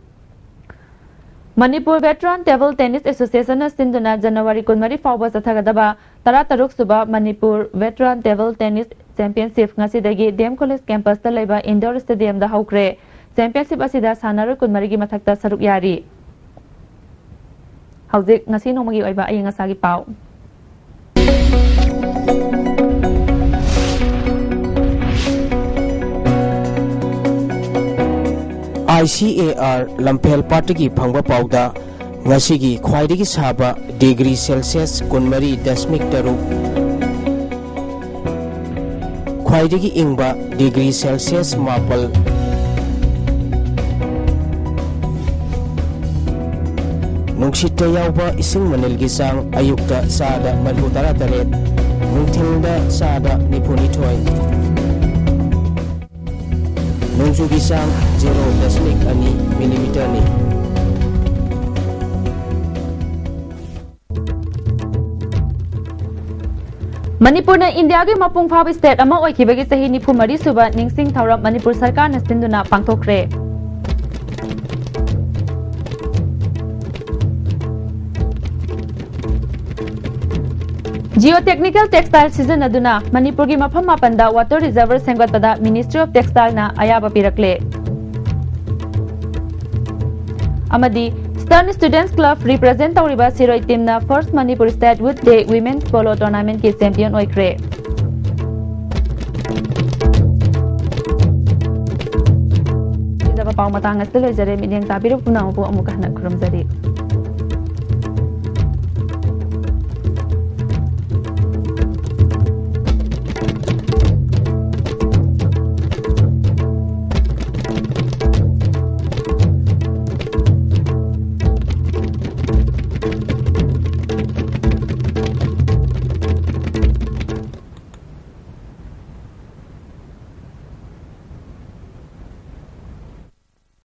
ꯃꯅꯤꯄꯨꯔ ꯚꯦꯇꯔꯥꯟ ꯇꯦꯕꯜ ꯇꯦꯅꯤꯁ ꯑꯦꯁꯣꯁꯤꯌꯦꯁꯟꯅ ꯁꯤꯟꯗꯨꯅ ꯖꯅꯋꯥꯔꯤ ꯀꯨꯟꯃꯔꯤ ꯐꯥꯎꯕ ꯆꯠꯊꯒꯗꯕ ꯇꯔꯥꯇꯔꯨꯛ ꯁꯨꯕ Manipur veteran table tennis championship ꯉꯁꯤꯗꯒꯤ ꯗꯤ ꯑꯦꯝ ꯀꯣꯂꯦꯖ ꯀꯦꯝꯄꯁꯇ ꯂꯩꯕ ꯏꯟꯗꯣꯔ ꯁ꯭ꯇꯦꯗꯤꯌꯝꯗ ꯍꯧꯈ꯭ꯔꯦ꯫ ꯆꯦꯝꯄꯤꯌꯟꯁꯤꯞ ꯑꯁꯤꯗ ꯁꯥꯟꯅꯔꯣꯏ ꯀꯨꯟꯃꯔꯤꯒꯤ ꯃꯊꯛꯇ ꯁꯔꯨꯛ ꯌꯥꯔꯤ꯫ ꯍꯧꯖꯤꯛ ꯉꯁꯤ ꯅꯣꯡꯃꯒꯤ ꯑꯣꯏꯕ ꯑꯏꯪ ꯑꯁꯥꯒꯤ ꯄꯥꯎ꯫ ꯑꯥꯏ ꯁꯤ ꯑꯦ ꯑꯥꯔ ꯂꯝꯐꯦꯜ ꯄꯥꯠꯇꯒꯤ ꯐꯪꯕ ꯄꯥꯎꯗ, ꯉꯁꯤꯒꯤ ꯈ꯭ꯋꯥꯏꯗꯒꯤ ꯁꯥꯕ ꯗꯤꯒ꯭ꯔꯤ ꯁꯦꯜꯁꯤꯌꯁ ꯀꯨꯟꯃꯔꯤ ꯗꯁꯃꯤꯛ ꯇꯔꯨꯛ, ꯈ꯭ꯋꯥꯏꯗꯒꯤ ꯏꯪꯕ ꯗꯤꯒ꯭ꯔꯤ ꯁꯦꯜꯁꯤꯌꯁ ꯃꯥꯄꯜ, ꯅꯨꯡꯁꯤꯠꯇ ꯌꯥꯎꯕ ꯏꯁꯤꯡ ꯃꯅꯤꯜꯒꯤ ꯆꯥꯡ ꯑꯌꯨꯛꯇ ꯆꯥꯗ ꯃꯔꯤꯐꯨ ꯇꯔꯥ ꯇꯔꯦꯠ, ꯅꯨꯡꯊꯤꯜꯗ ꯆꯥꯗ ꯅꯤꯐꯨ ꯅꯤꯊꯣꯏ꯫ ꯅꯣꯡꯖꯨꯒꯤ ꯆꯥꯡ ꯖꯦꯔꯣ ꯗꯁꯃꯤꯛ ꯑꯅꯤ ꯃꯤꯂꯤꯃꯤꯇꯔꯅꯤ꯫ ꯃꯅꯤꯄꯨꯔꯅ ꯏꯟꯗꯤꯌꯥꯒꯤ ꯃꯄꯨꯡ ꯐꯥꯕ ꯁ꯭ꯇꯦꯠ ꯑꯃ ꯑꯣꯏꯈꯤꯕꯒꯤ ꯆꯍꯤ ꯅꯤꯐꯨ ꯃꯔꯤ ꯁꯨꯕ ꯅꯤꯡꯁꯤꯡ ꯊꯧꯔꯝ ꯃꯅꯤꯄꯨꯔ ꯁꯔꯀꯥꯔꯅ ꯁꯤꯟꯗꯨꯅ ꯄꯥꯡꯊꯣꯛꯈ꯭ꯔꯦ꯫ Geotechnical textile ꯁꯤꯖꯤꯟꯅꯗꯨꯅ ꯃꯅꯤꯄꯨꯔꯒꯤ ꯃꯐꯝ ꯃꯥꯄꯟꯗ water reservoir ꯁꯦꯝꯒꯠꯄꯗ Ministry of Textileꯅ ꯑꯌꯥꯕ ꯄꯤꯔꯛꯂꯦ꯫ ꯑꯃꯗꯤ Stern Students Club represent ꯇꯧꯔꯤꯕ ꯁꯤꯔꯣꯏ teamꯅ First Manipur State Youth Day Women's Polo Tournamentꯀꯤ champion ꯑꯣꯏꯈ꯭ꯔꯦ꯫ ꯄꯤꯖꯕ ꯄꯥꯎ ꯃꯇꯥꯡ ꯑꯁꯤꯗ ꯂꯣꯏꯖꯔꯦ꯫ ꯃꯤꯠꯌꯦꯡ ꯇꯥꯕꯤꯔꯤꯕ ꯄꯨꯝꯅꯃꯛꯄꯨ ꯑꯃꯨꯛꯀ ꯍꯟꯅ ꯈꯨꯔꯨꯝꯖꯔꯤ꯫